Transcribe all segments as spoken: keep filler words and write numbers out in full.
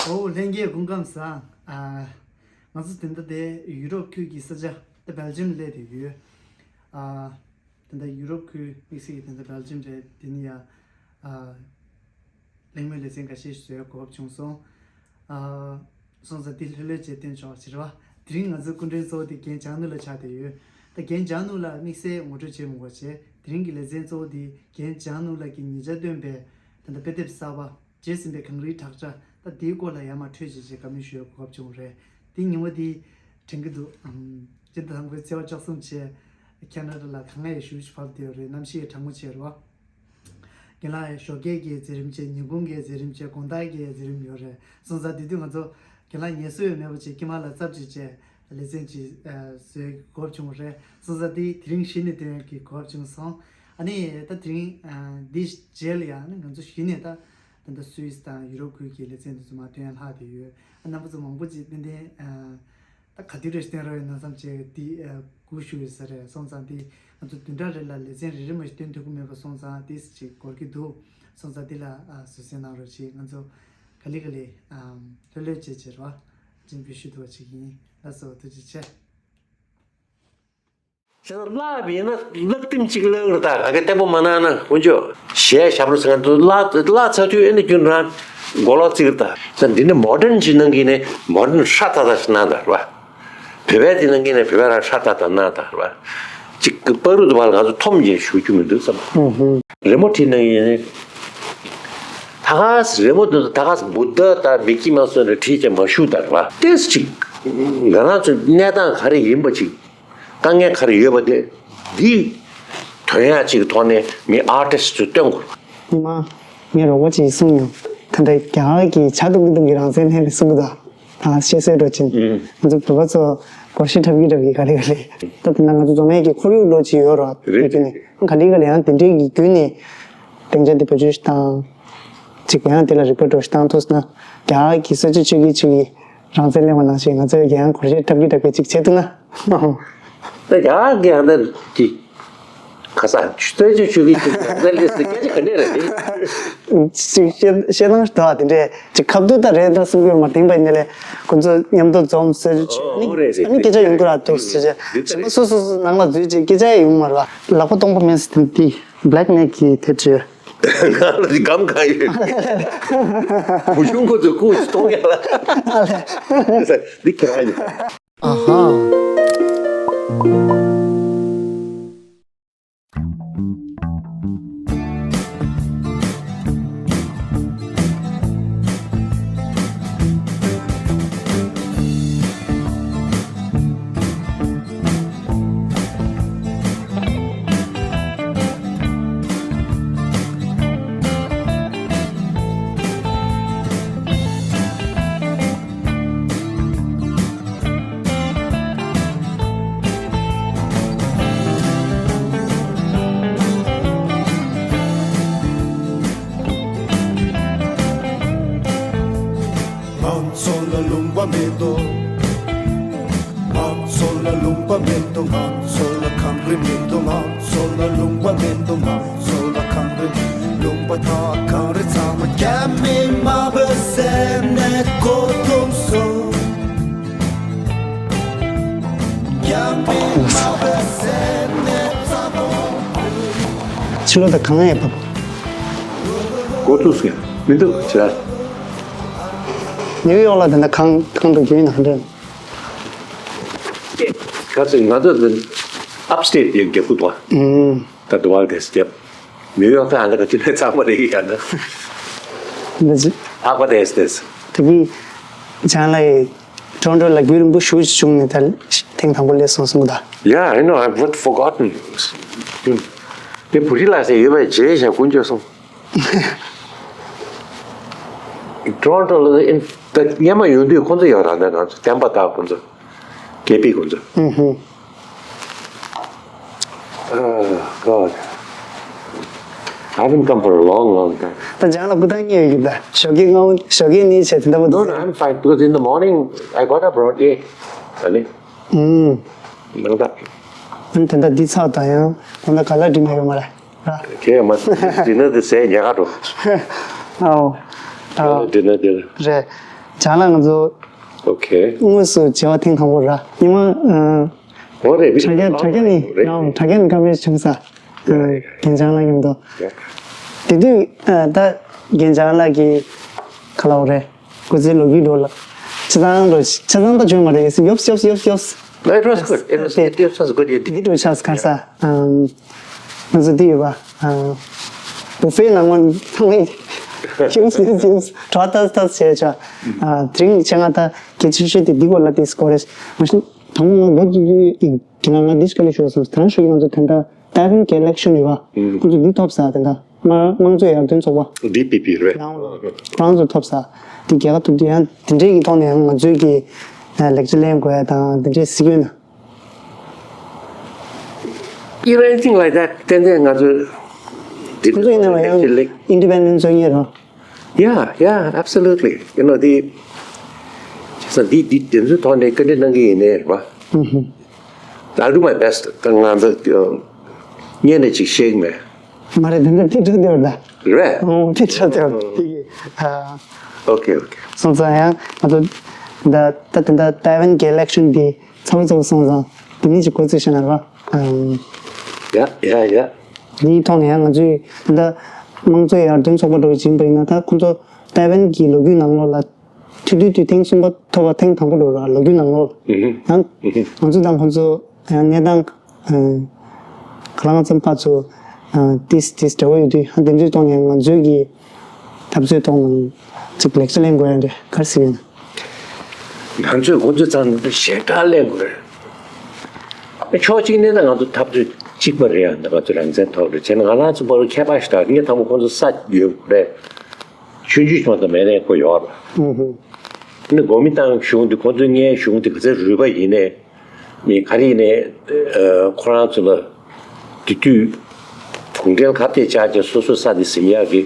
ཨོ་ལྷན་རྒྱས་སྐུ་ཁམས་བཟང་། ཨ། ང་ཚོ་དེ་འདྲ་དེ་ཡུ་རོབ་ཁུལ་གྱི་ས་ཆ་དེ་སྦེལ་ཇམ་སླེབས་བསྡད་ཡོད། ཨ། དེ་འདྲ་ཡུ་རོབ་ཁུལ་དམིགས་བསལ་གྱི་དེ་འདྲ་སྦེལ་ཇམ་རེད། དེ་ནི་ཡ། ཨ། གླེང་མོལ་ལེ་ཚན་འགའ་ཤས་ཤིག་བཟོ་ཡ་གོ་སྐབས་བྱུང་སོང་། ཨ། སོང་ཙང་འདི་ལྷོད་ལྷོད་བྱས་སྟོན་ཆོག་ཟེར་བ། དེ་རིང་ང་ཚོའི་སྐུ་མགྲོན་གཙོ་བོ་དེ་རྒན་འཇམ་ནོར་ལགས་ཆགས་བསྡད་ཡོད། ད་རྒན་འཇམ་ནོར་ལགས་དམིགས་བསལ་ངོ་སྤྲོད་བྱེད་མི་དགོས་བྱས། དེ་རིང་གི་ལེ་ཚན་གཙོ་བོ་དེ་རྒན་འཇམ་ནོར་ལགས་ཀྱིས་ཉེ་ཆར་བཏོན་པའི་ད་ལྟ་དཔེ་དེབ་གསར་པ་བརྗེད་ཟིན་པའི་གངས་རིའི་བྲག་ཆ། ད་དེའི་སྐོར་ལ་ཡར་མར་འཕྲོས་བྱས་བྱས་བཀའ་མོལ་ཞུ་ཡ་གོ་སྐབས་བྱུང་བ་རེད། དེ་ཉི་མ་དེ་དྲན་གྱི་འདུག་ཨམ། སྤྱིར་བཏང་ཁོའི་ཚེས་པ་བཅུ་གསུམ་བྱས་ཁེ་ན་ཌ་ལ་གངས་ཡག་ཞེ་པོ་ཅིག་བབས་བསྡད་ཡོད་རེད། གནམ་གཤིས་ཡང་གྲང་མོ་བྱས་རེད་བ། རྒན་ལགས་ཞོགས་ཀས་ཀྱི་མཛད་རིམ་བྱས། ཉིན་གུང་གི་མཛད་རིམ་བྱས། དགོང་དག་གི་མཛད་རིམ་ཡོད་རེད། སོང་ཙང་དེ་དུས་ང་ཚོ་རྒན་ལགས་ངལ་གསོ་ཡོད་མེད་པ་ཅིག་དཀྱིལ་མ་ལ་ཙབ་ཅིག་བྱས་ལེ་ཚན་ཅིག་བཟོས་གོ་སྐབས་བྱུང་བ་རེད། སོང་ཙང་དེ་དེ་རིང་གཞི་ནས་སྟོན་ཡག་གི་གོ་སྐབས་བྱུང་སོང་། ཨ་ནི་ད་དེ་རིང་འདི་རྗེས་ལ་ཡང་ནི་ང་ཚོ་གཞི་ནས་ད་ད་ལྟ་སུད་སི་དང་ཡུ་རོབ་ཁུལ་གྱི་ལེ་ཚན་དེ་ཚོ་མར་སྟོན་ཡག་ལྷག་བསྡད་ཡོད། ཨ། རྣམ་པ་ཚོ་མང་པོ་ཅིག་ཏན་ཏན་ད་ག་དུས་རེ་བཞིན་རོགས་ཡོད་ན་བསམ་བྱས་འདི་སྒུག་བཞུགས་ཡོད་ས་རེད། སོང་ཙང་འདི་ང་ཚོ་བདུན་ཕྲག་རེ་ལ་ལེ་ཚན་རེ་རེ་མ་ཞིག་སྟོན་ཐུབ་ཀྱི་མེད་པ་སོང་ཙང་འདི་ཅིག་འགོར་གྱི་འདུག་སོང་ཙང་འདི་ལ་བཟོད་བསྲན་གནང་རོགས་བྱེད། ང་ཚོ་ག་ལེ་ག་ལེ་ལྷོད་ལྷོད་བྱས་བྱས་རོགས་སྤྱན་འབུལ་ཞུ་ཐུབ་པ་བྱེད་ཀྱི་ཡིན། ལགས་སོ། ཐུགས་རྗེ་ཆེ། བྱས་ན་བརླག་པ་ཡིན་ན་བརླག་ཐེངས་གཅིག་བརླག་རེད། ད་ག་གེ་བརྟན་པོ་མ་གནང་ན་དཀོན་མཆོག་གཞས་ཞབས་བྲོ་ཟེར་མཁན་དུ་བརླག་བརླག་ཚར་དུས་ཨེ་ནི་ཁྱོད་རང་མགོ་ལོག་བརྩི་གི་རེད། ད་ད་འདི་ནི་མོ་ཌན་ཅིག་གནང་གི་ནི་མོ་ཌན་ཧྲ་ཏག་ཏག་ཅིག་གནང་དང་རེད་བ། བོད་པའི་དེ་གནང་གི་ནི་བོད་པ་རང་ཧྲ་ཏག་ཏག་གནང་དང་རེད་བ། ཅིག་པ་རུ་དུ་བ་ལ་ང་ཚོ་འཐོམ་གྱིས་ཞུ་རྒྱུ་མི་འདུག་བསམ། རི་མོ་བྲིས་གནང་གི་ནི། ད་ག་སེ་རི་མོ་འདི་ད་ག་སེ་བུདྡྷ་དང་མིག་ཀི་མའོ་སི་ནས་བྲིས་ཀྱང་མ་བཞུགས་དང་རེད་བ། ཏོག་ཙམ་ཅིག་ང་རང་ཚོའི་གནས་སྟངས་ག་རེ་ཡིན་པ་ཅིག་དཀའ་ངལ་ག་རེ་ཡོད་པ་དེ་འདི་དོན་ཡག་ཅིག་གི་ཐོག་ནས་མི་ཨར་ཊིསི་ཊི་ཚོས་སྟོན་དགོས། ཉི་མ། ངས་རོགས་པ་ཅིག་གསུངས་ཡོང་། ད་ལྟ་རྒྱ་གར་གྱི་ཇ་བཏུང་གི་བཏུང་གི་རང་བཙན་ལྷན་རེད་གསུང་གི་འདུག་ད་བཤད་སྲོལ་འགྲོ་ཅིང་། ཨུམ། ང་ཚོ་བོད་པ་ཚོ་སྒོར་གཞས་འཁྲབ་ཀྱི་འཁྲབ་ཀྱི་ག་ལེ་ག་ལེ། ད་དེ་ན་ང་ཚོ་རྫོང་ཡས་ཀྱི་ཁོར་ཡུག་ལོ་ཅིག་ཡོད་རོགས། རེད། དེ་ནས་ག་ལེ་ག་ལེ་ཡང་དེ་འདྲའི་གི་བརྒྱུད་ནས་སྡིངས་ཆ་འདི་བེད་སྤྱོད་ཞིག་བཏང་། ཅིག་ཡང་དེ་ལ་རིག་པ་འགྲོ་ཞིག་བཏང་ཐུབ་སོང་ན། རྒྱ་གར་གྱི་ས་བཅད་ཆོས་ཀྱི་ཆོས་ཀྱི་རང་བཙན་གླེང་བ་ནང་བཞིན་ང་ཚོས་ཡང་སྒོར་གཞས་འཁྲབ་ཀྱི་འཁྲབ་ཀྱི་ཅིག་བྱེད་ཐུབ་ན། ད་ཡག་གི་ཡང་ད་ཅིག་ཁ་ས་ཆུ་ཚོད་ཆུ་ཆུ་གི་ཆུ་ཚོད་ལས་སུ་སྐད་ཆ་ག་འདྲས་རེད་དེ། ཅིག་བཤད་བཤད་སྟངས་ཤིག་འདུག་ཨ། དེ་འདྲས་ཅིག་ཁ་བསྡུར་ད་རེད་ད་གསུང་གི་མ་བདེན་པ་ཡིན་ན་ལས་ཁོ་ཚོ་མཉམ་དུ་འཛོམས་ཟེར་ཨོ་ཨོ་རེད་རེད་ཨ་ནི་སྐད་ཆ་ཡོང་གི་ར་འདུག་ཟེར་བྱས་གཞན་པ་སོ་སོ་སོ་ནང་ལ་འཛུལ་བྱས་སྐད་ཆ་ཡོང་མ་རེད་བ། ལག་པ་སྟོང་པ་མེད་ཟེར་དེ་འདི་Black Knight གི་དེ་བྲིས། ང་ལ་གམ་གང་ཡོད། བུ་ཆུང་ཁོ་ཚོས་ཁུངས་ཤིག་གཏོང་ཡ་ལ། འདི་ཁྱེད་རང་ཡིན། ཨ་ཧ། ང་ཚོ་ལ་ལུང་པ་མེད་དོ། ང་ཚོ་ལ་ལུང་པ་མེད་དོ། ང་ཚོ་ལ་གངས་རི་མེད་དོ། ང་ཚོ་ལ་ལུང་པ་མེད་དོ། ང་ཚོ་ལ་གངས་རི་མེད། ལུང་པ་དང་གངས་རི་ཚང་མ་རྒྱ་མིས་དམར་པོ་བཟོས་ནས་བཀོད་བཏང་སོང་། རྒྱ་མིས་དམར་པོ་བཟོས་ནས་བཙན་པོ། ཕྱི་ལོགས་དང་གང་ཡང་བབ། གོ་ཐུབ་སོང་ཡ་མི་འདུག་ཅི་ར། ནིའུ་ཡོག་ལ་ད་ལྟ་གང་གང་དུ་རྒྱུན་ནང་འདྲ། ཁ་སང་ང་ཚོ་ཨབ་སི་ཊེ་ཊི་ཡང་རྒྱབ་ཀྱི་འདུག་ཨ། ད་དུ་བ་དེ་རྒྱབ། ནིའུ་ཡོག་ད་ཨ་ལ་ག་ཅི་ནས་ཚང་མ་རེད་ཡ་ན། འདི་ཅི། ཨ་པ་དེ་སི་དེ་སི། དེ་གི་ཇང་ལ་ཡི་ཊོ་རོན་ཊོ་ལ་རྒྱུན་རིང་པོ་ཞེ་པོ་ཅིག་བྱུང་ནས་ད་ཐེངས་དང་པོ་སླེབས་སོང་གསུངས་གི་ད། Yeah, I know, I've not forgotten. དེ་བུ་རི་ལ་སེ་ཡོད་པའི་རྗེས་ཞག་ཀུན་སྤྱོད་སོང་། ཊོ་རོན་ཊོ་ལ་ཨིན་ད་སྔོན་མ་ཡོང་དུས་ཁོང་ཚོ་ཡོད་ར་ནས་ང་ཚོ་བསྟན་པ་དང་ཁོང་ཚོ་ཀེ་པི་ཁོང་ཚོ། ཨུ་ཧུ། Oh, God. I haven't come for a long, long time. ད་ཇང་ལ་སྐུ་ཐང་རྙེད་ཡོད་ཀྱི་ད་ཞོགས་ཀས་སྔ་བོ་ཞོགས་ཀས་གཉིད་ཆད་དེ་འདྲ་པོ་No, འདུག no, I'm fine because in the morning I got up around eight. ཨ་ནི། ཨུམ། ནང་ད། ཨ་ནི་དེ་འདྲ་འདི་ཚགས་དང་ཡང་ད་ལྟ་ག་ལ་འགྲིག་མ་ཡོད་མ་རེད། ར། ཁྱེད་མ་ཌི་ནར་དེ་ཟས་ཉལ་ཁ་འགྲོ། ཨའོ། ཨ། ཌི་ནར་དེ། རེད། ལགས་ང་ཚོ་ཨོ་ཁེ། དངོས་སུ་མཇལ་བ་ཐེངས་དང་པོ་ར། ཉི་མ་ཨ། འོ་རེད། དྲ་རྒྱ་དྲ་རྒྱ་ནས་རེད། ནའོ་དྲ་རྒྱ་ནས་ཀ་མེད་བྱུང་ས། རྒན་ལྕམ་ལགས་མཉམ་དུ། དེ་དུས་ཨ་ད་རྒན་ལྕམ་ལགས་ཀྱིས་ག་ལབ་རེད། སྐུ་ཚེ་ལོ་རྒྱུས་འགྲོ་ལ། ཆ་ཚང་འགྲོ་ཆ་ཚང་ད་བྱུང་མ་རེད། ཡོབ་ཡོབ་ཡོབ་ཡོབ། No, it was good. It was, it, it was good. You did. འདི་འགྲོ་ཆགས་ཁ་ས། ཨམ། ང་ཚོ་འདི་ཡོད་པ། ཨམ། བུ་ཕེ་ནང་མ་ཐང་ཡིན། ཡོབ་ཡོབ་ཡོབ། གྲོ་ཏག་ཏག་བྱས་ཆ། ཨ་དེ་རིང་ཆ་ང་ད་གལ་ཆེ་ཤོས་དེ་འདི་སྐོར་ལ་དེ་སྐོར་རེད། མ་གཞི་དང་པོ་ང་ལོ་རྒྱུས་ཀྱི་ང་ང་འདི་ཞིག་ལས་ཤོར་སོང་། དྲང་ཤོད་ཀྱི་ང་ཚོ་དེ་འདྲ། ཏའེ་ཝན་གྱི་ཨི་ལེག་ཤན་ཡོད་པ། ཁོང་ཚོ་འདི་ཐོབ་ས་དེ་འདྲ། དམངས་དམངས་གཙོ་ཡར་ཐོན་ཚོགས་པ། ཌི་པི་པི་རེད། ཁོ་རང་ཚོ་ཐོབ་ས། འདི་རྒྱལ་ཁ་ཐོབ་དུས་ཡང་དེ་འདྲའི་གི་ཐོག་ནས་ཡང་ང་ཚོའི་གི་ལེགས་ཆ་ལེན་དགོས་ཡ་དང་དེ་འདྲའི་གཟིགས་ཡོད་ན། Anything like that. ཏན་ཏན་ང་ཚོ་འདི་ཁོང་ཚོ་ཡིན་ན་ཡང་ལེགས་ཨིན་ཌི་པེན་ཌེན་ཊི་བཟོ་ངེས་རེད། Yeah, yeah, absolutely. You know, the, so the, the, the, the, the, the, the, the, the, the, I'll do my best. ད་ང་ཚོ་ངས་ནས་ཅིག་ཤེས་ཀྱི་མེད། མ་རེད། དེ་འདྲ་ཐིག་ཕྲུག་དེ་བར་ད། རེད། ཨོ་ཐིག་ཕྲུག་དེ་བར་དེ་གི་ཨ། ཨོ་ཁེ་ཨོ་ཁེ། སོང་ཙང་ཡང་ང་ཚོ་ད་ད་དེ་འདྲ་ཏའེ་ཝན་གྱི་ཨི་ལེག་ཤན་དེ་ཚ་བོ་ཚ་བོ་སོང་ཙང་དེ་ནས་ཅིག་གོ་ཚུལ་བཤད་ན་རེད་པ། ཨམ། ཡ་ཡ་ཡ། དེའི་ཐོག་ནས་ཡང་ང་ཚོས་ད་དམངས་གཙོའི་ཡར་ཐོན་ཚོགས་པ་འགྲོ་བཞིན་པ་ཡིན་ན། ད་ཁོང་ཚོ་ཏའེ་ཝན་གྱི་ལོ་རྒྱུས་ནང་ལོགས་ལ་ཐུག་དུས་དུས་ཐེངས་གསུམ་པ་ཐོབ་པ་ཐེངས་དང་པོ་འགྲོ་ར་ལོ་རྒྱུས་ནང་ལོགས་ལ། ཡང་ང་ཚོ་དང་ཁོང་ཚོ་ཡང་གནས་སྟངས་ག་ལ་ང་ཚོ་ཕར་ཚུར་ཏིས་ཏིས་འབྲེལ་བ་ཡོད་དུས། ཡང་དེ་ཚོའི་ཐོག་ནས་ང་ཚོའི་གི་འཐབ་རྩོད་ཐོག་ནང་ཅིག་ལེགས་ཆ་ལེན་དགོས་ཡ་འདྲ་ག་རེ་ཟེར་ཡོད་ན། ང་ཚོས་ཁོང་ཚོའི་རྩ་ནས་ཞེ་དྲག་ལེན་དགོས་རེད། ཕྱོགས་གཅིག་ནས་ད་ང་ཚོ་འཐབ་རྩོད་གཅིག་པ་རེད། ཡང་ད་ང་ཚོ་རང་བཙན་ཐོག་རེད་བྱས་ན་ང་རང་ཚོ་བར་ཁྱད་པར་ཞེ་དྲག་ངས་དང་པོ་ཁོང་ཚོ་ས་ཡོད་རེད། ཆུང་ཆུང་ཆུང་དང་མེད་ནས་ཁོ་ཡོད་རེད། ཨུ་ཧུ། ནི་གོ་མི་བཏང་གཞུང་འདི་ཁོང་ཚོའི་སྔའི་གཞུང་འདི་ག་ཚོད་རུལ་པ་ཡིན་ནས། མི་ག་རེ་ཡིན་ནས་ཁོ་རང་ཚོ་ལ་དེ་དུས་གུང་ཁྲན་ཁ་གཏད་བཅག་ཀྱང་སོ་སོ་ས་དེ་ཟིན་ཡག་གི་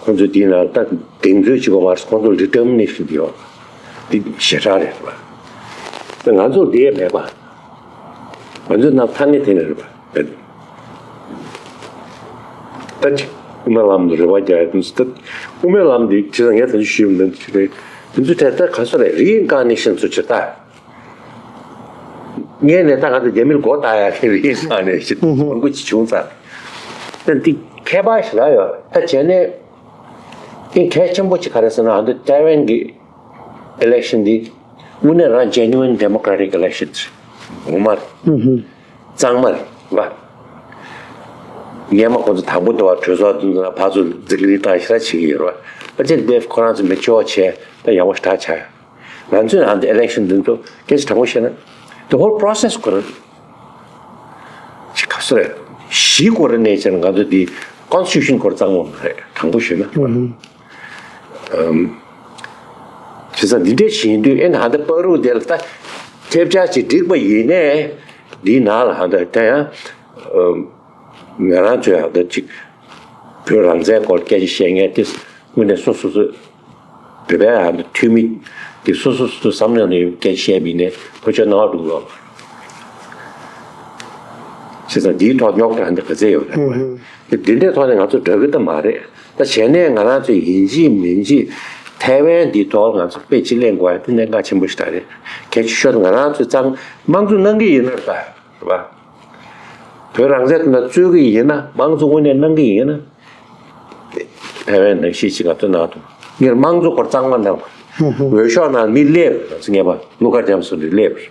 ཁོང་ཚོ་འདི་ན་ད་གདེང་ཚོད་ཅིག་པ་མ་རེད། ཁོང་ཚོ་ལ་ཌི་ཊར་མི་ནེ་ཤན་འདི་ཡོད་འདི་ཞེ་དྲག་རེད་པ། ང་ཚོ་འདི་ཡས་མེད་པ། ང་ཚོའི་ནང་ཐ་སྙད་དེ་ནས་རེད་པ། ད་ཅིག་དབུ་མའི་ལམ་དུ་རེ་བ་རྒྱག་ཡ་དེ་ཚོ་ད་དབུ་མའི་ལམ་འདི་ཇི་ལྟར་ངས་ད་ཅི་ཞུས་མིན་ཞུ་རེད། དེ་ཚོ་ད་ལྟ་ག་སོ་རེད། རི་ཨིན་ཀར་ནེ་ཤན་ཚོ་ཇི་ལྟར། ངས་ནས་ད་ག་ཚོད་རྒྱ་མིར་མགོ་བཏགས་ཡ་གི་རི་ཨིན་ཀར་ནེ་ཤན་མང་པོ་ཅིག་བྱུང་ཚར། ད་འདི་ཁྱད་པར་ཞིག་རག་ཡོད། ད་བྱས་ནས་ཨིན་གལ་ཆེན་པོ་ཅིག་ག་རེ་ཟེར་ན། ཨ་ནི་ཏའེ་ཝན་གི་ཨི་ལེག་ཤན་འདི་དངོས་གནས་རང་ཇེ་ནུ་ཨིན་ཌེ་མོ་ཀ་ར་ཊིག་ཨི་ལེག་ཤན་ངོ་མ་རེད། གཙང་མ་རེད་བ། སྔས་མ་ཁོང་ཚོ་དང་པོ་དུ་བ་གྲོས་ཚོགས་དུ་ན་ཕར་ཚུར་འཛིང་རིགས་བཏང་ཞེ་དྲག་བྱེད་ཀྱི་ཡོད་རེད་བ། ཨ་ཅེ་དེབ་ཁོ་རང་ཚོ་མེ་ཅོར་བྱས་ད་ཡག་པོ་ཞེ་དྲག་ཆགས་ཡོད། ང་ཚོས་ཨ་ནི་ཨི་ལེག་ཤན་འདི་ཚོ་སྐད་ཆ་དྲང་པོ་བཤད་ན། The whole process ཁོ་རང་ཅིག་ག་སོ་རེད། གཞི་ཁོ་རང་ནས་བྱས་ན་ང་ཚོ་འདི་ཀོན་སི་ཊི་ཊུ་ཤན་ཁོ་རང་གཙང་མ་མ་རེད། དྲང་པོ་ཞུས་ན། ཨུ་ཧུ། ཨམ། བྱས་ཙང་འདི་འདྲ་ཞིག་ཡིན་དུས་ཨེ་ན་ཧ་ད་བར་དུ་དེ་ལ་ད་ཐེབས་ཆག་ཅིག་འགྲིག་པ་ཡིན་ནའི་འདིའི་ནང་ལ་ཧ་ད་ད་ཡང་ཨམ། ང་རང་ཚོས་ཧ་ད་ཅིག་བོད་རང་བཙན་སྐོར་སྐད་ཆ་བཤད་མཁན་དེ་དངོས་གནས་སོ་སོ་སོ་བོད་པའི་ཧ་ད་འཐུས་མི་དེ་སོ་སོ་སོ་སོ་བསམ་བློ་ནས་སྐད་ཆ་བཤད་པ་ཡིན་ནའི་ཁོ་ཚོས་སྣང་བ་འགྲོ་གི་ཡོད་མ་རེད། བྱས་ཙང་འདིའི་ཐོག་རྙོག་དྲ་ཧ་ད་ག་ཚད་ཡོད་རེད། ཨུ་ཧུ། དེ་འདི་འདྲའི་ཐོག་ནས་ང་ཚོ་འདྲ་གི་ད་མ་རེད། ད་བྱས་ནས་ང་རང་ཚོ་ཡིན་གཅིག་མིན་གཅིག་ཐའེ་ཝན་འདི་ཐོག་ང་ཚོ་དཔེ་ཅིག་ལེན་དགོས་ཡ་དེ་གནད་འགག་ཆེན་པོ་ཞིག་ད་རེད། གལ་ཆེ་ཤོས་ང་རང་ཚོས་གཙང་དམངས་གཙོ་གནང་གི་ཡིན་ན་ད་རེད་པ། བོད་རང་བཙན་དེ་འདྲ་རྩོད་ཀྱི་ཡིན་ན། དམངས་གཙོ་དངོས་གནས་གནང་གི་ཡིན་ན། ཐའེ་ཝན་ནང་བཞིན་ཅིག་ང་ཚོ་གནང་ཐུབ། ངས་དམངས་གཙོ་སྐོར་གཙང་མ་གནང་བ། འོས་ཤོག་ནང་མི་སླེབས། ང་ཚོ་ངེས་པ་ཀླུ་མཁར་རྒྱ་མཚོ་འདི་སླེབས།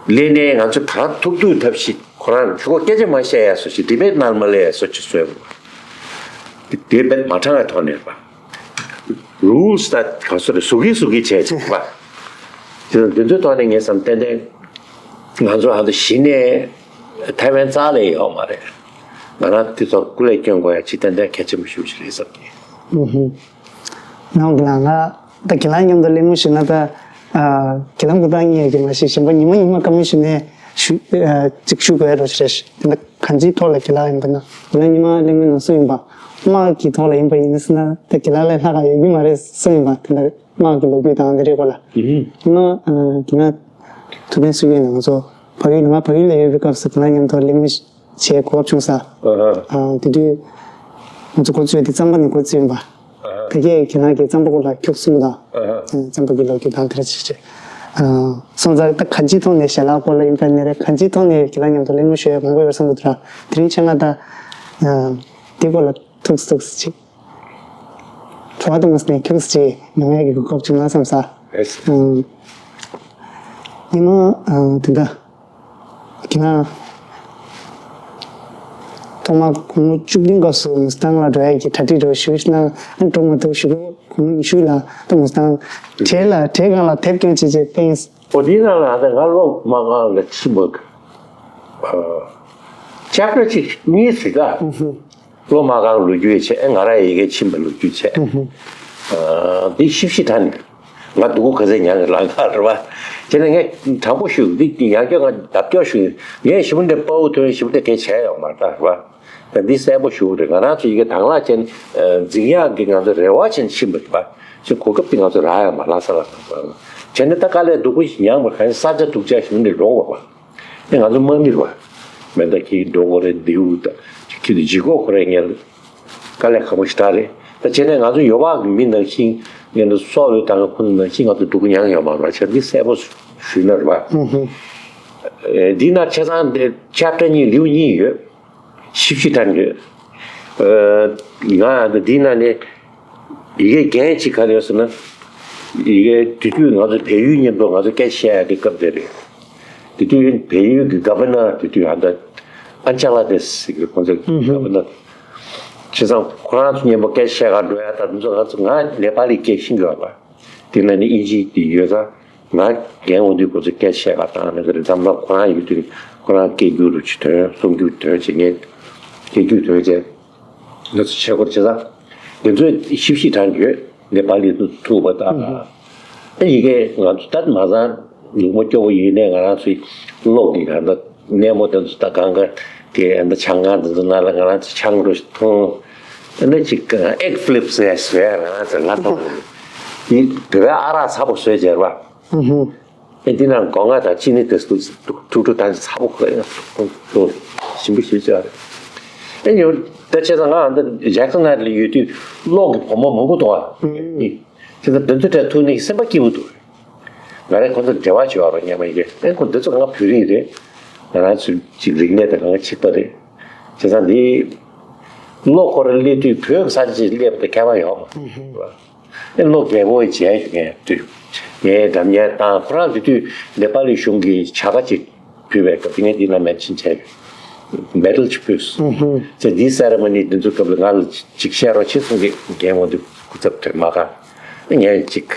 ལས་ནས་ང་ཚོ་ག་ཐུབ་ཐུབ་ཐབས་ཤིག་ཁོ་རང་ཆུ་ཁོ་སྐད་ཆ་མ་བཤད་ཡ་བཟོ་ཅིག་དི་བེཊ་ནང་མ་སླེབས་ཡ་བཟོ་ཅིག་བཟོས་པ། དེ་དེ་བེད་མ་དྲང་བའི་ཐོག་ནས་པ། རུལ་སི་ད་ག་སོ་རེ་ཟུག་གི་ཟུག་གི་བྱས་ཅིག་པ། དེ་དང་དེ་ཚོའི་ཐོག་ནས་ངས་བསམ་ཏན་ཏན་ང་ཚོ་ཨ་ད་གཞི་ནས་ཐའེ་ཝན་རྩ་ལས་ཡོད་མ་རེད། ང་རང་དེ་ཚོར་སྐུ་ལས་སྐྱོན་དགོས་ཡ་ཅིག་ཏན་ཏན་གལ་ཆེན་པོ་ཞེ་པོ་ཅིག་རེད་བསམ་གི། ཨུ་ཧུ། ནང་གི་ལ་ང་ད་དགེ་ལགས་མཉམ་དུ་གླེང་མོལ་ཞུས་ན་ད། ཨ། དགེ་ལགས་འགོ་བཏང་ངེས་ཀྱི་མ་གཞི་གཞན་པ་ཉི་མ་ཉི་མ་བཀའ་མོལ་ཞུས་ནས་ཞུ། ཨ། ཅིག་ཞུ་དགོས་རོ་ཞེས་དེ་འདྲ་གང་ཅིའི་ཐོག་ལ་དགེ་ལགས་ཡིན་པ་ན་དགེ་ལགས་ཉི་མ་གླེང་མོལ་ནང་སུ་ཡིན་པ་དམག་གི་ཐོག་ལ་ཡིན་པ་ཡིན་ཟེར་ན་ད་དགེ་ལགས་ལས་ལྷག་ག་ཡོད་ཀྱི་མ་རེད་གསུངས་ཡིན་པ། དེ་འདྲ་དམག་གི་ལོ་རྒྱུས་དང་དེ་འདྲའི་སྐོར་ལ་ཉི་མ་ཨ་དེ་ན་ཐུབ་བསྟན་སུ་ཡིན་ན་ང་ཚོ་ཕ་ཡུལ་ནང་ཕ་ཡུལ་ལ་ཡོད་པའི་སྐབས་སུ་དགེ་ལགས་མཉམ་དུ་གླེང་མོལ་བྱེད་གོ་སྐབས་བྱུང་ས། ཨ་དེ་དུས་ང་ཚོ་འགོ་བཙུགས་དེ་གཙང་པ་ནས་འགོ་བཙུགས་ཡིན་པ། དེ་གས་ཁྱེད་རང་གི་རྩམ་པ་སྐོར་ལ་ཁྱུག་གསུམ་དང་། ཨ་ཧ། རྩམ་པ་གི་ལོ་རྒྱུས་དང་དེ་འདྲ་ཅིག་བྱས། སོང་ཙང་ད་ག་ཅི་ཐོག་ནས་ཞལ་ལག་སྐོར་ལ་ཡིན་པ་ནས་རེད། ག་ཅི་ཐོག་ནས་ཁྱེད་རང་མཉམ་དུ་གླེང་མོལ་ཞུ་ཡ་མང་པོ་ཡོད་བསམ་གི་འདུག་ར། དེ་རིང་ཆེད་མངགས་ད་དེ་སྐོར་ལ་ཐུགས་ཐུགས་ཅིག་བྲོ་བ་དང་ནས་ཁྱུག་ཅིག་མྱོང་ཡ་གི་གོ་སྐབས་ཅིག་གནང་བསམ་ས། ཡེས། ཉི་མ་དེ་འདྲ། ཁྱེད་རང་ཐོག་མར་དགུང་ལོ་བཅུ་བདུན་སྐབས་སུ་མུས་ཏང་ལ་འགྲོ་ཡག་གི་གྲ་སྒྲིག་འགྲོ་ཞུས་ན། ཨ་འགྲོ་མ་ཐུབ་ཞུ་གོ། དགུང་ལོ་ཉི་ཤུ་ལ་ད་མུས་ཏང་གྲལ་ལ་གྲལ་སྒང་ལ་དེབ་སྐྱོན་བྱས་བྱས་ཕེབས། ཨོ་དེའི་ནང་ལ་ད་ང་སློབ་མ་སྒང་ལ་ཕྱིན་པ། ཅེབ་ཊར་གཅིག་གཉིས་ཟིག་ག་སློབ་མ་སྒང་ལོ་རྒྱུས་བྱས། ང་རང་ཡི་གེ་ཕྱིན་པའི་ལོ་རྒྱུས་བྱས། འདི་ཤིབ་ཤིབ་ཐ་ནི། ང་སྡུག་གུ་ག་ཚད་མྱངས་ཀྱི་ལང་ཀ་རེད་བ། བྱས་ནས་ངས་དྲང་པོ་ཞུ། འདི་ཡང་བསྐྱར་ང་ལྡབ་སྐྱོར་ཞུ། ངས་ཞེ་པོ་འདྲ་དཔའ་བོ་ཐོན། ཞེ་པོ་འདྲ་གལ་ཆེ་ཡོད་མ་རེད་ད་རེད་བ། ད་འདི་གསལ་པོ་ཞུ་རེད། ང་རང་ཚོ་ཡི་གེ་དང་བླངས་བྱས་ནས་འཛིན་ཡག་གི་ང་ཚོ་རེ་བ་བྱས་ནས་ཕྱིན་པ་རེད་བ། ཞེ་གོ་སྐབས་དེ་ང་ཚོ་རག་ཡོད་མ་རེད་ལ་ས་ལ། བྱས་ནས་ད་དཀའ་ལས་སྡུག་པོ་ཞིག་མྱངས་པ་གང་ས་ཆ་སྡུག་ཅག་ཞེ་པོ་འདྲ་འགྲོ་བ་བ། ཨེ་ང་ཚོ་དམག་མི་རེད་བ། མེ་མདའ་འཁྱེར་འགྲོ་དགོས་རེད། མདེའུ་དང་འཁྱེར་དུ་ལྗིད་ཁོག་ཁོ་རེ་ངལ། དཀའ་ལས་ཁག་པོ་ཞེ་དྲག་རེད། ད་བྱས་ནས་ང་ཚོ་ཡོ་བག་གི་མི་ནང་བཞིན་ངན་དུ་སྲོག་ལུས་བཏང་གི་ཁོ་ཚོ་ནང་བཞིན་ང་ཚོ་སྡུག་པོ་མྱངས་ཡོད་མ་རེད་བ། བྱས་འདི་གསལ་པོ་ཞུས་ན་རེད་བ། ཨེ་འདི་ན་ཆ་ཚང་འདི་ཅེབ་ཊར་གཉིས་ལེའུ་གཉིས་ཡོད། ཤིབ་ཤིབ་ཐ་ནི་ཡོད། ཨ་ང་འདི་ན་ནི་ཡི་གེ་རྒན་གཅིག་ག་རེ་ཡོད་ཟེར་ན། ཡི་གེ་དེ་དུས་ང་ཚོ་བལ་ཡུལ་མཉམ་དུ་ང་ཚོ་སྐད་ཆ་བཤད་ཡག་གི་སྐབས་དེ་རེད། དེ་དུས་བལ་ཡུལ་གྱི་ག་བར་ནར་དེ་དུས་ཨ་ད་ཨན་ཅ་ལ་དེ་ཟེར་གི་རེད། ཁོང་ཚོ་གི་ག་བར་ནར། བྱས་ཙང་ཁོ་རང་ཚོ་མཉམ་པོ་སྐད་ཆ་བཤད་ག་འགྲོ་ཡ། ད་དེ་ཚོ་ང་ཚོ་ང་ནེ་པ་ལི་སྐད་ཤེས་ཀྱི་ཡོད་པ། དེ་ན་ནི་ཨིན་ཇི་དེ་ཡོད་ཙང་། ང་རྒན་འོང་དུས་ཁོ་ཚོས་སྐད་ཆ་བཤད་ག་བཏང་ནས་ག་རེ། འཛམ་ལྷ་ཁོ་རང་ཡོད་དུས་ཁོ་རང་སྐད་སྒྱུར་རུ་ཅིག་ཐོན། གསུང་སྒྱུར་ཐོན་བྱས། ངས་སྐད་སྒྱུར་ཐོན་བྱས། ང་ཚོ་ཆས་སྐོར་བྱས་ཙང་། དེ་ཚོས་ཤིབ་ཤིབ་དྲངས་ཡོད། ནེ་པ་ལི་ཚོ་ཐུག་པ་དང་། ཨ་ཡི་གེ་ང་ཚོ་ད་མ་ཚང་ལུང་པ་སྐྱོ་བོ་ཡིན་ནའི་ང་རང་ཚོའི་གློག་གི་ག་འདྲ་སྣེ་མོ་དེ་ཚོ་ད་གང་ག་དེ་ཨ་འདྲ་ཆང་ཁང་དེ་ཚོ་ནང་ལ་ང་རང་ཚོ་ཆང་རུ་འཐུང་། ཨ་འདྲ་ཅིག་ཨེག་ཕི་ལིབ་བཟོས་བཟོས་ང་རང་ཚོ་ང་ཐོག་ནི་དེ་བས་ཨ་རག་ཚ་པོ་བཟོས་བྱས་ར། ཨེ་འདི་ན་སྒོ་ང་དང་ཅི་ནི་དེ་ཐུག་ཐུག་ཐུག་ད་ཚ་པོ་ཁོ་ཡང་ཐུག་ཞིམ་པོ་ཞིག་བྱས་རེད། ཨེ་ཉོ་ད་བྱས་ཙང་ང་འདི་ཇེག་སོན་ཧའེཊ་ལ་ཡོད་དུས་གློག་གི་བུ་མོ་མང་པོ་འདུག་ཨ། ཨུམ། བྱས་ཙང་དེ་ཚོ་འདྲ་ཐུག་ནས་སེམས་པ་སྐྱིད་པོ་འདུག་ང་རང་ཁོ་ཚོ་འབྲེལ་བ་བྱེད་པ་རོ་སྙམ་པ་ཡིན་གྱི། ཨེ་ཁོ་འདི་ཚོ་ང་བོད་རིགས་རེད། ང་རང་ཚོའི་ཅིག་རིག་གནས་དང་གང་ག་གཅིག་པ་རེད། བྱས་ཙང་འདི་གློག་ཁོ་རང་སླེབས་དུས་བོད་ས་ཆ་ཅིག་སླེབས་པ་དེ་ཁྱད་པར་ཡོད་མ་རེད། ཨེ་ལོ་རྒད་པོ་ཡི་མཇལ་ཞུ་མཁན་དུས། ངའི་སྒྲ་སྙན་བཏང་། ཁོ་རང་དེ་དུས་ནེ་པ་ལི་གཞུང་གི་བྱ་དགའ་ཅིག་ཕུལ་བའི་སྐབས་དེ། ངས་འདི་ལ་མེད་ཕྱིན་ཆད་མེ་ཌལ་ཅིག་ཕུལ་སོང་། ཨུ་ཧུ། ཚེ་འདིའི་སེ་ར་མོ་ནི་འདི་ཚོ་སྐབས་ལ་ང་ལ་ཅིག་བཤད་རོགས་བྱེད་གསུང་གི། རྒན་འོང་དུས་སྐུ་ཚབ་དེ་མ་ག་ངས་ཅིག་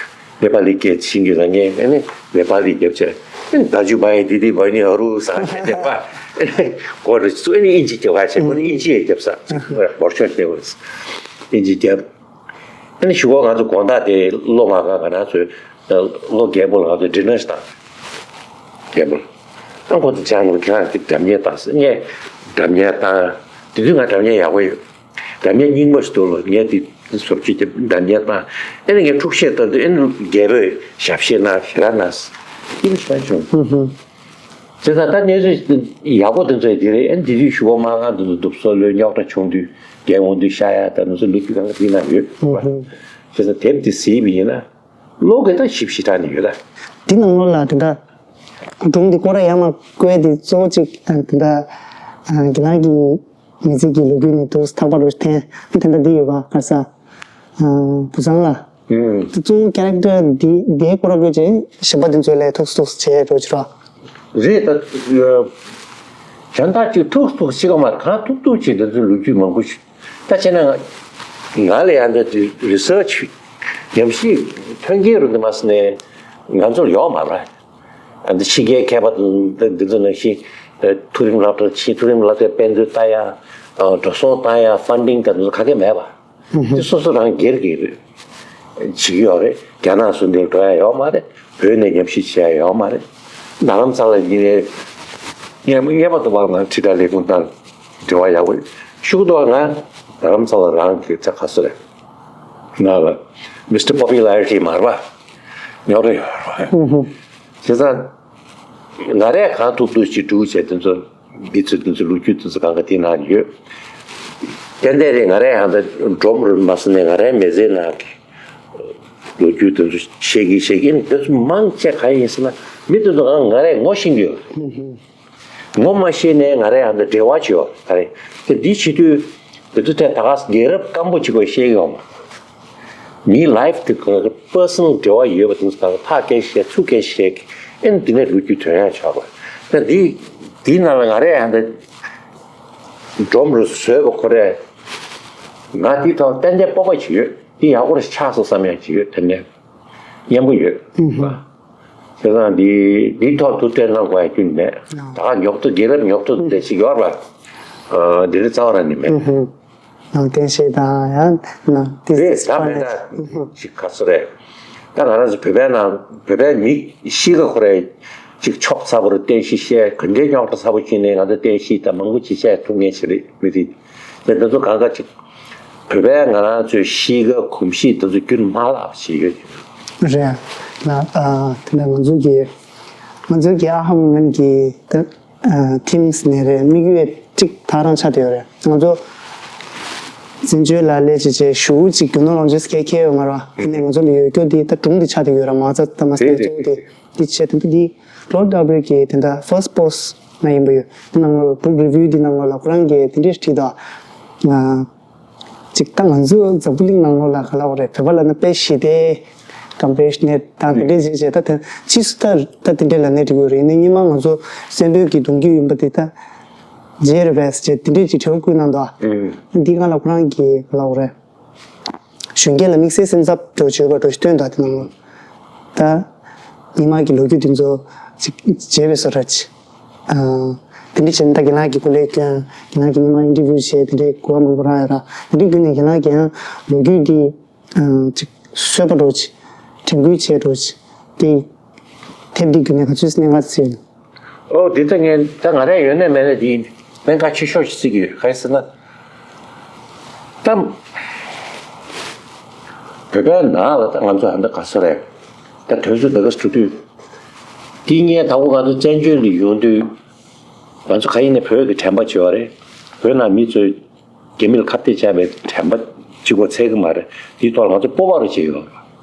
ནེ་པ་ལི་སྐད་ཤེས་ཀྱི་ལ། ངས་ཨ་ནི་ནེ་པ་ལི་རྒྱབ་བྱས། ཨ་ནི་ད་ཇུ་བ་ཡི་དི་དི་བ་ནི་ཨ་རུ་ཟ་བྱས་བསྡད་པ། ཨ་ནི་གོ་རུ་ཚུ་ཨ་ནི་ཨིན་ཇི་རྒྱབ་ག་བྱས། ཁོ་ནི་ཨིན་ཇི་ཡི་རྒྱབ་ས་ཅིག་འབོར་ཆོག་བསྡད་པ། ཨིན་ཇི་རྒྱབ། ཨ་ནི་གཞུག་གུ་ང་ཚོ་དགོང་དག་དེ་སློབ་མ་ག་ང་རང་ཚོའི་སློབ་རྒད་པོ་ལ་ང་ཚོ་ཌི་ནར་ཞིག་བཏང་། རྒད་པོ་ལ། ཨ་ཁོ་ཚོ་ཅང་ལ་ཁྱེད་རང་གི་སྒྲ་སྙན་བཏང་ཟེར། ངས་སྒྲ་སྙན་བཏང་། དེ་དུས་ང་སྒྲ་སྙན་ཡག་པོ་ཡོད། སྒྲ་སྙན་རྙིང་པ་ཞིག་འདུག་ལ། ངས་དེ་བཟོ་བཅོས་བྱས་སྒྲ་སྙན་བཏང་། ཨ་ནི་ངས་འཁྲུག་བཤད་བཏང་དུས་ཨ་ནི་རྒད་པོས་ཞབས་བཤད་གནང་། ཞེ་དྲག་གནང་། ཨིན་ཇི་ཞེ་དྲག་བྱུང་། བྱས་ཙང་ད་གནས་ཚུལ་ཡག་པོ་དེ་ཚོ་ཡི་དེ་རེད། ཨ་ནི་དེ་དུས་གཞུག་གུ་མ་གང་དེ་ཚོ་སྡུག་སོ་ལོས་རྙོག་དྲ་བྱུང་དུས། རྒན་འོང་དུས་ཤ་ཡ་ད་ནུ་སོ་ལུ་ཁྱུ་གང་ག་དེ་ན་ཡོད། བྱས་ཙང་དེབ་དེ་གཟིགས་པ་ཡིན་ན་བློ་གི་ད་ཞིབ་ཞིབ་དྲག་ནས་ཡོད་ད། འདི་ནང་ལོགས་ལ་དེ་འདྲ་སྒྲུང་འདི་སྐོར་ར་ཡར་མར་བཀོད་དེ་གཙོ་བོ་གཅིག་དེ་འདྲ་དགེ་ལགས་ཀྱི་མི་ཚེ་གི་ལོ་རྒྱུས་ནས་འདུག་ཐག་པ་རུ་འཐེན་དེ་འདྲ་འདི་ཡོད་པ། ག་ས་བུ་ཚང་ལ། ཨུམ། གཙོ་བོ་ཀེ་རེག་ཊར་འདི་འདིའི་སྐོར་བཀོད་རྗེས་གཞན་པ་འདི་ཚོ་ལས་ཐུགས་སུ་ཐུགས་སུ་བྱས་འགྲོ་ཅི་རོགས། རེད་ད། གཞན་དག་ཅིག་ཐུགས་སུ་ཐུགས་སུ་ཅིག་ག་མ་རེད། གང་ཐུབ་ཐུབ་ཅིག་འདི་ཚོའི་ལོ་རྒྱུས་མང་པོ་ཞིག་ད་བྱས་ན་ང་ང་ལ་ཡང་འདི་རི་སར་ཆི་ཉམས་ཞིབ་མཐུན་རྐྱེན་རུ་འདི་མ་སི་ནས་ང་ཚོར་ཡོད་མ་རེད། ཨ་འདི་ཕྱི་རྒྱལ་མཁས་པ་འདི་འདི་ཚོ་ནང་བཞིན་མཐོ་རིམ་སློབ་གྲྭར་ཕྱིན། མཐོ་རིམ་སློབ་གྲྭའི་དཔེ་མཛོད་ལྟ་ཡ། འགྲོ་སོང་བཏང་ཡ། ཕན་ཌིང་དང་འདི་ཚོ་ག་གེ་མེད་པ། དེ་སོ་སོ་རང་སྒེར་གྱིས་བྱེད་ཀྱི་ཡོད་རེད། རྒྱ་ནག་སུ་འདིར་འགྲོ་ཡ་ཡོད་མ་རེད། བོད་ནས་ཉམས་ཞིབ་བྱེད་ཡ་ཡོད་མ་རེད། རྡ་རམ་ས་ལ་ཡིན་ནའི་ངས་ངེས་པར་དུ་བར་ང་ཁྲི་ཁྲག་ལས་ཁུངས་དང་འབྲེལ་བ་ཡག་པོ་ཡོད། ཤུགས་དུ་ང་རྡ་རམ་ས་ལ་རང་གི་ཚ་ག་སུ་རེད། ང་ལ་མི་སི་ཊར་པོ་པུ་ལ་རི་ཊི་མར་བ་ཉོ་རེ་ཡོད་རེད། བྱས་ཙང་ང་རས་གང་ཐུབ་ཐུབ་ཅིག་སྒྲུག་བྱས། དེ་ཚོ་འདི་ཚོ་དེ་ཚོ་ལོ་རྒྱུས་དེ་ཚོ་གང་ག་དེ་ནང་ཡོད། ཏན་ཏན་རེད། ང་རས་ཡང་ད་སྒྲོམ་རུ་མ་སོང་ནས་ང་རའི་མི་ཚེའི་ནང་གི་ལོ་རྒྱུས་དེ་ཚོ་བཤད་ཀྱིན་བཤད་ཀྱིན་དེ་ཚོ་མང་ཆེ་ག་ཡིན་ཟེར་ན། མི་དེ་ཚོ་གང་ང་རས་ངོ་ཤེས་ཀྱི་ཡོད་རེད། ངོ་མ་ཤེས་ནས་ང་རས་ཡང་ད་འབྲེལ་བ་བྱེད་ཡོད་ད་རེད། དེ་འདི་བྱེད་དུས་དེ་ཚོ་དེ་ད་ག་རྒྱལ་རབས་སྐམ་པོ་གཅིག་པོ་བཤད་ཀྱི་ཡོད་མ། མིའི་ལའིཕ་དེ་ག་པར་སོ་ནལ་འབྲེལ་བ་ཡོད་པ་དེ་ཚོ་ག་ཕར་སྐད་ཆ་བཤད་ཚུར་སྐད་ཆ་བཤད་ཀྱི་ཨེ་འདི་ནས་ལོ་རྒྱུས་ཐོན་ཡག་ཆགས་པ། ད་འདི་འདིའི་ནང་ལ་ང་རས་ཡང་ད་སྒྲོམ་རུ་བཟོས་པ་ཁོ་རས་ང་འདི་ཐོག་ཏན་ཏན་སྤོབས་པ་ཅིག་ཡོད། འདི་ཡག་པོ་རེ་ཆགས་སོང་བསམ་ཡག་ཅིག་ཡོད། ཏན་ཏན་སྙན་པོ་ཡོད། བྱས་ཙང་འདི་འདི་ཐོག་ཐུགས་ཁྲལ་གནང་དགོས་ཡག་རྒྱུ་མེད། ད་ག་ཉོག་ཏོ་རྒྱལ་རབས་ཉོག་ཏོ་དེ་ཞིག་ཡོད་རེད་པ། འདི་ལས་རྩ་བ་རང་ནས་མེད། ནང་བསྟན་ཤེས་དང་ཡང་ན་དེ་རེད། ད་མེད་ན་ཅིག་ག་ཚོད་རེད། ད་ང་རང་ཚོ་བོད་པའི་ནང་བོད་པའི་མི་གཤིས་ཀ་ཁོ་རས་ཅིག་ཆོབ་ཚ་པོ་རུ་བསྟན་བཤིག་བཤད། ག་འདྲའི་རྙོག་དྲ་ཚ་པོ་བྱུང་ནས་ང་ཚོ་བསྟན་བཤིག་དང་མང་པོ་ཅིག་བཤད་ཐུབ་ངེས་ཤིག་རེད་མི་རིགས། དེ་འདི་ཚོ་གང་ག་ཅིག་བོད་པའི་ང་རང་ཚོའི་གཤིས་ཀ་གོམས་གཤིས་དེ་ཚོ་རྒྱུན་མ་བརླག་པ་ཞིག་ཡོད་ཀྱི་རེད། ལགས། ཨ་དེ་ནས་ང་ཚོ་གི་ང་ཚོ་གི་ཨ་ཧམ་ངན་གི་ད་ཨ་ཐིམ་ནས་རེད། དམིགས་ཡུལ་གཅིག་ད་རང་ཆགས་བསྡད་ཡོད་རེད། ང་ཚོ་འཛིན་བྱོལ་ལ་སླེབས་བྱས་བྱས་ཞུ་གཅིག་རྒྱུ་ནོར་ལོངས་སྤྱོད་སྐྱེལ་མཁན་ཡོད་ང་ར། དེ་ནས་ང་ཚོ་ལ་ཡོད་རྒྱུ་དེ་ད་སྒྲུང་དེ་ཆགས་བསྡད་ཡོད་ར། མ་རྩ་ད་མ་རྩ་གཙོ་བོ་དེ་འདི་བྱས་དེ་འདི་ལོར་ཌ་བྷི་ལི་གི་དེ་འདྲ་ཕར་སི་པོ་སི་ང་ཡིན་པ་ཡོད། དེ་ནང་ལོ་བུག་རི་བིའུ་དེ་ནང་ལོ་ལ་ཁོ་རང་གིས་དེ་འདྲས་བྲིས་དོ། ང་ཅིག་ད་ང་ཚོ་འཛམ་བུ་གླིང་ནང་ལོ་ལ་ག་ལ་བ་རེད། བོད་པ་ལ་ན་དཔེ་ཞི་བདེ་ཀམ་པེ་ཤ་ནེ་ཊི་དང་དེ་འདྲས་བྱས་བྱས་ད་དེ་ཕྱིས་སུ་ད་ད་དེ་འདྲས་ལ་ནས་འགྲིག་གི་རེད། ནི་སྔོན་མ་ང་ཚོ་སེམས་དོན་གྱི་གདུང་རྒྱུད་ཡིན་པ་དེ་ད་རྗེ་རེད་པས་ཅེས་དེ་འདྲས་ཀྱི་དྲི་བ་བཀོད་གནང་འདུག་འདི་སྒང་ལ་ཁོ་རང་གིས་ག་ལ་བ་རེད། གཞོན་སྐྱེས་ལ་དམིགས་བསལ་སེམས་འཚབ་འགྲོ་བྱོས་པ་འགྲོ་ཞིག་སྟོན་དང་དེ་ནང་ལ། ད་ཉི་མ་གི་ལོ་རྒྱུས་དེ་ཚོ་ཅིག་བརྗེད་པའི་བཟོ་འདྲ་ཅིག་དེ་འདྲ་བྱས་ན་ད་རྒན་ལགས་ཀྱི་སྐུ་ལས་སྐྱོན། རྒན་ལགས་ཀྱི་ཉི་མ་ཨིན་ཊར་བིའུ་བྱས་དེ་འདྲའི་གོ་བ་མང་པོ་རག་ཡོད་ར། དེ་འདྲའི་བརྒྱུད་ནས་རྒན་ལགས་ཀྱིས་ཡང་ལོ་རྒྱུས་འདི་ཅིག་བཟོད་པ་འགྲོ་ཅིག་དྲན་སྐུལ་བྱས་འགྲོ་ཅིག་དེ་དེབ་འདི་བརྒྱུད་ནས་ག་ཚོད་གནད་འགག་ཅིག་ཨོ་དེ་ད་ངས་ད་ང་རས་ཡོད་ན་མེད་ན་དེ་ཡིན། སྨན་ཁང་ཆེ་ཤོས་ཤིག་བརྩི་གི་ཡོད། གང་ཡིན་ཟེར་ན། ད་བོད་པའི་ནང་ལ་ད་ང་ཚོ་ཧ་འདི་ག་ས་རེད། ད་དོན་ཚོ་ད་ག་སུ་དུས་དེ་ངས་ད་གོ་ང་ཚོ་བཙན་བྱོལ་ལ་ཡོང་དུས་ང་ཚོ་ག་ཡིན་ནས་བོད་ཀྱི་དྲན་པ་བྱེད་པ་རེད། བོད་ནང་མི་ཚོས་རྒྱ་མིར་ཁ་གཏད་བཅག་པའི་དྲན་པ་གཅིག་པོ་ཚད་ཀྱི་མ་རེད། དེའི་ཐོག་ལ་ང་ཚོ་སྤོབས་པ་རུ་བྱེད་ཡོད་རེད།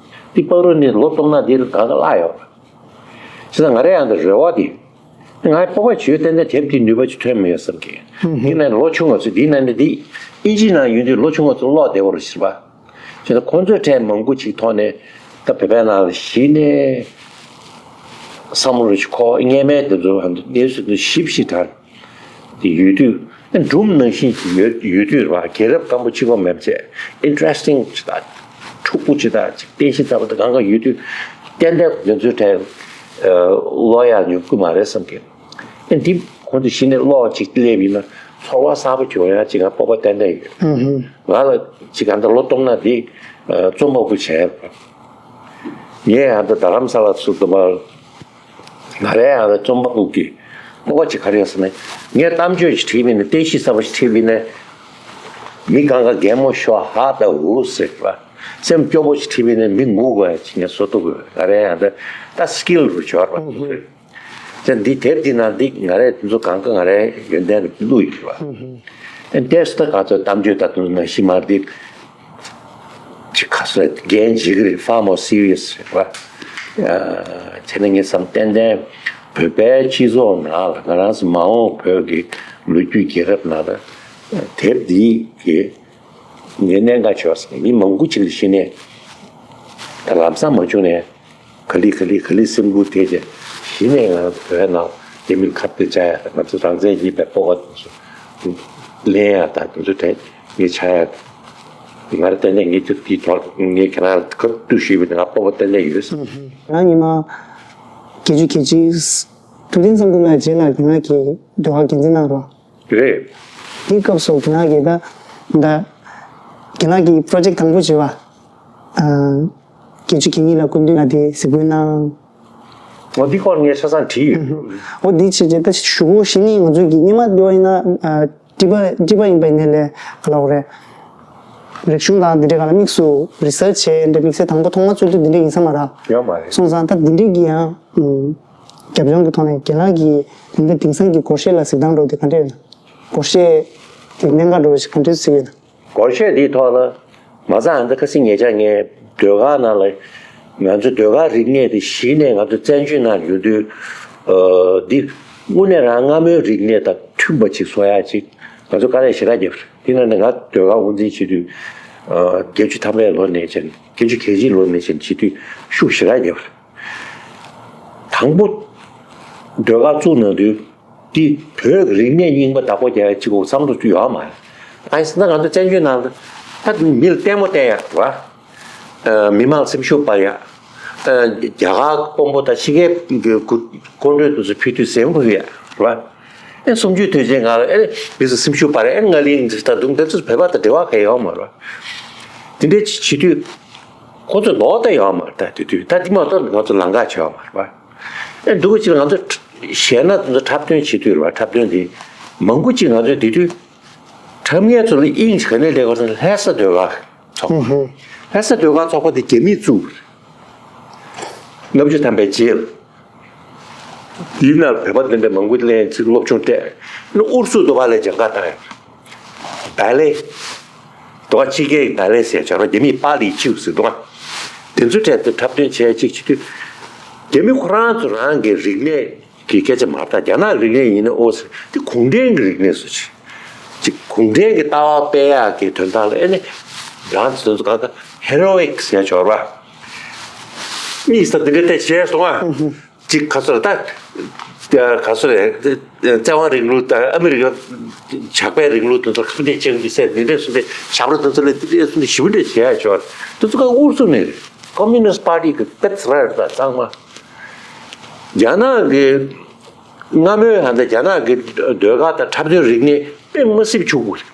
དེ་སྤ་རོ་ནས་ལོ་སྟོང་ན་དེ་ལ་གང་ག་བརླག་ཡོད་རེད། བྱས་ཙང་ང་རའི་ཡང་དུ་རེ་བ་དེ། ང་སྤོབས་པ་བྱོས་ཏན་ཏན་དེབ་དེ་ནུས་པ་ཅིག་ཐོན་མི་ཡོད་བསམ་གི། འདི་ནས་ལོ་ཆུང་བ་ཚོ་འདི་ནས་ནི་འདི་ཨིན་ཇི་ནང་ཡོད་དུས་ལོ་ཆུང་བ་ཚོ་ཀློག་བདེ་བོ་རུ་ཞིག་པ། བྱས་ཙང་ཁོང་ཚོའི་གྲས་མང་པོ་ཅིག་ཐོག་ནས་ད་བོད་པའི་ནང་ལ་གཞི་ནས་བསམ་བློ་རུ་ཞིག་འཁོར། སྔས་མའི་དེ་ཚོ་ཧ་འདི་གནས་ཚུལ་འདི་ཞིབ་ཞིབ་དྲན། དེ་ཡོད་དུས་སྒྲུང་ནང་བཞིན་ཡོད་ཡོད་དུས་ར་རྒྱལ་རབས་སྐམ་པོ་གཅིག་པོ་མེད་པ་བྱས། ཨིན་ཊ་རེ་སི་ཊིང་ཅིག་དང་འཁྲུག་པོ་ཅིག་དང་ཅིག་བསྟན་བཤིག་ཚ་པོ་དང་གང་གང་ཡོད་དུས་ཏན་ཏན་དེ་ཚོའི་གྲས་ཀློག་ཡག་ཉོབ་ཀྱི་མ་རེད་བསམ་གི། ཨེ་འདི་ཁོང་ཚོ་གཞི་ནས་ཀློག་ཅིག་སླེབས་ཡིན་ན་ཚོར་བ་གསར་པ་བྱུང་ཡག་ཅིག་ང་སྤོབས་པ་ཏན་ཏན་ཡོད། ང་ལ་ཅིག་གང་ལྟར་ལོ་སྟོང་ན་འདི་རྩོམ་པ་པོ་བྱས། ངས་ཡང་ད་རྡ་རམ་ས་ལ་ཚུར་འདུག་པ། ང་རའི་ཡང་ད་རྩོམ་པ་པོ་གི་སྤོབས་པ་ཅིག་ག་རེ་ཡོད་ཟེར་ན། ངས་གཏམ་བརྗོད་ཅིག་བྲིས་པ་ཡིན་ན། བསྟན་བཤིག་གསར་པ་ཞིག་བྲིས་པ་ཡིན་ན། མི་གང་ག་གད་མོ་ཤོར་ཧ་ད་འུ་ཟེར་བ། སེམས་སྐྱོ་པོ་ཞིག་བྲིས་པ་ཡིན་ན་མི་ངུ་དགོས་ཡ་ཅིག་ངས་བཟོ་ཐུབ་དགོས། ང་རའི་ཡང་ད་ད་སི་ཀིལ་རུ་འབྱོར་བ་ཅིག་རེད། ཅེས་འདི་དེབ་འདི་ནང་འདི་ང་རའི་དེ་ཚོ་གང་ག་ང་རའི་ཡོན་ཏན་རུ་བླུགས་ཡོད་རེད་བ། ཨེ་ཏེས་ད་ག་ཚོད་གཏམ་བརྗོད་ད་དུང་ནང་བཞིན་མ་རེད། ཅིག་ཁ་སོས་འགན་བཞེས་ཀྱི་རེད། far more serious རེད་བ། བྱས་ན་ངས་བསམ་ཏན་ཏན་བོད་པའི་སྤྱི་ཚོགས་ནང་ལ་ང་རང་ཚོ་མ་འོངས་བོད་ཀྱི་ལོ་རྒྱུས་རྒྱལ་རབས་ནང་ལ་དེབ་འདི་གི་ངས་གནད་འགག་ཆེ་བ་ཟེར་ནས་མི་མང་པོ་ཅིག་ལ་གཞི་ནས་ད་ལམ་སང་མ་བྱུང་ནས། ག་ལེ་ག་ལེ་ག་ལེ་སེམས་འགུལ་ཐེབས་ཏེ་གཞི་ནས་ང་བོད་ནང་རྒྱ་མིར་ཁ་གཏད་བཅག་ཡ་དང་ང་ཚོ་རང་བཙན་ཡིན་པའི་སྤོབས་པ་དེ་ཚོ་ལེན་ཡ་དང་དེ་ཚོ་དེ་ངས་ཆགས་ཡ། ང་རང་ཏན་ཏན་ངས་དེ་དེའི་ཐོག་ངས་ཁྱེད་རང་ལ་ཁ་གཏུགས་ཞུས་པ་དེ་ང་སྤོབས་པ་ཏན་ཏན་ཡོད། ང་ཉི་མ་བརྒྱད་ཅུ་གྱ་གཅིག་ཐུབ་བསྟན་བསམ་འགྲུབ་ལགས་རྗེས་ལ་ང་གི་ཟློས་གར་འགན་འཛིན་གནང་རོགས། རེད། དེའི་སྐབས་སུ་ཁྱེད་རང་གིས་ད་ད་ཁྱེད་རང་གི་པྲོ་ཇེག་དང་པོ་བྱས་པ། ཨ་བརྒྱད་ཅུ་གྱ་གཉིས་ལ་སྐུ་མདུན་ལ་དེ་གཟིགས་འབུལ་གནང་། འོ་འདི་སྐོར་ངས་ཆ་ཚང་བྲིས་ཡོད། འོ་འདི་བྱས་རྗེས་ད་ཞུ་སྒོ་གཞི་ནས་ང་ཚོ་གི་སྔོན་མ་འདི་བ་ཡིན་ན་ཨ་ཊི་པ་ཊི་པ་ཡིན་པ་ཡིན་ནའི་ལས་ག་ལ་འོ་རེད། རིག་གཞུང་དང་འདི་འདྲའི་སྒང་ལ་དམིགས་སུ་རི་སར་ཆི་བྱས་འདྲ་དམིགས་བསལ་དང་པོ་ཐོག་མ་འཚོལ་དུས་འདི་འདྲ་ཡིན་ས་མ་རེད། ཡོད་མ་རེད། སོང་ཙང་ད་འདི་འདྲའི་གི་ཡང་ཨ་རྒྱབ་ལྗོངས་ཀྱི་ཐོག་ནས་རྒན་ལགས་ཀྱིས་འདི་འདྲ་དེང་སང་གི་སྒོར་གཞས་ལ་གཟིགས་སྟངས་འདྲ་བོ་དེ་ག་འདྲ་ཡོད་ན། སྒོར་གཞས་དེ་གནད་འགག་འདྲ་བོ་ཞིག་ག་འདྲ་གཟིགས་ཡོད་ན། སྒོར་གཞས་འདིའི་ཐོག་ལ་མ་རྩ་ཨ་འདི་ཁ་སང་ཉེ་ཆར་ངས་ཟློས་གར་ནང་ལ་ང་ཚོ་ཟློས་གར་རིག་གནས་དེ་གཞི་ནས་ང་ཚོ་བཙན་བྱོལ་ནང་ཡོད་དུས། ཨ། འདི་དངོས་གནས་རང་སྔ་མོའི་རིག་གནས་དང་མཐུན་པ་ཅིག་བཟོ་ཡག་ཅིག་ང་ཚོ་དཀའ་ལས་ཞེ་དྲག་བརྒྱབ་རེད། དེ་ནང་ནས་ང་ཟློས་གར་དབུ་འཛིན་བྱེད་དུས། ཨ། བརྒྱད་ཅུ་ཐམ་པའི་ལོ་ནས་བྱས་ནས་བརྒྱད་ཅུ་གྱ་གཅིག་ལོ་ནས་བྱས་ནས་བྱེད་དུས་ཤུགས་ཞེ་དྲག་བརྒྱབ་རེད། དང་པོ་ཟློས་གར་བཙུགས་གནང་དུས། འདི་བོད་ཀྱི་རིག་གནས་རྙིང་པ་བདག་པོ་རྒྱག་ཡ་གཅིག་པོ་བསམ་བློ་ཡོད་མ་རེད། ཨ་ནི་ཟེར་ན་ང་ཚོ་བཙན་བྱོལ་ནང་ལ་ད་མི་ལ་ལྟད་མོ་བསྟན་ཡ་རེད་བ། ཨ། མི་མང་སེམས་ཤུགས་སྤར་ཡ། ཨ། རྒྱ་གར་དཔོན་པོ་དང་ཕྱི་རྒྱལ་གྱི་སྐུ་སྐུ་མགྲོན་དེ་ཚོ་ཕེབས་དུས་ཟས་འགུལ་ཡ་རེད་བ། ཨེ་གསུམ་བཅུའི་དུས་ཆེན་སྒང་ལ་ཨེ་མི་ཚོ་སེམས་ཤུགས་སྤར་ཡ། ཨེ་ང་གླིང་འདི་ད་དུང་དེ་ཚོ་བོད་པ་དང་འབྲེལ་བ་གང་ཡང་ཡོད་མ་རེད་བ། དེ་འདྲའི་བྱེད་དུས་ཁོ་ཚོ་ལོག་ལྟ་ཡོད་མ་རེད། ད་དེ་དུས་ད་དེ་མ་གཏོགས་ང་ཚོ་ལམ་ཁ་ཆེ་བ་མ་རེད་བ། ཨེ་འདུག་གི་ཕྱིར་ང་ཚོ་གཞས་སྣ་དེ་ཚོ་འཁྲབ་སྟོན་བྱེད་དུས་རེད་བ། འཁྲབ་སྟོན་དེ་མང་པོ་ཅིག་ང་ཚོས་དེ་དུས་འཁྲབ་མཁན་ཚོ་ལ་དབྱིངས་ག་ནས་སླེབས་པ་ཟེར་ན་ལྷ་ས་ཟློས་གར་ཚོགས་པ། ལྷ་ས་ཟློས་གར་ཚོགས་པ་དེ་རྒྱ་མིས་བཙུགས་པ་རེད། ལྔ་བཅུ་ཐམ་པའི་རྗེས་ལ། དེའི་ནང་བོད་པ་དེ་འདྲ་མང་པོ་སླེབས་ཚེ་སློབ་སྦྱོང་སྤྲད། ཨུ་རུ་སུ་དུ་བ་ལས་སྦྱང་ག་བཏང་ཡོད། བྷ་ལེ། དུ་བ་ཕྱི་རྒྱལ་གྱི་བྷ་ལེ་ཟེར་བྱ་རོགས། རྒྱ་མིས་པཱ་ལི་ཅིའུ་ཟེར་འདུག་ག་དེ་ཚོའི་གྲས་དུ་འཁྲབ་སྟོན་བྱས་ཅིག་བྱེད་དུས། རྒྱ་མི་ཁོ་རང་ཚོ་རང་གི་རིག་གནས་ཀྱི་སྐད་ཆ་མ་རེད། ད་རྒྱ་ནག་རིག་གནས་ཡིན་ན་ཨོ་ཟེར། དེ་གུང་ཁྲན་གྱི་རིག་གནས་སུ་ཅིག་ཅིག་གུང་ཁྲན་གྱི་ལྟ་བ་སྤེལ་ཡག་གི་དོན་དག་ལ་ཨེ་ནི་རང་ཚོ་ག་ད་ཧེ་རོ་ཡིག་ཟེར་ཆོག་ར། དམིགས་བསལ་དེ་འདྲ་བལྟས་བྱས་སོང་ཨ། ཅིག་ག་ཚོད་ལ་ད། ག་ཚོད་རེད། བཙན་དབང་རིང་ལུགས་དང་ཨ་མི་རི་ཀ་ཇག་པའི་རིང་ལུགས་དེ་ཚོ་ཁ་གཏད་གཅོག་རྒྱུ་ཟེར་འདི་འདྲས་སུ་འདི་ཞབས་བྲོ་དེ་ཚོ་ལ་འདི་འདྲས་སུ་འདི་ཞིབ་འདྲས་བྱས་ཡ་ཆོག་དེ་ཚོ་ཀ་ཨུ་རུ་སུ་ནས་རེད། Communist Party གི་དཔེ་ཚ་ར་རེད་ད་ཚང་མ། རྒྱ་ནག་གི་སྔ་མོའི་ཧ་ད་རྒྱ་ནག་གི་ཟློས་གར་དང་འཁྲབ་སྟོན་རིག་གནས་དཔེ་མ་སྲིད་ཕྱུག་པོ་རེད།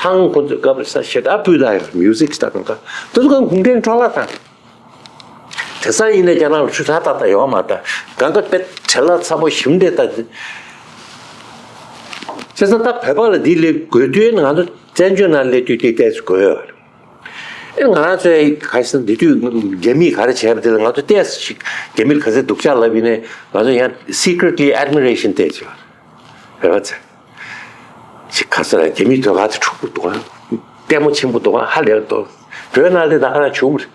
ཐང་ཁོ་ཚོས་སྐབས་རེ་ས་ཞེ་དྲག་ཕུལ་ད་ཡོད། མིའུ་ཟིག་ད་གང་ག་དེ་ཚོ་གང་གུང་ཁྲན་འཕྲོ་བརླག་དང་། དེང་སང་ཡིན་ནའི་རྒྱ་ནག་ལ་ཆུ་ཚ་ཏག་ཏག་ཡོད་མ་རེད། གང་ག་དཔེ་བྲེལ་བ་ཚ་པོ་ཞིམ་འདྲེ་ལྟ། བྱས་ཙང་ད་བོད་པ་ལ་འདི་སླེབས་དགོས་དུས་ང་ཚོ་བཙན་བྱོལ་ནང་སླེབས་དུས་དེ་ཏོག་ཙམ་དགོས་ཡོད་རེད། ཨེ་ང་རང་ཚོའི་ག་རེ་ཟེར་ན་འདི་དུས་རྒྱ་མིས་ག་རེ་བྱས་པ་དེ་ལ་ང་ཚོ་ཏོག་ཙམ་ཞིག་རྒྱ་མི་ལ་ག་ཚོད་སྡུག་ཅག་ལབ་ཡིན་ནའི་ང་ཚོ་ཡང་secretly admiration ཏོག་ཙམ་ཡོད་རེད། བོད་པ་ཚོས། ཅིག་ག་ཚོད་རྒྱ་མིའི་ཟློས་གར་དེ་འཁྲུག་པོ་འདུག་ཨ། ལྟད་མོ་ཆེན་པོ་འདུག་ཨ། ཧ་ལས་པ་འདུག་བོད་ནང་སླེབས་ད་ག་རང་བྱུང་མ་རེད།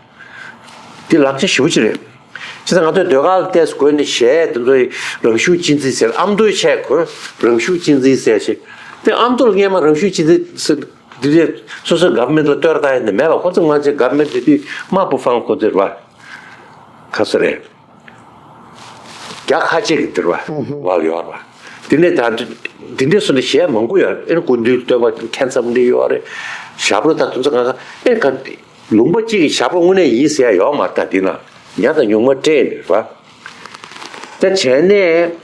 འདི་ལག་ཆ་ཞེ་པོ་ཅིག་རེད། བྱས་ཙང་ང་ཚོའི་ཟློས་གར་ལ་ཏོག་ཙམ་དགོས་ནི་གཞས་དེ་ཚོ་རང་ཤུགས་གཅེས་འཛིན་ཟེར། ཨ་མདོའི་ཆས་དགོས་རང་ཤུགས་གཅེས་འཛིན་ཟེར་ཞིག་དེ་ཨ་མདོ་ལ་སྔས་མ་རང་ཤུགས་གཅེས་འཛིན་ཟེར་འདི་རེད། སོ་སོའི་government ལ་བསྟོད་ར་བཏང་ཡ་འདི་མེད་པ། ཁོ་ཚོ་ང་ཚོའི་government དེ་དུས་དམར་པོ་ཕང་ཁོ་ཚོའི་རེད་པ། ག་ཚོད་རེད། རྒྱ་ཁ་ཆེ་གི་འདིར་བ་བ་ཡོད་ར། དེ་ནས་ད་འདི་འདྲའི་སོ་ནས་གཞས་མང་པོ་ཡོད་རེད། ཨེ་སྐུ་མདུན་སྟོན་པ་ཁྱད་མཚར་འདི་ཡོད་རེད། ཞབས་བྲོ་དང་དེ་ཚོ་གང་ག་ཨེ་ག་ལུང་པ་གཅིག་གི་ཞབས་བྲོ་དངོས་གནས་ཡིན་ཟེར་ཡ་ཡོད་མ་རེད། ད་འདི་ན་ཉག་དང་ཉུང་མ་སྤྲད་ནས་ར། ད་བྱས་ནས་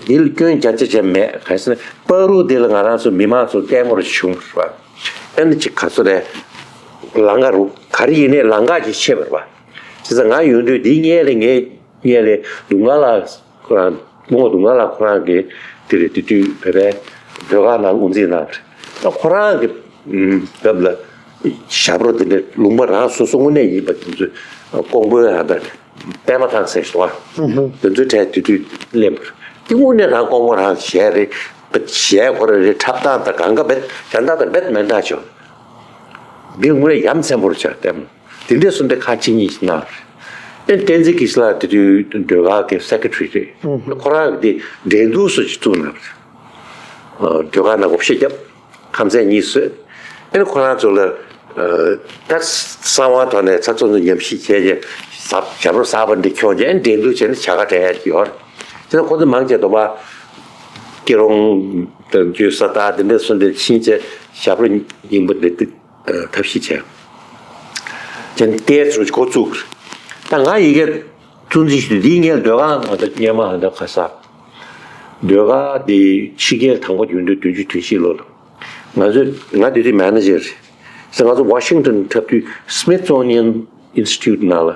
འདི་ལ་སྐྱོན་རྒྱག་ཆ་ཅན་མེད། ག་རེ་ཟེར་ན་པ་རུ་འདི་ལ་ང་རང་ཚོ་མི་མང་ཚོ་ལྟད་མོ་རུ་བྱུང་ར། ཨེ་ནི་ཅིག་ག་ཚོད་རེད། ལམ་ཁ་རུ་ག་རེ་ཡིན་ནའི་ལམ་ཁ་ཅིག་ཕྱེ་བ་རེད་པ། བྱས་ཙང་ང་ཡོང་དུས་འདིའི་སྔོན་ལ་ངས་སྔོན་ལ་སྡུག་བསྔལ་ལ་ཁོ་རང་སྐུ་ངོ་སྡུག་བསྔལ་ལ་ཁོ་རང་གིས་དེ་རེད། དེ་དུས་བོད་པའི་ཟློས་གར་ནང་དབུ་འཛིན་གནང་བ་རེད། ད་ཁོ་རང་གི་སྐབས་ལ་ཞབས་བྲོ་དེ་འདྲའི་ལུང་པ་རང་སོ་སོ་དངོས་གནས་ཡིན་པ་དེ་ཚོས་ཀོང་པོའི་ཧ་ད་པད་མ་ཐང་ཟེར་ཞིག་འདུག་ག་དེ་ཚོའི་གྲས་དེ་དུས་གླེང་བ་རེད། དེ་དངོས་གནས་རང་ཀོང་པོ་རང་གཞས་རེད། གཞས་ཁོ་རང་རེད། འཁྲབ་སྟངས་དང་གང་ག་རྦད་གཞན་དག་དང་རྦད་མི་འདྲ་བྱུང་། འདི་དངོས་གནས་ཡ་མཚན་པོ་རེད་ཤག་ལྟད་མོ། དེ་འདྲའི་སོ་འདྲ་ཁག་ཅིག་གཉིས་ཤིག་གནང་། ཨེ་བསྟན་འཛིན་སྐྱིད་ལགས་དེ་དུས་ཟློས་གར་གྱི་སེ་ཀེ་ཊ་རི་རེད། ཁོ་རང་གིས་དེ་འགྲན་བསྡུར་སོ་ཅིག་བཙུགས་གནང་། ཨ། ཟློས་གར་ནང་བགོ་བཤའ་བརྒྱབ། ཁམས་ཚན་གཉིས་བཟོས། ཨེ་ཁོ་རང་ཚོ་ལ་ཨ་ད་གསང་བ་ཐོག་ནས་ཚ་ཚོ་ཚོ་ཉམས་ཞིབ་བྱས་རྗེས་ཟབ་ཞབས་བྲོ་གསར་པ་འདི་ཁྱོངས་རྗེས་ཨེ་འགྲན་བསྡུར་བྱས་ནས་བྱ་དགའ་སྤྲད་ཡ་ཡོད་རེད། དེ་ནས་ཁོ་ཚོ་མང་ཆེ་དོ་པ་སྐྱིད་རོང་དང་རྒྱུད་ས་དག་དེ་འདྲ་སོ་འདྲ་ཕྱིན་བྱས་ཞབས་བྲོ་སྙིང་པོ་འདི་འདི། ཐབས་ཤེས་བྱས། ཅན་ཏེ་ཚོ་འགོ་བཙུགས། ད་ང་ཡི་གེ་བཙུགས་འཛིན་ཞུ་དུས་འདིའི་ངའི་ཟློས་གར་ང་ཚོ་སྔོན་མ་ང་ཚོ་ཁ་ས། ཟློས་གར་འདི་ཕྱི་རྒྱལ་དང་པོ་ཡོང་དུས་བདུན་ཅུ་དོན་བཞི་ལོ་ལ། ང་ཚོས་ང་དེ་དུས་མེ་ནེ་ཇར་རེད། ས་ང་ཚོ་ཝ་ཤིང་ཊོན་འཁྲབ་དུས་སི་མི་ཐི་སོ་ནི་ཡན་ཨིན་སི་ཊི་ཊུ་ཊི་ནང་ལ།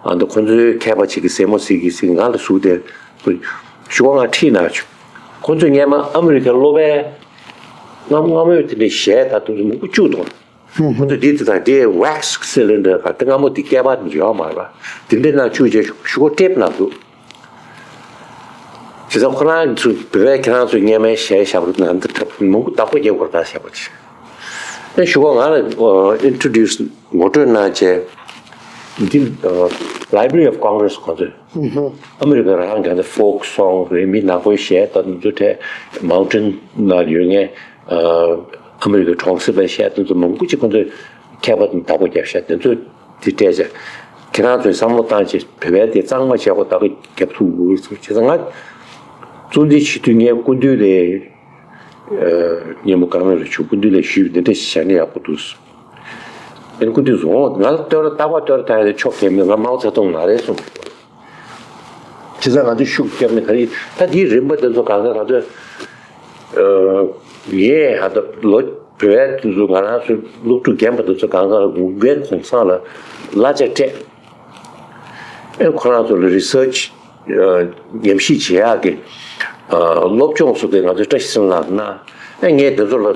ཨ་ནི་ཁོ་ཚོའི་མཁས་པ་ཅིག་གིས་ཟས་མོ་ཟིག་གིས་ཟིག་ང་ལ་ཟུག་སྟེ། ཞུ་བ་ང་ཁྲིད་ན་ཆུ། ཁོ་ཚོས་སྔོན་མ་ཨ་མི་རི་ཁའི་སློབ་པའི་སྔ་མོ་སྔ་མོའི་དེ་འདྲའི་གཞས་དང་དེ་ཚོ་མང་པོ་བཅུག་འདུག་ཁོ་ཚོས་འདི་དེ་དང་དེ་ཝེག་སི་སི་ལིན་ཌར་ག་དེ་སྔ་མོ་དེ་སྐྱེས་པ་དེ་ཡོད་མ་རེད་པ། དེ་འདྲའི་ནང་བཅུག་རྗེས་ཤུ་གུ་ཊེབ་ནང་འདུག་བྱས་ཙང་ཁོ་རང་ཚོས་བོད་པས་ཁྱེད་རང་ཚོས་སྔོན་མའི་གཞས་ཞབས་བྲོ་ནང་དུ་འཁྲབ་མང་པོ་བདག་པོ་རྒྱག་དགོས་ད་བཤད་པ་ཅིག་ཨེ་ཞུ་བ་ང་ལ་ཨ་introduce ངོ་སྤྲོད་གནང་བྱས། འདི་ཨ་Library of Congress ཁོ་ཚོས་ཨ་མི་རི་ཀ་རང་གི་folk song རེད། མི་ནག་པོའི་གཞས་དང་དེ་ཚོ་ཐད་mountain ནང་ཡོད་མཁན་ཨ་ཨ་མི་རི་ཀའི་གྲོང་གསེབ་པའི་གཞས་དེ་ཚོ་མང་པོ་ཅིག་ཁོ་ཚོས་མཁས་པ་དང་བདག་པོ་རྒྱབ་ཤག་དེ་ཚོས་དེ་སྤྲད་བྱས། ཁྱེད་རང་ཚོས་བསམ་བློ་བཏང་བྱས་བོད་པའི་དེ་གཙང་མ་བྱས་ཁོ་ད་གི་རྒྱབ་ཐུག་འུར་ཚུགས་བྱས་ཙང་། ང་གཙོ་འདི་བྱེད་དུས་ངས་སྐུ་མདུན་ལ་ཨ་སྙེ་མོ་ཀརྨ་རི་ཆུ་སྐུ་མདུན་ལ་ཞུས་པ་འདི་འདྲ་ཞིག་བྱས་ན་ཡག་པོ་འདུག་ཨེ་སྐུ་མདུན་བཟོ་འོང་། ང་ལ་བསྟོད་ར་རྟག་པར་བསྟོད་ར་བཏང་ཡ་དེ་ཆོག་གི་མེད། ང་མའོ་ཙེ་ཏུང་མ་རེད་གསུངས། བྱས་ཙང་ང་ཚོས་ཤུགས་བརྒྱབ་ནས་ག་རེ་ད་དེའི་རིམ་པ་དེ་ཚོ་གང་ག་ག་ཚོད་ཨ་ངས་ཧ་ད་ལོ་བོད་དེ་ཚོ་ང་རང་ཚོའི་སློབ་ཕྲུག་རྒན་པ་དེ་ཚོ་གང་ག་ལ་འགུག་པའི་གུང་སེང་ལ་གླ་ཆ་སྤྲད། ཨེ་ཁོ་རང་ཚོ་ལ་research ཉམས་ཞིབ་བྱེད་ཡག་གི་ཨ་སློབ་སྦྱོང་སོགས་དེ་ང་ཚོས་བཀྲ་ཤིས་ཚེ་རིང་ལགས་གནང་། ཨེ་ངས་དེ་ཚོ་ལ་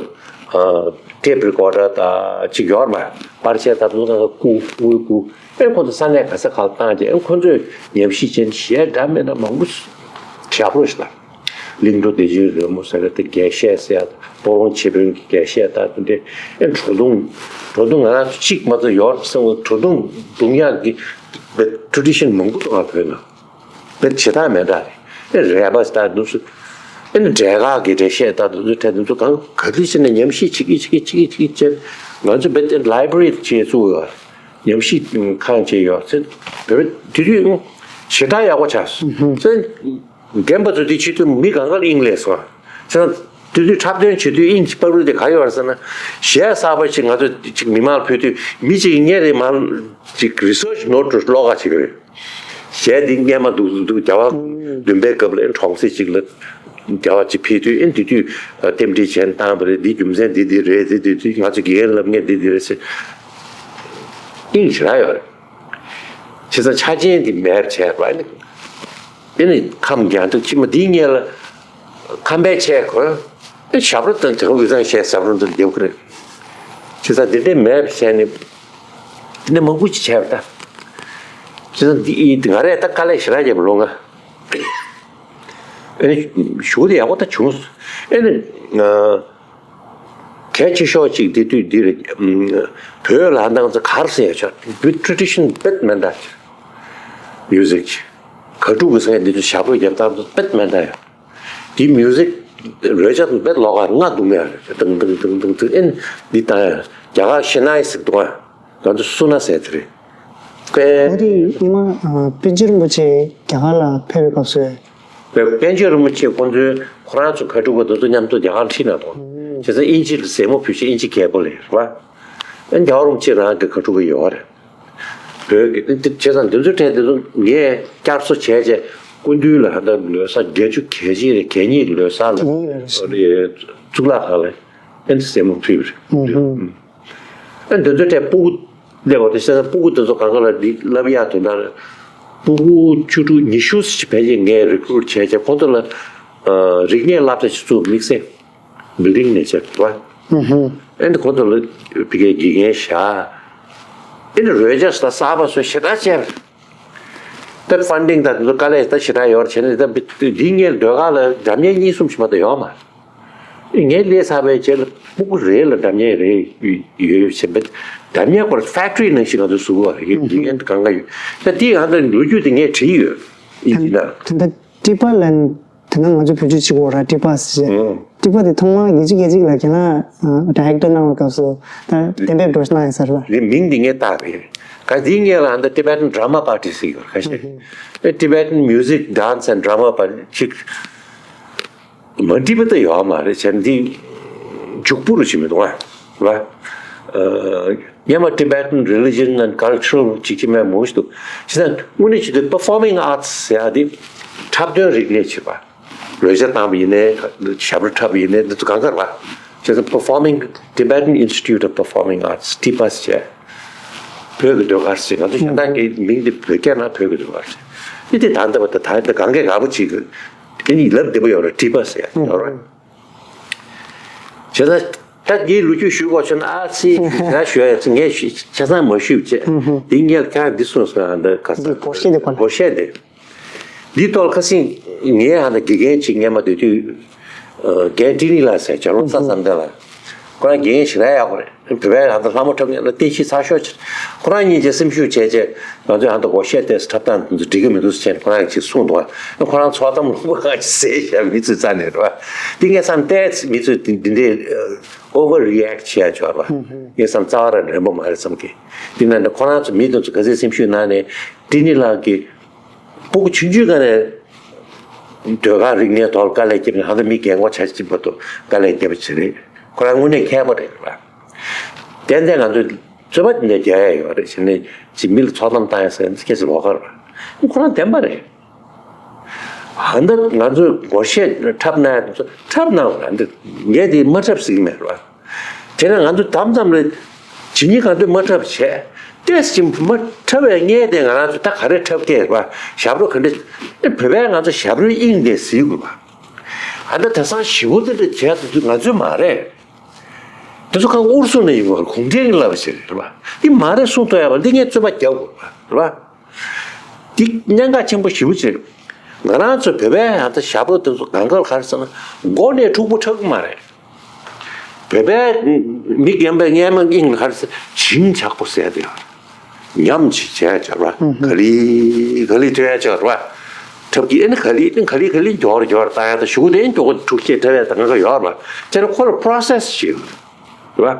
ཨ་tape recorder དང་ཅིག་ཡོད་རེད་པ། པར་ཆས་དང་དེ་ཚོ་ང་ཚོ་བསྐུར་བསྐུར་བསྐུར། ཨེ་ཁོ་ཚོ་ས་གནས་ག་ས་ག་ལ་བཏང་རྗེས་ཨེ་ཁོ་ཚོས་ཉམས་ཞིབ་བྱས་ནས་གཞས་འདྲ་མིན་འདྲ་མང་པོ་ཞབས་བྲོ་ཞིག་ལ། གླིང་བྲོ་བདེ་ཆེན་རོལ་མོ་ཟེར་ཡ་དེ་རྒྱས་བཤད་ཟེར་ཡ། སྤོ་ལོང་ཆེ་དཔོན་གྱི་རྒྱས་བཤད་དང་དེ་འདྲའི་ཨེ་བྲོ་བརྡུང་། བྲོ་བརྡུང་ང་རང་ཚོ་གཅིག་མ་གཏོགས་ཡོད་བསམ་བྲོ་བརྡུང་བརྡུང་ཡག་གི་བའི་tradition མང་པོ་འདུག་ང་བོད་ནང་། བའི་བྱེད་སྟངས་མི་འདྲ་རེད། ཨེ་རེད་པ་ད་འདུག་སུ། ཨེ་ནི་འབྲས་དཀར་གྱི་འགྲེལ་བཤད་དང་དེ་ཚོ་དེ་ཚོ་གང་ག་དུས་ཕྱིན་ནས་ཉམས་ཞིབ་བྱེད་ཀྱི་བྱེད་ཀྱི་བྱེད་ཀྱི་བྱེད། ང་ཚོ་བའི་library བྱས་བཙུགས་ཡོད། ཉམས་ཞིབ་ཁང་བྱས་ཡོད་ཚེ། བོད་དེ་དུས་ཞེ་དྲག་ཡག་པོ་ཆགས་སོང་། ཚེ། རྒན་པ་ཚོ་དེ་བྱེད་དུས་མི་གང་ག་ལ་དབྱིངས་སླེབས་སོང་། བྱས་ཙང་དེ་དུས་འཁྲབ་སྟོན་བྱེད་དུས་དབྱིངས་ཀྱི་པར་རིས་དེ་ག་ཡོད་རེད་ཟེར་ན། གཞས་གསར་པ་ཞིག་ང་ཚོ་ཅིག་མི་མང་ལ་ཕུལ་དུས་མི་གཅིག་གིས་ངས་རེད་མ་ཅིག་research note ཀློག་ག་བྱེད་ཀྱི་རེད། གཞས་འདི་སྙན་མ་འདུག་འདུག་རྒྱལ་བ་བདུན་པའི་སྐབས་ལ་གྲོང་གསེབ་ཅིག་ལ་རྒྱལ་བ་ཅིག་ཕེབས་དུས་ཨེ་དེ་དུས་རྟེན་འབྲེལ་བྱས་བཏང་བ་རེད། འདི་རྒྱུ་མཚན་འདི་འདི་རེད། འདི་དེ་དུས་ང་ཚོ་དགེ་རྒན་སློབ་གཉེར་འདི་འདི་རེད་ཟེར། དབྱིངས་ཞེ་དྲག་ཡོད་རེད། བྱས་ཙང་ཆ་རྐྱེན་འདི་མེད་པ་བྱས་པ་ནི། དེ་ནི་ཁམས་རྒྱང་ཐག་ཕྱི་མ་འདིའི་སྔོན་ལ་ཁམས་པའི་ཆས་གོན། དེ་ཞབས་བྲོ་དང་དེ་འུ་ཚང་བྱས་ཞབས་བྲོ་འདི་འདེབས་ཀྱི་རེད། བྱས་ཙང་འདི་འདྲའི་མེད་པ་བྱས་ནས་དེ་ནས་མང་པོ་ཅིག་བྱས་པ་ད། བྱས་ཙང་འདི་ང་རས་ད་དཀའ་ལས་ཞེ་དྲག་བརྒྱབ་ལོ་ལྔ། ཨེ་ནི་ཞུ་དེ་ཡག་པོ་ད་བྱུང་། ཨེ་ནི་ང་། གལ་ཆེ་ཤོས་ཅིག་དེ་དུས་འདིར་བོད་ལ་ཧ་ད་ང་ཚོ་ག་རེ་ཟེར་ཡ་ཆོག་བོད་tradition དཔེ་མི་འདྲ་ཆེ། Music ཆེ། ག་ཕྲུག་གི་ཟེར་ཡ་འདི་ཚོ་ཞབས་བྲོ་རྒྱབ་སྟངས་དཔེ་མི་འདྲ་ཡ། དེ་music རོལ་ཆ་དང་དཔེ་ལོགས་ཀ་རྔ་རྡུང་ཡ་རེད། ཏང་ཏང་ཏང་ཏང་ཏང་ཨེ་འདི་བཏང་ཡ། རྒྱ་གར་ཤེ་ནའི་ཟེར་འདུག་ཨ། ང་ཚོ་སུ་ན་ཟེར་དེ་རེད། དཔེ། ད་རེས་སྔོན་མ་ཨ་པཎ་ཆེན་རིན་པོ་ཆེ་རྒྱ་གར་ལ་ཕེབས་པའི་སྐབས་སུ། པཎ་ཆེན་རིན་པོ་ཆེ་ཁོང་ཚོའི་ཁོ་རང་ཚོ་ཁ་ཐུག་པ་དེ་ཚོ་མཉམ་དུ་རྒྱ་གར་ཁྲིད་གནང་འདུག་བྱས་ཙང་དབྱིན་ཇི་ལ་མཛེས་མོ་ཕུལ་ཞིང་དབྱིན་ཇི་རྒྱལ་པོ་ལས་རེད་བ། ཨ་རྒྱལ་བ་རིན་པོ་ཆེ་རང་གི་ཁ་ཐུག་པ་ཡོད་རེད། བོད་ཀྱི་བྱས་ཙང་འདི་ཚོའི་གྲས་འདི་ཚོ་ངས་བསྐྱར་གསོ་བྱས་རྗེས་སྐུ་མདུན་ལ་ཧ་ད་ལོ་གསར་བརྒྱད་ཅུ་གྱ་གཅིག་རེད་གྱ་གཉིས་ཀྱི་ལོ་གསར་ལ་གཙུག་ལག་ཁང་ལ་ཨ་ནི་མཛེས་མོ་ཕུལ་བ་རེད། ཨ་འདི་ཚོ་གྲས་སྤུ་གུ་སླེབས་པ་དེ་བྱས་ཙང་སྤུ་གུ་དེ་ཚོ་གང་ག་ལ་འདི་བསླབ་ཡག་དོན་དག་ལ་སྤུ་གུ་བཅུ་དྲུག་ཉི་ཤུ་ཞིག་ཕལ་ཆེར་ངས་recruit བྱས་བྱས་ཁོང་ཚོ་ལ་ཨ་རིག་གནས་བསླབ་གྲྭ་ཞིག་བཙུགས། དམིགས་བསལ་building ནས་བྱས་པ། ཨ་ནི་ཁོང་ཚོ་ལ་ཕ་གིའི་དགེ་རྒན་བཞག་ཨ་ནི་རོལ་ཆ་ས་གསར་པ་བཟོས་ཞེ་དྲག་བྱས། ད་funding དང་དེ་ཚོ་དཀའ་ལས་ད་ཞེ་དྲག་ཡོད་རེད། བྱས་ནས་ད་འདི་ངས་ཟློས་གར་ལ་འདྲ་མཉམ་གཉིས་གསུམ་ཞིག་མ་གཏོགས་ཡོད་མ་རེད། ངས་སླེབས་ཚར་བའི་རྗེས་ལ་སྤུ་གུ་རེ་ལ་འདྲ་མཉམ་རེ་ཡོད་ཡོད་བྱས་པས། འདྲ་མཉམ་སྐོར་factory ནང་བཞིན་ང་ཚོ་བཟོ་དགོས་པ་རེད། ཡོད་ཡོད་གང་ག་ཡོད། ད་དེའི་ང་ཚོ་ལོ་རྒྱུས་དེ་ངས་བྲིས་ཡོད། ཡིན་ན། ད་ལྟ་ཊི་པ་ལན་དེ་ན་ང་ཚོ་བོད་ཆས་གཅིག་པོ་ར་ཊི་པ་ཟེར། ཨང་། ཊི་པ་དེ་ཐོག་མར་རྒྱལ་སྤྱི་རྒྱལ་སྤྱི་ལ་ཁྱེད་རང་director གནང་བའི་སྐབས་སུ་ད་གཏན་འབེབས་འགྲོ་གནང་ཡོད་ས་རེད་པ། དེ་མིང་དེ་ངས་བཏགས་པ་རེད། ག་དེའི་སྔོན་ལ་ད་Tibetan Drama Party ཟེར་ཡོད་རེད་ཁ་ཤས། Tibetan Music Dance and Drama Party ཅིག་མ་འགྲིག་པ་ད་ཡོད་མ་རེད། བྱས་ན་འདི་འཇུག་པོ་རུ་ཕྱིན་མི་འདུག་ཨ། རེད་པ། ཨ། Myanmar Tibetan Religion and Cultural ཅིག་ཅིག་མེད་མོ་ཞིག་འདུག་བྱས་ཙང་དངོས་གནས་བྱེད་དུས་performing arts ཟེར་ཡ་འདི་འཁྲབ་སྟོན་རིག་གནས་བྱེད་པ། རོལ་ཆ་བཏང་བ་ཡིན་ནའི་ཞབས་བྲོ་འཁྲབ་པ་ཡིན་ནའི་འདི་ཚོ་གང་ག་རེད་པ། བྱས་ཙང་Performing Tibetan Institute of Performing Arts ཊི་པ་ཟེར་བྱས། བོད་ཀྱི་ཟློས་གར་ཟེར། ང་ཚོ་གཞན་དག་གི་མིང་འདི་བོད་སྐད་ནང་བོད་ཀྱི་ཟློས་གར་ཟེར། འདི་དེ་ད་ལྟ་བ་ད་ད་ད་གང་གས་ག་པོ་ཅིག་གི་དེ་ནི་ལབ་བདེ་པོ་ཡོད་རེད། ཊི་པ་ཟེར་ཡ་ཡོད་རེད། བྱས་ཙང་ད་འདིའི་ལོ་རྒྱུས་ཞུ་དགོས་བྱུང་ན་ཨ་ཙི་ད་ཞུ་ཡ་ཡོད་ཙང་ངས་ཆ་ཚང་མ་ཞུས་བྱས། འདི་ངས་ཁྱེད་རང་འདི་གསུངས་སོང་ཨ། འདི་ག་ས་འདི་སྒོར་གཞས་འདི་གོ་ན། སྒོར་གཞས་འདི། འདི་ཐོག་ཁ་སང་ངས་ཧ་ད་དགེ་རྒན་ཅིག་སྔོན་མ་སྡོད་དུས། རྒན་ཀྲི་ནི་ལགས་ཟེར་བྱ་རོང་ས་བསམ་གཏན་ལགས། ཁོ་རང་དགེ་རྒན་ཞེ་དྲག་ཡག་པོ་རེད། བོད་པའི་ཧ་ད་ལྷ་མོ་འཁྲབ་མཁན་ལ་བསྟན་བཤིག་ཚར་ཤོག་ཅིག་ཁོ་རང་གཉིས་ཀྱིས་སེམས་ཤུགས་བྱས་བྱས་ང་ཚོས་ཧ་ད་སྒོར་གཞས་ཏོག་ཙམ་འཁྲབ་སྟངས་འདི་ཚོ་འགྲིག་གི་མི་འདུག་ཟེར་བྱས་ནས་ཁོ་རང་གིས་ཅིག་གསུངས་འདུག་ཁོ་རང་ཚོགས་གཏམ་ལུང་པ་ཁག་ཅིག་ཟེར་བཞག་མི་ཚོའི་རྩ་ནས་རེད་བ། འདི་ངས་བསམ་ཏོག་ཙམ་མི་ཚོས་འདི་འདི་འདྲའི་ཨོ་ཝར་རི་ཨེག་བྱེད་ཡ་ཆོག་རེད་བ། ངས་བསམ་རྩ་བ་རང་རན་པོ་མ་རེད་བསམ་གི། འདི་ན་འདི་ཁོ་རང་ཚོ་མི་དེ་ཚོ་ག་ཚོད་སེམས་ཤུགས་ནང་ནས་བཀྲིས་ནི་ལགས་ཀྱིས་སྤུ་གུ་ཆུང་ཆུང་སྒང་ནས་ཟློས་གར་རིག་གནས་ཐོག་ལ་དཀའ་ལས་བརྒྱབ་ནས་ཧ་ད་མི་རྒན་གོག་ཆ་ཅིག་བར་དུ་དཀའ་ལས་བརྒྱབ་པ་ཅིག་རེད། ཁོ་རང་དངོས་གནས་མཁས་པ་རེད་བ། ཏན་ཏན་ང་ཚོས་རྩོད་པ་དེ་འདྲ་རྒྱག་ཡ་ཡོད་རེད་ཟེར་ནས་ཅིག་མི་ལ་ཚོགས་གཏམ་བཏང་ཡ་ཟེར་ན་སྐད་ཆ་ལོགས་ཀ་རེད་བ། ཁོ་རང་བདེན་པ་རེད། ཨ་འདི་ང་ཚོས་སྒོར་གཞས་འཁྲབ་གནང་ཡ་དེ་ཚོ་འཁྲབ་གནང་བ་ལ་འདི་ངས་དེ་མ་འཁྲབ་ཟེར་གྱི་མེད་རེད་བ། དེ་ནས་ང་ཚོ་དམ་ཙམ་རེ་ཇི་སྙེད་གང་འདོད་མ་འཁྲབ་བྱས། ཏོག་ཙམ་མ་འཁྲབ་པའི་སྔས་དེ་ང་རང་ཚོ་ད་ག་རེ་འཁྲབ་སྐད་རེད་བ། ཞབས་བྲོ་ག་འདྲ། ཨེ་བོད་པས་ང་ཚོ་ཞབས་བྲོའི་དབྱིངས་དེ་གཟིགས་དགོས་པ། ཨ་ད་དེང་སང་ཞེ་པོ་དེ་འདྲ་བྱས་དུས་ང་ཚོས་མ་རེད། དེ་ཚོ་ཁ་ཨུ་རུ་སུ་ནས་ཡོང་བ་གུང་ཁྲན་གྱིས་བསླབས་པ་ཞིག་རེད་བ། འདི་མ་རེད་གསུང་ཐུབ་ཡ་བ་འདི་ངས་རྩོད་པ་རྒྱག་དགོས་པ་རེད་བ། འདི་གནད་འགག་ཆེན་པོ་ཞེ་པོ་ཅིག་ང་རང་ཚོ་བོད་པའི་ཡང་ད་ཞབས་བྲོ་དེ་ཚོ་གང་ག་ལ་ག་རེ་ཟེར་ན་མགོ་ནས་འཁྲུག་པོ་འཁྲབ་གི་མ་རེད། བོད་པའི་མི་རྒན་པའི་སྔས་མ་དབྱིངས་ལ་ག་རེ་ཟེར་བྱིན་ཆགས་པོ་ཟེར་དེ་ཡང་ཉམས་ཅིག་བྱས་ཡ་ཆགས་ར་ག་ལི་ག་ལི་ཐོན་ཡ་ཆགས་ར་འཁྲབ་ཀྱི་ཨེ་ནི་ག་ལི་ཨེ་ནི་ག་ལི་ག་ལི་མགྱོགས་ར་མགྱོགས་ར་བཏང་ཡ་ད་ཞུ་གུ་དེ་མགྱོགས་པོ་འཁྲུག་ཆེ་འཁྲབ་ཡ་ད་ང་ག་ཡོད་ར་བྱས་ན་ཁོ་ལ་པོ་རོ་སེ་སི་ཞིག་ར།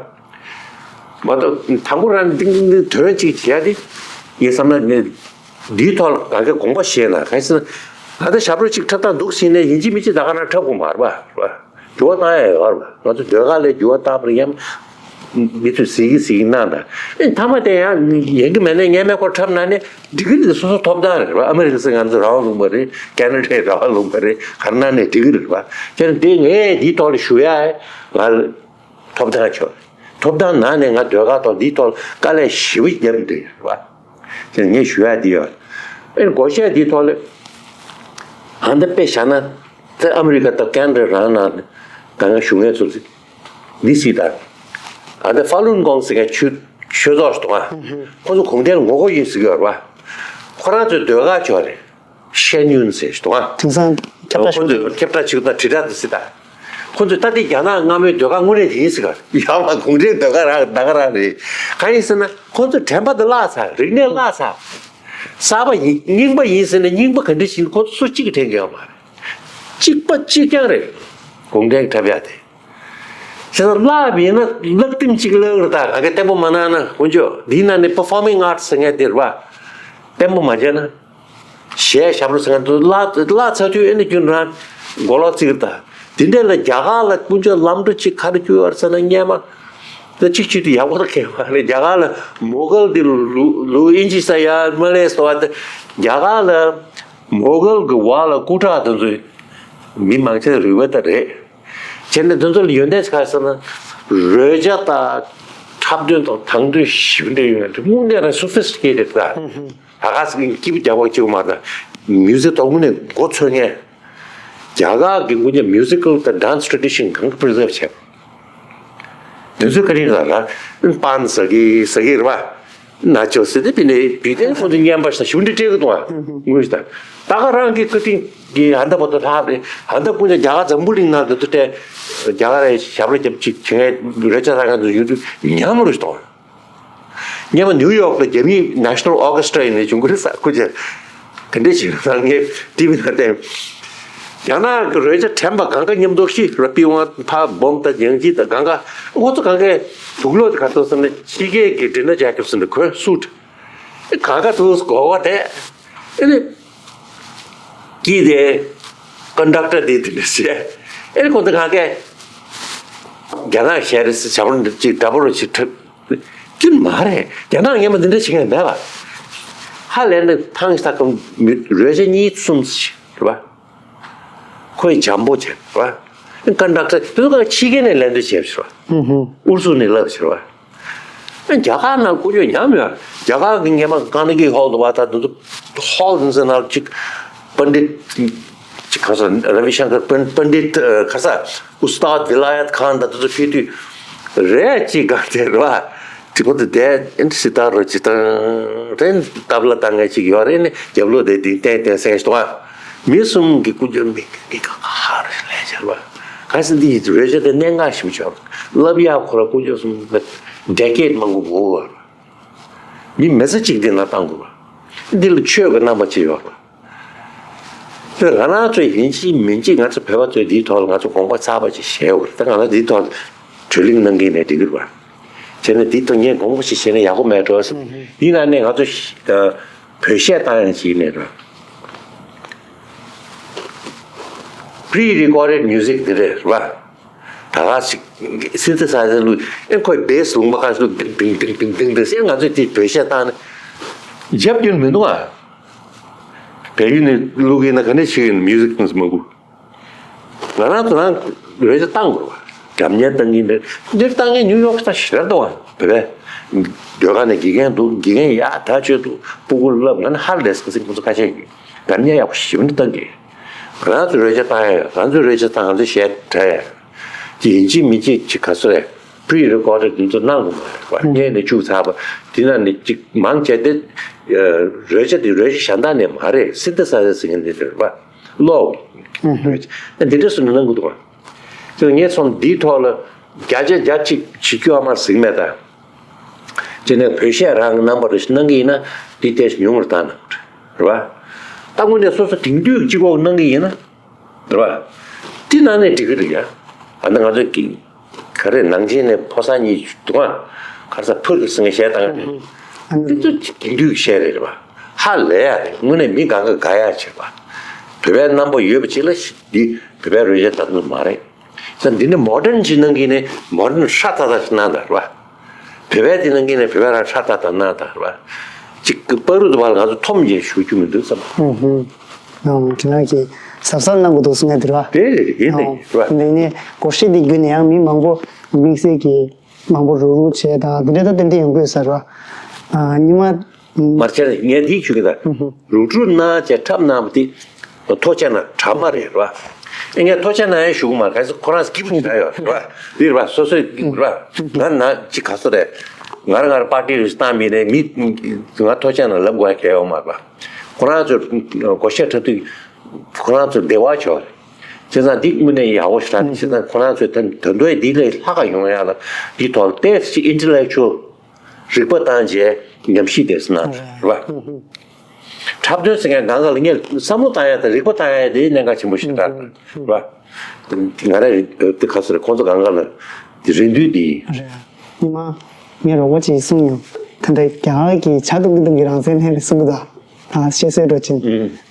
མ་གཏོགས་དང་པོ་རང་ཏིང་ཏིང་དོན་གཅིག་བྱས་ཏེ་ངས་བསམ་ན་ངས་འདིའི་ཐོག་ལ་ག་གེ་དགོངས་པ་བཞེས་ན་གང་ཟེར་ན་ད་ལྟ་ཞབས་བྲོ་གཅིག་འཁྲབ་སྟངས་འདུག་ཟིན་ནས་ཡིན་གཅིག་མིན་གཅིག་ད་ག་རང་འཁྲབ་དགོས་མ་རེད་པ། འགྱུར་བ་བཏང་ཡ་ཡོད་རེད་པ། ང་ཚོ་ཟློས་གར་ལ་འགྱུར་བ་བཏང་བ་རེད་ཡང་མི་ཚོས་གཟིགས་ཀྱི་གཟིགས་ཀྱི་གནང་དང་ཨེ་མཐའ་མ་དེ་ཡང་ཡིན་གྱི་མེད་ན་ངས་མེད་ཁོ་འཁྲབ་ན་ནས་འགྲིག་གི་རེད། སོ་སོ་ཐོབ་ཐང་རེད་པ། ཨ་མི་རི་ཀ་ཟེར་ང་ཚོ་རང་དབང་ལུང་པ་རེད། ཁེ་ན་ཌའི་རང་དབང་ལུང་པ་རེད། ག་རེ་གནང་ནས་འགྲིག་གི་རེད་པ། དེ་ནས་དེ་ངས་འདིའི་ཐོག་ལ་ཞུ་ཡ་ང་ལ། ཐོབ་ཐང་ཆོག་ཐོབ་ཐང་ནང་ནས་ང་ཟློས་གར་ཐོག་འདིའི་ཐོག་དཀའ་ལས་ཞེ་པོ་བརྒྱབ་འདུག་རེད་བ། ཅེས་ངས་ཞུ་ཡ་འདི་ཡོད། ཨེ་སྒོར་གཞས་འདིའི་ཐོག་ལ་ཧང་ད་དཔེ་བཞག་ན་ད་ཨ་མི་རི་ཀ་དང་ཀན་ཌ་རང་ནང་ནས་གང་ག་ཞུ་མཁན་ཚོ་འདི་སྲིད་ད། ཨ་ད་ཧྥ་ལུན་གོང་ཟེར་མཁན་ཆོས་ཆོས་ཚོགས་ཤིག་འདུག་ཨ། ཁོ་ཚོ་གུང་ཁྲན་ངོ་རྒོལ་ཡིན་ཟེར་གྱི་ཡོད་རེད་བ། ཁོ་རང་ཚོའི་ཟློས་གར་ཆོག་རེད། ཤེས་ཡོན་ཟེར་ཞིག་འདུག་ཨ། དེང་སང་ཁྱབ་བསྒྲགས་ཁོ་ཚོས་ཁྱབ་བསྒྲགས་བྱེད་དང་དྲིལ་བསྒྲགས་དེ་སྲིད་ད། ཁོ་ཚོས་ད་ལྟའི་རྒྱ་ནག་སྔ་མོའི་ཟློས་གར་དངོས་གནས་དེ་ཡིན་ཟེར་ག་ཡང་མ་གུང་ཁྲན་ཟློས་གར་རང་ད་ག་རང་རེད། གང་ཡིན་ཟེར་ན་ཁོ་ཚོས་དྲན་པ་དེ་བརླག་ཚར། རིག་གནས་བརླག་ཚར། གསར་པ་ཡིན་རྙིང་པ་ཡིན་ཟེར་ན་རྙིང་པ་ག་འདྲ་ཞིག་ཁོ་ཚོ་སུ་གཅིག་གིས་དྲན་གི་ཡོད་མ་རེད། གཅིག་པ་གཅིག་རྐྱང་རེད། གུང་ཁྲན་གྱིས་འཁྲབ་ཡ་དེ། བྱས་ཙང་བརླག་པ་ཡིན་ན་བརླག་དེམ་གཅིག་བརླག་རེད། ད་ག་གེ་བརྟན་པོ་མ་གནང་ན་དཀོན་མཆོག་འདིའི་ནང་ནས་པར་ཕོར་མིང་ཨར་ཊི་ཟེར་མཁན་དེ་རེད་བ། བརྟན་པོ་མ་བྱས་ན། གཞས་ཞབས་བྲོ་ཟེར་མཁན་དེ་བརླག་བརླག་ཚར་དུས་ཨེ་ནི་རྒྱུན་རང་མགོ་ལོག་བརྩི་གི་རེད་ད། དེ་འདྲས་ལ་རྒྱ་གར་ལ་དཀོན་མཆོག་ལམ་འགྲོ་གཅིག་ག་རེ་བསྐྱུར་བ་རེད་ཟེར་ན་སྔས་མ། ད་གཅིག་བྱེད་དུས་ཡག་པོ་ད་གལ་མ་རེད། རྒྱ་གར་ལ་མོ་གལ་དེ་ལུ་ལུ་ཨིན་ཇི་ས་ཡ་མ་ལས་སོ་བ་དེ་རྒྱ་གར་ལ་མོ་གལ་གི་བར་ལ་སྐུ་དྲག་དེ་ཚོས་མི་མང་ཆེ་རུས་པ་ད་རེད། བྱས་ནས་དེ་ཚོ་ལ་ཡོན་ཏན་ཆེ་ག་ཟེར་ན། རོལ་ཆ་དང་འཁྲབ་སྟོན་དང་དང་དོད་ཞེ་པོ་འདྲ་ཡོད་རེད། དངོས་གནས་རང་སོ་ཕི་སི་ཊི་ཀེ་ཊེཌ་དང་། ད་ག་ཟེར་གྱི་སྐྱིད་པོ་རྒྱག་པ་སྐྱིད་པོ་མ་རེད། མིའུ་ཟིག་དང་དངོས་གནས་མགོ་ཚོས་མཁན། རྒྱ་གར་གྱི་དངོས་གནས་མིའུ་ཟི་ཀལ་དང་ཌན་སི་ཊེ་ཌི་ཤན་གང་ག་པི་རི་ཛརབ་བྱས། དེ་ཚོའི་ཀ་ཏིང་ལ་ར་པན་ཟ་གི་ཟ་གི་རེད་པ། ན་ཅོ་སི་དེ་བི་ནས་བི་དེ་ཁོང་ཚོ་བརྙན་པར་ཞིག་ཞུ་འདྲི་སྤྲད་གི་འདུག་ཨ། དངོས་ཤིག་ད་ད་ག་རང་གི་ཀ་ཏིང་གི་ཨ་མདའ་བོ་དོ་ལྷག་རེད། ཨ་མདའ་ཀུན་ཀྱང་རྒྱ་གར་འཛམ་བུ་གླིང་ནང་དུ་སྤྲད། རྒྱ་གར་རེ་ཞབས་བྲོ་རྒྱབ་ཅིག་བྱེད་མཁན་རོལ་ཆ་ལྟ་མཁན་ཚོ་ཡོད་དུས་ཉམས་རུ་གཏོང་། སྔོན་མ་ནིའུ་ཡོག་ལ་རྒྱ་མིའི་National Orchestra་ཡིན་ནས་བྱུང་གི་རེད་ས་ཁུ་ཅེ། དེ་འདྲས་ཞིག་ལ་ངས་ཊི་ཝི་ལ་བལྟས། རྒྱ་ནག་གི་རོལ་ཆ་དྲན་པ་གང་ག་མཉམ་དུ་ཤི་ར་པི་ཝང་ཕ་བོང་དང་ལྗང་ཅི་དང་གང་ག་ཁོ་ཚོ་གང་གས་དུག་ལོག་དེ་ག་ཚོད་ཟེར་ན་ཕྱི་རྒྱལ་གྱི་འདྲེ་ན་རྒྱག་སྐྱོབ་ཟེར་ནས་གོན་སུཊ། གང་ག་དུ་གོ་བ་དེ། ཨེ་ནི། ཀྱིས་དེ། ཀོན་ཌག་ཊར་དེ་དེ་འདྲ་བྱས། ཨེ་ནི་ཁོང་ཚོ་གང་གས། རྒྱ་ནག་གཞས་རེད་ཟེར་བྱ་བ་འདི་ཅིག་འདྲ་པོ་རུ་ཅིག་འཁྲབ། ཀྱིན་མ་རེད། རྒྱ་ནག་སྔོན་མ་འདི་འདྲ་བྱེད་མཁན་མེད་པ། ཧ་ལས་ནས་ཐང་ཤ་ཁམ་མི་རོལ་ཆ་གཉིས་གསུམ་ཞིག་རེད་པ། ཁོས་འཇམ་པོ་བྱས་རེད་པ། ཀོན་ཌག་ཊར་དེ་ཚོ་གང་ཕྱི་རྒྱལ་ནས་ལེན་འདོད་བྱས་རེད་པ། ཨུ་རུ་སུ་ནས་ལབ་བྱས་རེད་པ། རྒྱ་གར་ནང་ཀུན་སྤྱོད་ཉམས་ཡོད། རྒྱ་གར་གྱི་སྔོན་མ་ཀར་ནེ་གི་ཧོལ་དུ་བ་ད་དུ་ཧོལ་དུ་ཟེར་ན་ཅིག་པཎ་ཌིད་ཅིག་ག་ས་ར་བི་ཤང་ཀར་པཎ་པཎ་ཌིད་ག་ས་ཨུ་སྟཱད་ཝི་ལ་ཡད་ཁཱན་ད་དུ་ཕེབས་དུས་རེད་ཅིག་ག་དེ་ར་ཅིག་པོ་དུ་དེ་ཨིན་སི་ཏར་རོ་ཅིག་དང་རེན་ཏབ་ལ་བཏང་ངེས་ཅིག་ཡོད་རེད་ནི་རྒྱབ་ལོགས་དེ་དེ་ཏན་ཏན་སེང་ཞིག་དང་མི་གསུམ་གྱི་ཀུན་སྤྱོད་མི་གི་ག་ཧ་རེ་ལས་བྱར་བ་ག་ས་འདི་ཡི་རོལ་ཆ་དེ་གནད་འགག་ཞིག་བྱོས། བསླབ་ཡག་ཁོ་ར་དཀོན་མཆོག་གསུམ་ལ་ཌེ་ཀེ་ཊི་མང་པོ་འགོར་བ། མི་མི་ཚེ་གཅིག་འདི་ན་བཏང་དགོས་པ། འདི་ལ་ཆོས་ཀྱི་རྣམ་པ་ཅིག་ཡོད་པ། དེ་ང་རང་ཚོ་ཡིན་གཅིག་མིན་གཅིག་ང་ཚོ་བོད་པ་ཚོས་འདིའི་ཐོག་ལ་ང་ཚོ་དགོངས་པ་ཚ་བ་ཅིག་བཞེས་འོ། ད་ང་ཚོ་འདིའི་ཐོག་ལ་བགྲོ་གླེང་གནང་གི་ནས་འགྲིག་གི་རེད་པ། བྱས་ན་འདིའི་ཐོག་ངས་དགོངས་པ་ཞིག་བཞེས་ན་ཡག་པོ་མེད་འགྲོ། ཡིན་ན་ནས་ང་ཚོ་བོད་གཞས་བཏང་ཡང་ཅིག་ནས་རེད། Pre-recorded music འདི་རེད་རེད་པ། ད་ག་ཞིག་སིན་ཐི་སའི་ཛར་བླུགས། ཨེ་ཁོས་བེ་སི་ལུང་པ་ཁ་ཤས་བླུགས། ཏིང་ཏིང་ཏིང་ཏིང་ཏིང་ཏིང་ཟེར། ང་ཚོས་དེ་བོད་གཞས་བཏང་ན་རྒྱབ་སྐྱོར་མི་འདུག་ཨ། བལ་ཡུལ་ནས་བླུགས་ཡིན་ན་ག་འདྲ་ཞིག་ཡིན། མིའུ་ཟིག་ཏང་སི་མང་པོ། ང་རང་ཚོ་རང་རོལ་ཆ་བཏང་དགོས་པ། སྒྲ་སྙན་བཏང་གིན་རེད། འདིར་བཏང་མཁན་ནིའུ་ཡོག་ས་ཞེ་དྲག་འདུག་ཨ། བོད་པའི་ཟློས་གར་ནས་དགེ་རྒན་འདུག་དགེ་རྒན་ཡག་ཐག་ཆོད་འདུག་སྤུ་གུར་བསླབ། ང་ནི་ཧ་ལས་ཟིན་ཟིན་ཁོང་ཚོ་ཁ་ཤས་ཀྱིས་སྒྲ་སྙན་ཡག་པོ་ཞེ་པོ་འདི་བཏང་གི། ང་རང་ཚོ་རོལ་ཆ་བཏང་ཡ་ཡོད། ང་ཚོའི་རོལ་ཆ་བཏང་། ང་ཚོའི་གཞས་འཁྲབ་ཡ་ཡོད། དེ་ཡིན་གཅིག་མིན་གཅིག་ཅིག་ག་ཚོད་རེད། Pre-recorded འདི་ཚོ་གནང་དགོས་མ་རེད་པ། སྔས་ནས་བཅུག་ཚར་བ། དེ་ནང་ནས་ཅིག་མང་ཆེ་དེ་རོལ་ཆ་དེ་རོལ་ཆ་གཞན་དག་ནས་མ་རེད། སིན་ཐི་སའི་ཛར་ཟེར་མཁན་དེ་རེད་པ། གློག་འདི་འདྲ་སུ་ནས་གནང་དགོས་འདུག་པ། དེ་ངས་སོང་འདིའི་ཐོག་ལ་བརྒྱ་ཆ་བརྒྱ་ཅིག་བྱེད་རྒྱུ་ཨ་མར་གཟིགས་མེད་ད། དེ་ནས་བོད་གཞས་རང་གི་རྣམ་པ་རེ་ཞིག་གནང་གི་ཡིན་ན་འདི་ཏོག་ཙམ་ཉུང་རུ་བཏང་གནང་རེད་པ། ད་དངོས་གནས་སོ་སོ་དེང་དུས་ཀྱི་སྤྱི་ཁོག་གནང་གི་ཡིན་ན། རེད་པ། དེ་ནང་ནས་འགྲིག་གི་རེད་ཡ། ཨ་ནི་ང་ཚོ་གི་ག་རེ་ནང་ཆེན་ནས་ཕོ་གསར་གཉིས་འདུག་ཨ། ག་རེ་ཟ་ཕུར་གི་སེང་གེ་གཞས་བཏང་ཡ་རེད། ཨ་ནི་འདི་ཚོ་དེང་དུས་ཀྱི་གཞས་རེད་རེད་པ། ཧ་ལས་ཡ་རེད། དངོས་གནས་མི་གང་ག་དགའ་ཡ་བྱེད་པ། བོད་པའི་རྣམ་པ་ཡོད་པ་ཅིག་ལ་འདི་བོད་པའི་རོལ་ཆ་ད་དུང་མ་རེད། ས་འདི་ནི་མོ་ཌན་ཅིག་གནང་གི་ནི་མོ་ཌན་ཧྲ་ཏག་ཏག་ཅིག་གནང་དང་རེད་པ། བོད་པའི་དེ་ནང་གི་ནས་བོད་པ་རང་ཧྲ་ཏག་ཏག་གནང་དང་རེད་པ། ཅིག་གི་བར་དུ་བར་ང་ཚོ་འཐོམ་བྱས་བཞུགས་རྒྱུ་མི་འདུག་བསམ། ཧུམ་ཧུམ། ཨང་། ཁྱེད་རང་གིས་གཟབ་གཟབ་གནང་དགོས་འདུག་གསུང་ཡ་དེ་རེད་པ། དེ་རེད། ཡིན་ནི་རེད་པ། འདི་ནས་སྒོར་གཞས་འདི་བརྒྱུད་ནས་ཡང་མི་མང་པོ་དམིགས་བསལ་གྱི་མང་པོ་རུག་རུག་བྱས་དང་དེ་འདྲ་ད་ཏན་ཏན་ཡོང་གི་ཡོད་ས་རེད་པ། ཨ། ཉི་མ། མར་ཆེར་ངས་འདི་ཞུ་གི་ད། ཧུམ་ཧུམ། རུག་རུག་གནང་བྱས་འཁྲབ་གནང་བ་དེ། ཐོ་ཆེ་ན་དྲ་མ་རེད་ར། ཨེ་ངས་ཐོ་ཆེ་ན་ཡང་ཞུ་གི་མ་རེད། ག་ཚོད་ཁོ་རང་སྐྱིད་པོ་ཞིག་རག་ཡོད་རེད་པ། འདི་རེད་པ། སོ་སོའི་རེད་པ། ང་ན་ཅི་ག་ཚོད་རེད། ང་རང་ང་རང་པར་ཊི་རེ་བཏང་མི་རེད། མི་ང་ཐོ་ཆེ་ན་ལབ་དགོས་གལ་ཡོད་མ་རེད་པ། ཁོ་རང་ཚོ་སྒོར་གཞས་འཁྲབ་དུས་ཁོ་རང་ཚོ་བདེ་བ་ཆོག་རེད། བྱས་ཙང་འདི་དངོས་གནས་ཡག་པོ་ཞིག་རེད། བྱས་ཙང་ཁོ་རང་ཚོས་ད་ད་དུང་འདི་ལས་ལྷག་ག་ཡོང་ཡ་ལ་འདི་ཐོག་ལ་ཏོག་ཙམ་ཅིག་ཨིན་ཊེ་ལེག་ཆུ་ཨལ་རིག་པ་བཏང་རྗེས་ཉམས་ཞིབ་དེ་ཚོ་གནང་རེད་པ། འཁྲབ་སྟོན་ཟེར་མཁན་སྒང་ག་ལ་ངས་བསམ་བློ་བཏང་ཡ་དང་རིག་པ་བཏང་ཡ་དེ་གནད་འགག་ཆེན་པོ་ཞིག་རེད་པ། ང་རང་རེད་དེ་ག་ཚོད་རེད། ཁོང་ཚོ་སྒང་ག་ལ་དེ་རེད་འདུག་དེ། རེད། ཉི་མ་ངས་རོགས་པ་ཅིག་གསུངས་ཡོང་། ད་ལྟ་རྒྱ་གར་གྱི་ཇ་འཐུང་གི་འཐུང་གི་རང་བཙན་ལྷན་རེད་གསུང་གི་འདུག་ད་བཤད་སྲོལ་འགྲོ་ཕྱིན།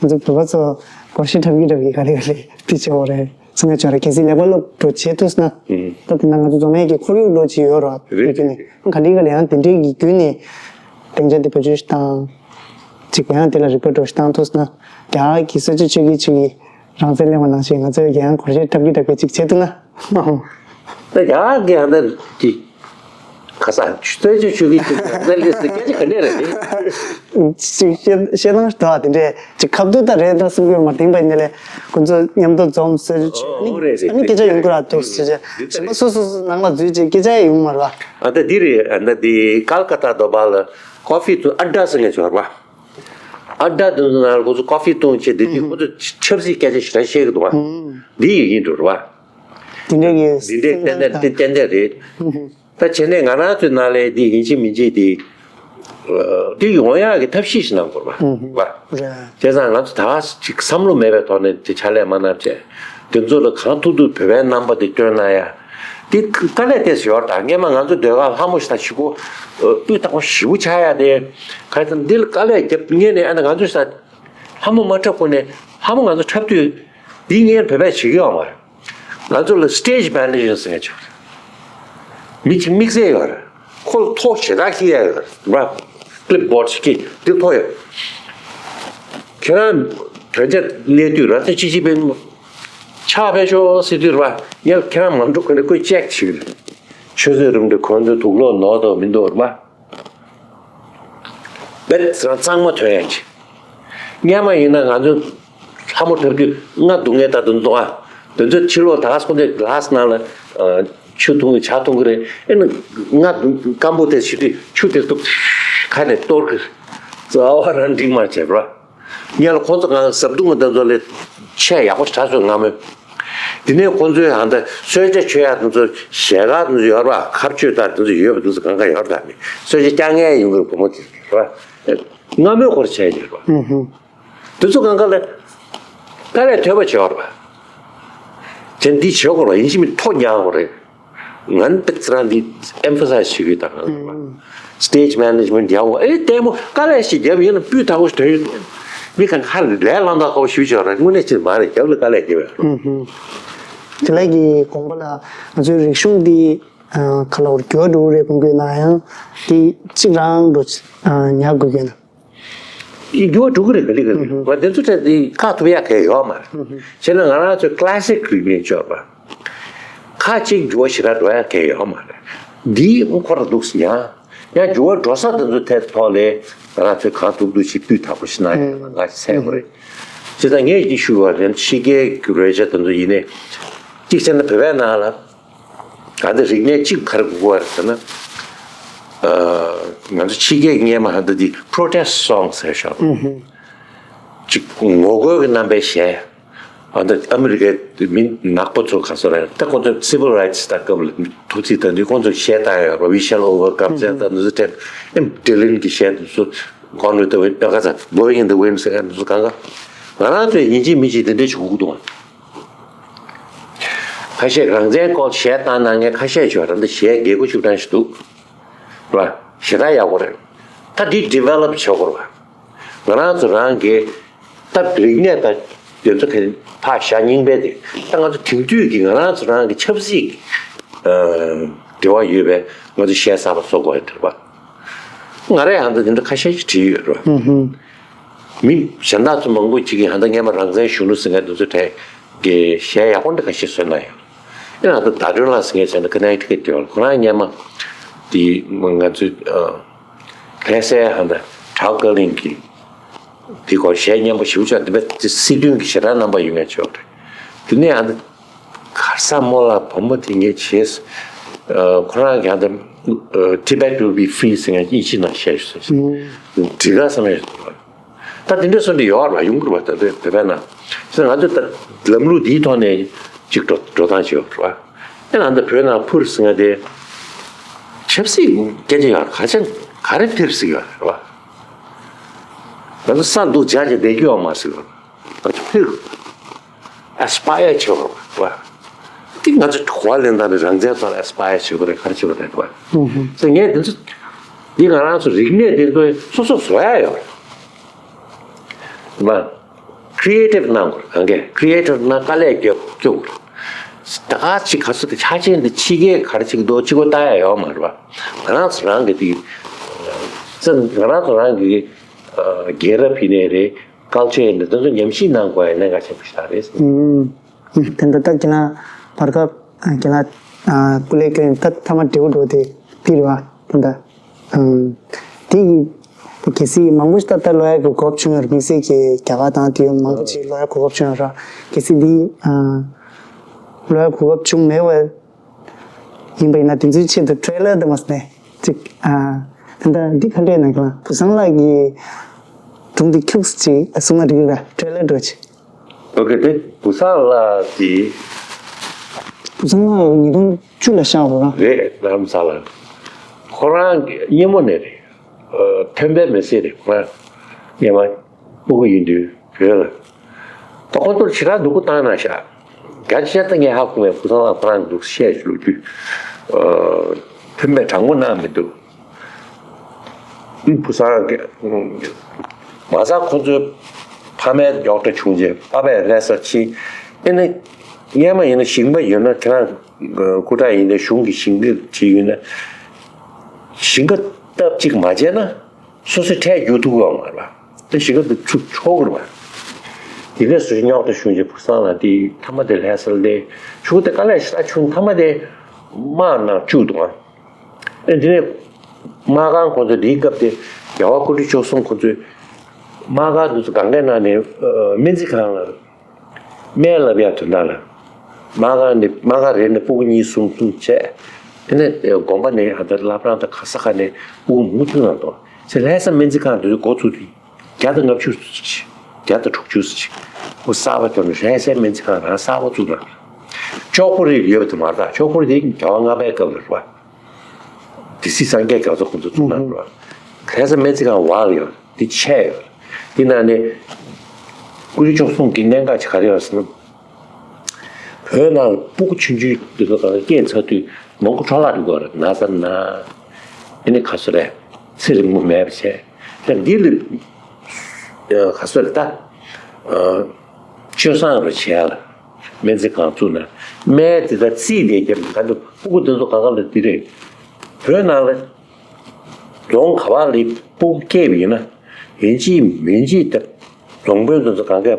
ང་ཚོ་བོད་པ་ཚོ་སྒོར་གཞས་འཁྲབ་ཀྱི་འཁྲབ་ཀྱི་ག་རེ་ག་རེ་དེ་བྱེད་འོ་རེད། ཚང་མས་ཅོ་རེ་གལ་སྲིད་ལེགས་པ་སློབ་གྲོགས་བྱེད་ཐུབ་ན། ཨུམ། ད་དེ་ན་ང་ཚོ་རྫོང་ཡས་ཀྱི་ཁོར་ཡུག་ལོ་གཅིག་ཡོད་རོགས། རེད། དེ་ནི་ག་ལེ་ག་ལེ་ཡང་དེ་འདྲའི་གི་བརྒྱུད་ནས་སྡིངས་ཆ་དེ་བེད་སྤྱོད་ཞིག་བཏང་། ཅིག་ཡང་དེ་ལ་རིག་པ་འགྲོ་ཞིག་བཏང་ཐུབ་ན། རྒྱ་གར་གྱི་ས་བཅད་ཆོས་ཀྱི་ཆོས་ཀྱི་རང་བཙན་གླེང་བ་ནང་བཞིན་ང་ཚོས་ཡང་སྒོར་གཞས་འཁྲབ་ཀྱི་འཁྲབ་ཀྱི་ཅིག་བྱེད་ཐུབ་ན། ད་རྒྱ་གར་གྱི་ཡང་ད་ཅིག་ཁ་སང་ཆུ་ཚོད་ཅིག་ཆུ་གི་ཅིག་ལ་ལས་སུ་སྐད་ཆ་ག་ནས་རེད་དེ། ཅིག་བཤད་བཤད་སྟངས་ཤིག་འདུག་ཨ། དེ་འདྲས་ཅིག་ཁ་བསྡུར་དང་རེད་ད་གསུང་གི་ཡོད་མ་རེད། དེང་པ་ཡིན་ནའི་ཁོ་ཚོ་མཉམ་དུ་འཛོམས་ཟེར་ཨོ་རེད་རེད། ཨ་ནི་སྐད་ཆ་ཡོང་གི་ར་འདུག་ཟེར་བྱས་གཞན་པ་སོ་སོ་སོ་ནང་ལ་འཛུལ་བྱས་སྐད་ཆ་ཡོང་མ་རེད་པ། ཨ་ད་འདི་རེད། ཨ་ད་འདི་ཀལ་ཀ་ཏ་དོ་བ་ལ་ཀོ་ཧྥི་ཏུ་ཨ་ཌ་ཟེར་མཁན་ཅིག་ཡོད་རེད་པ། ཨ་ཌ་དེ་ཚོ་ནང་ལ་ཁོ་ཚོ་ཀོ་ཧྥི་འཐུང་བྱས་དེ་དུས་ཁོ་ཚོ་ཆབ་སྲིད་སྐད་ཆ་ཞེ་དྲག་བཤད་ཀྱི་འདུག་པ། འདི་ཡིན་ཡིན་འགྲོ་རེད་པ། དེ་འདྲའི་གི་འདི་འདྲའི་ཏན་ཏན་ཏན་ཏན་རེད། ད་བྱས་ནས་ང་རང་ཚོའི་ནང་ལ་འདི་ཡིན་གཅིག་མིན་གཅིག་འདི་འདི་ཡོང་ཡག་གི་ཐབས་ཤེས་ཤིག་གནང་དགོས་པ། རེད། བྱས་ཙང་ང་ཚོ་ད་ག་ཅིག་བསམ་བློ་མེད་པའི་ཐོག་ནས་དེ་ཕྱག་ལས་མ་གནང་བྱས། དེ་ཚོ་ལ་གང་ཐུབ་ཐུབ་བོད་པའི་རྣམ་པ་དེ་སྟོན་གནང་ཡ། དེ་དཀའ་ལས་དེ་ཞོར་དང་སྔས་མ་ང་ཚོ་ཟློས་གར་ལྷ་མོ་ཞིག་དང་ཞིག་གོ་སྤུས་དག་པོ་ཞེ་པོ་ཆགས་ཡ་དེ། ག་ཚོད་འདི་ལ་དཀའ་ལས་རྒྱབ་ངེས་ནས་ཨ་ན་ང་ཚོ་ས་ལྷ་མོ་མ་འཁྲབ་གོང་ནས་ལྷ་མོ་ང་ཚོ་འཁྲབ་དུས་འདི་ངས་བོད་པས་བྱེད་ཀྱི་ཡོད་མ་རེད། ང་ཚོ་ལ་སི་ཊེ་ཇི་མེ་ནེ་ཇར་ཟེར་མཁན་ཅིག་ཡོད་རེད། མི་གཅིག་དམིགས་བསལ་ཡོད་རེད། ཁོ་ལ་ཐོག་ཞེ་དྲག་ཁྱེར་ཡ་ཡོད་རེད། ར་ཀི་ལིབ་བོར་ཌི་ཞིག་གིས་འདི་ཐོག་ཡོད། ཁྱེད་རང་བོད་ཇ་ལས་དུས་ར་ཏི་ཅི་ཅི་པན་ཕྱག་ཕེབས་ཤོག་ཟེར་དུས་ར་ངས་ཁྱེད་རང་མ་འགྲོ་ག་ནས་ཁོས་ཅེག་བྱེད་ཀྱི་རེད། ཆུ་ཚོད་རིམ་གྲོ་ཁོང་ཚོའི་དུག་ལོག་ནོར་དང་མི་འདུག་ར། བེད་རང་གཙང་མ་ཐོན་ཡང་ཅི། སྔས་མ་ཡིན་ན་ང་ཚོ་ལྷ་མོ་འཁྲབ་དུས་རྔ་རྡུང་ངེས་ལྟར་དུ་འདུག་ཨ། དེ་ཚོ་ཕྱི་ལོགས་ད་ག་སོང་དེ་གི་ལཱ་སི་ནང་ལ་ཆུ་འཐུང་གི་ཇ་འཐུང་གི་རེད། ཨེ་ན་རྔ་རྡུང་སྐམ་པོ་དེ་བྱེད་དུས་ཆུ་དེ་ཐུག་ཁ་ནས་གཏོར་གི་རྩ་བ་རང་འགྲིག་མ་བྱས་པ། ངས་ལ་ཁོང་ཚོ་གང་ཟབ་རྡུང་གི་དེ་ཚོ་ལས་ཆེས་ཡག་པོ་ཞེ་དྲག་བཟོས་སྔ་མོ། དེ་ནས་ཁོང་ཚོའི་ཧང་ད་གསོལ་ཇ་མཆོད་ཡག་དེ་ཚོ་ཞལ་ཁ་དེ་ཚོ་ཡོད་རེད་པ། ཁ་གཅོད་དང་དེ་ཚོ་ཡོད་པ། དེ་ཚོ་གང་ག་ཡོད་རེད། ད་ནི་གསོལ་ཇ་རྐྱང་ངལ་ཡོང་གི་རེད། བུ་མོ་དེ་རེད་པ། སྔ་མོའི་སྐོར་བྱས་ཡོད་རེད་པ། དེ་ཚོ་གང་ག་ལ་དཀའ་ལས་ཐོལ་པ་བྱས་པ་རེད་པ། དེ་འདི་བྱེད་དགོས་རེད་པ། ཡིན་གཅིག་མིན་གཅིག་ཐོ་རྒྱག་དགོས་རེད། ང་ནི་དཔེ་ཙི་རང་འདི་emphasize་བྱེད་ཀྱི་ཡོད། ད་གང་ལ་རེད་པ། stage management་རྒྱག་དགོས། ཨེ་ལྟད་མོ་དཀའ་ལས་ཞིག་བརྒྱབ་ཡིན་ན་སྤུས་དག་པོ་ཞིག་ཐོན་ཡོད། མི་གང་ག་ལས་བླངས་དག་པོ་ཞིག་བྱས་པ་རེད། དངོས་གནས་ཅིག་མ་རེད། རྒྱབ་ལ་དཀའ་ལས་བརྒྱབ་ཡོད་རེད། དེ་ལས་ཀྱི་དགོངས་པ་ལ་ང་ཚོའི་རིག་གཞུང་འདི་ཨ་ག་ལ་བར་འགྱུར་བ་འགྲོ་གི་རེད་དགོངས་ཀྱི་ཡོད་ན་ཡང་དེ་གཅིག་རང་འགྲོ་ཨ་ཉར་དགོས་ཀྱི་ཡོད་ན། འགྱུར་བ་འགྲོ་གི་རེད། ག་ལེ་ག་ལེ་བ་དེ་ཚོ་ད་དེ་བཀག་ཐུབ་ཡག་གང་ཡང་ཡོད་མ་རེད། བྱས་ན་ང་རང་ཚོའི་classic་རིག་གནས་སྤྱོད་པ་ཁ་ཅིག་འགྱུར་བ་ཞེ་དྲག་འགྲོ་ཡག་གང་ཡང་ཡོད་མ་རེད། འདིའི་ཁོ་ར་འདུག་སེ་ཡང་ཡང་འགྱུར་བ་འགྲོ་ས་དེ་ཚོའི་ཐད་ཐོག་ལ་ང་རང་ཚོས་གང་ཐུབ་ཐུབ་ཅིག་སྤུས་དག་པོ་ཞིག་གནང་ཡག་ང་ཚོས་འཚོལ་དགོས་རེད། བྱས་ཙང་ངས་འདི་ཞུ་བ་དེ་ཕྱི་རྒྱལ་གྱི་རོལ་ཆ་དེ་ཚོ་ཡིན་ནའི་གཅིག་བྱས་ན་བོད་པའི་ནང་ལ། ད་ལྟ་རིག་གནས་གཅིག་ག་རེ་དགོས་པ་རེད་ཟེར་ན། ཨ་ང་ཚོ་ཕྱི་རྒྱལ་སྔོན་མ་ཧ་ད་འདི་protest song་ཟེར་ཤག་གཅིག་ངོ་རྒོལ་གྱི་རྣམ་པའི་གཞས། ཨ་ད་ཨ་མི་རི་ཀའི་མི་ནག་པོ་ཚོ་ག་ཚོད་རེད། ད་ཁོང་ཚོ་civil rights་དང་སྐབས་ལ་ཐུག་ཚིག་དང་འདི་ཁོང་ཚོ་གཞས་བཏང་ཡོད་རེད། We shall overcome་ཟེར་དང་འདི་ཚོ་དྲན། ཨེམ་Dylan་གྱི་གཞས་འདི་ཚོ་Gone with the Wind། ཨ་ག་ཚ་Blowing in the Wind་ཟེར་མཁན་འདི་ཚོ་གང་ག་ང་རང་ཚོའི་ཡིན་གཅིག་མིན་གཅིག་དེ་འདྲས་བྱུང་གི་འདུག་ཁ་ཤས་རང་བཙན་སྐོར་གཞས་བཏང་གནང་མཁན་ཁ་ཤས་ཤིག་ཡོད་རེད། འདི་གཞས་རྒྱལ་སྒོ་ཕྱུག་སྟངས་ཤིག་འདུག་ར། ཞེ་དྲག་ཡག་པོ་རེད། ད་འདི་develop་བྱེད་དགོས་རེད་པ། ང་རང་ཚོ་རང་གི་ད་རིག་གནས་དང་དེ་ཚོ་གི་ཕར་བཞག་རྙིང་པའི་དེ་ད་ང་ཚོ་དེང་དུས་ཀྱི་ང་རང་ཚོ་རང་གི་ཆབ་སྲིད་ཀྱི་འབྲེལ་བ་ཡོད་པའི་ང་ཚོ་གཞས་གསར་པ་བཟོ་དགོས་ཡོད་རེད་པ། ང་རང་ཡང་ད་དེ་འདྲ་ཁ་ཤས་ཤིག་བྲིས་ཡོད་རེད་པ། མི་གཞན་དག་ཚོ་མང་པོ་ཅིག་གིས་ཧ་ད་སྔོན་མ་རང་བཙན་གཞོན་ནུ་ཟེར་མཁན་དེ་ཚོ་གྲས་ཀྱི་གཞས་ཡག་པོ་འདྲ་ཁ་ཤས་བཟོས་གནང་ཡོད། ཨེ་ང་ཚོ་ཟླ་སྒྲོན་ལགས་ཟེར་མཁན་ཟེར་ན་Connecticut་དེ་བ་ཁོ་རང་སྔོན་མ་དེ་ང་ཚོའི་ལྷ་སའི་ཧ་ད་གྲྭ་བ་བཀའ་བློན་གྱི་དེ་སྐོར་གཞས་སྙན་པོ་ཞེ་པོ་ཅིག་དེ་བས་དེ་སྲིད་དོན་གྱི་ཞེ་དྲག་རྣམ་པ་ཡོད་མཁན་ཅིག་ཡོད་རེད། དེ་ནས་ཧ་ད་གར་ས་རྨོ་ལགས་བུ་མོ་དེ་ངས་བྱས། ཁོ་རང་ཡང་ད་Tibet will be free་ཟེར་མཁན་དབྱིན་ཇི་ནང་བཤད་ཞུ་ཟེར། འགྲིག་ག་བསམ་ཡས་ཟེར། ད་དེ་འདྲ་སོང་དེ་ཡོད་ར་ཡོང་གི་རེད་པ། ད་དེ་བོད་པའི་ནང་ཟེར་ང་ཚོ་ད་ལམ་ལུགས་འདིའི་ཐོག་ནས་ཅིག་འགྲོ་འགྲོ་སྟངས་ཅིག་ཡོད་རེད་པ། ཨེ་ང་ཚོ་བོད་ནང་འཕུར་ཟེར་མཁན་དེ་ཆབ་སྲིད་སྐད་ཆ་ཡོད་ར་ག་ཅང་ག་རེ་འཕུར་ཟེར་ཡོད་རེད་པ། ང་ཚོ་ས་འདུག་འཇགས་ཀྱི་བསྡད་རྒྱུ་ཡོད་མ་ཟེར་བ། ང་ཚོ་ཕེབས་aspire་བྱེད་དགོས་པ། འདི་ང་ཚོ་གོ་བ་ལེན་སྟངས་ནི་རང་བཙན་ཐོག་ལ་aspire་བྱེད་དགོས་རེད། ག་རེ་བྱེད་དགོས་རེད་བ། ཟེར་ངས་འདི་ཚོ་འདི་ང་རང་ཚོ་རིག་གནས་འདི་ཚོ་སོ་སོ་བཟོ་ཡ་ཡོད་རེད། མ་creative་གནང་དགོས་རེད། གང་གས་creative་གནང་དཀའ་ལས་རྒྱབ་སྐྱོ་དགོས་རེད། ད་ག་ཅིག་ག་ཚོད་ཀྱི་ཆ་ཆེན་འདི་ཕྱི་རྒྱལ་ག་རེ་བྱེད་ཀྱི་འདུག་གཅིག་པོ་ལྟ་ཡ་ཡོད་མ་རེད་བ། ང་རང་ཚོ་རང་གི་འདི་ང་རང་ཚོ་རང་གི་རྒྱལ་རབས་ཡིན་ནའི་རེད། culture་ཡིན་ནའི་དེ་ཚོ་ཉམས་ཞིབ་གནང་དགོས་ཡ་གནད་འགག་ཆེན་པོ་ཞིག་རེད། ཨུམ། དེ་འདྲ་ད་ཁྱེད་རང་བར་སྐབས་ཁྱེད་རང་སྐུ་ལས་བསྐྱོན་ད་མཐའ་མ་འབྲེལ་བ་འགྲོ་དེ་འདི་རེད་བ། དེ་འདྲ་དེ་གལ་སྲིད་མང་པོ་ཞིག་ད་ལྟ་ལོ་ཡག་གི་གོ་སྐབས་བྱུང་ཡོད་རེད། དམིགས་བསལ་གྱི་རྒྱ་གར་དང་དེ་མང་པོ་ཅིག་ལོ་ཡག་གི་གོ་སྐབས་བྱུང་ཡོད་རེད། གལ་སྲིད་འདི་ལོ་ཡག་གི་གོ་སྐབས་བྱུང་མེད་པ། ཡིན་པ་ཡིན་ན་དེ་ཚོའི་ཆེད་དུ་trailer་དེ་མ་ཟད་ནས་ཅིག་ཨ་ད་ལྟ་འདི་ག་འདྲས་ན་ཁྱེད་རང་བུ་བཟང་ལགས་ཀྱི་སྒྲུང་འདི་ཁྱུག་ཙམ་ཅིག་གསུང་ན་འགྲིག་གི་རེད། trailer་འདྲ་ཅིག་ཨོ་ཁེ། དེ་བུ་བཟང་ལགས་དེ། བུ་བཟང་ལགས་ཉིས་སྟོང་བཅུ་ལ་ཤར་བ་རེད། རེད། རྡ་རམ་ས་ལ། ཁོ་རང་གི་སྙེ་མོ་ནས་རེད། ཐོན་པའི་མི་སེར་རེད། ཁོ་རང་སྙེ་མ། སྤུ་གུ་ཡིན་དུས་བོད་ལ། ད་ཁོ་ཚོར་ཞེ་དྲག་སྡུག་པོ་བཏང་གནང་ཤག་རྒྱ་ཆེ་ད་ངས་ཧ་གོ་བའི་བུ་ཚང་ལ་ཁོ་རང་འདུག་བཤད་ལོ་རྒྱུས། ཕན་པའི་དྲང་པོ་གནང་མི་འདུག་བུ་ཚང་གི་མ་ཚད་ཁོ་ཚོའི་ཕ་མའི་རྙོག་དྲ་བྱུང་རྗེས་པ་ཕས་ལྷ་སར་ཕྱིན། ཨེ་ནི་སྔོན་མ་ཡིན་ན་ཞིང་པ་ཡོད་ན་ཁྱེད་རང་སྐུ་དྲག་ཡིན་ན་གཞུང་གི་ཞིང་ལས་བྱེད་ཡོད་ན། ཞིང་ཁ་སྟབས་གཅིག་མ་བྱས་ན། སོ་སོའི་ཁྲལ་རྒྱུག་ཐུབ་ཡོད་མ་རེད་པ། དེ་ཞིང་ཁ་དེ་ཚུར་འཕྲོག་གི་རེད་པ། དེ་གས་སུ་རྙོག་དྲ་བྱུང་རྗེས་བུ་བཟང་ལགས་དེ་མཐའ་མ་དེ་ལྷ་སར་སླེབས་ཆུ་དེ་དཀའ་ལས་ཞེ་དྲག་བྱུང་། མཐའ་མ་དེ་དམག་ནང་བཅུག་འདུག་ཨ། ཨེ་དེ་ནས་དམག་ཁང་ཁོ་ཚོ་དེའི་སྐབས་དེ་རྒྱལ་བ་སྐུ་ཕྲེང་བཅུ་གསུམ་ཁོ་ཚོས་དམག་སྒར་དེ་ཚོ་གང་གའི་ནང་ནས་སྨན་རྩིས་ཁང་ལ། སྨན་བསླབ་ཡག་དོན་དག་ལ། དམག་སྒར་ནས་དམག་སྒར་རེ་ནས་སྤུ་གུ་གཉིས་གསུམ་གསུམ་བྱས། དེ་ནས་དགོན་པ་ནས་ཧ་ད་བླ་བྲང་དང་ག་ས་ག་ནས་སྤུ་གུ་མང་པོ་བཅུག་གནང་འདུག་ཚེ་ལྷ་ས་སྨན་རྩིས་ཁང་དེ་ཚོ་འགོ་ཚུགས་དུས་བརྒྱ་དང་ལྔ་བཅུ་ཙམ་ཅིག་བརྒྱ་དང་དྲུག་ཅུ་ཙམ་ཅིག་ཁོ་གསར་པ་ཐོན་ནས་ལྷ་སའི་སྨན་རྩིས་ཁང་རང་གསར་པ་བཙུགས་གནང་། ཤོག་བུ་རིགས་ཡོད་པ་དེ་མ་རེད། ད་ཤོག་བུ་རིགས་དེ་རྒྱལ་བ་ལྔ་པའི་སྐབས་ལ་རེད་པ། སྡེ་སྲིད་སངས་རྒྱས་རྒྱ་མཚོ་ཁོང་ཚོ་བཙུགས་གནང་རེད་པ། ལྷ་ས་སྨན་རྩིས་ཁང་བར་ལ་ཡོད་རེད། དེ་ཆད་ཡོད་རེད། དེ་ནང་ནས་ཀུ་ཤུ་བཅུ་གསུམ་གྱི་གནད་འགག་ཅིག་ག་རེ་ཡོད་ཟེར་ན། བོད་ནང་ལ་སྤུ་གུ་ཆུང་ཆུང་དེ་ཚོ་གང་སྐྱེས་ཚར་དུས་མང་པོ་འཕྲོ་བརླག་འགྲོ་གི་ཡོད་རེད། ན་ཚ་ན། ཨ་ནི་ག་ཚོད་རེད། ཚེ་རིང་པོ་མེད་པ་བྱས། ད་འདི་ལ་ག་ཚོད་རེད་ད། སྤྱོད་བཟང་རུ་བྱས་ལ། སྨན་རྩིས་ཁང་བཙུགས་ན། སྨན་དེ་དག་རྩིས་དེ་རྒྱབ་ག་འདུག་སྤུ་གུ་དེ་ཚོ་གང་ག་ལ་འདི་རེད། བོད་ནང་ལ་རྫོང་ག་བ་ལ་སྤུ་གུ་སྐྱེས་པ་ཡིན་ན། ཡིན་གཅིག་མིན་གཅིག་ད། རྫོང་དཔོན་དེ་ཚོ་གང་ག་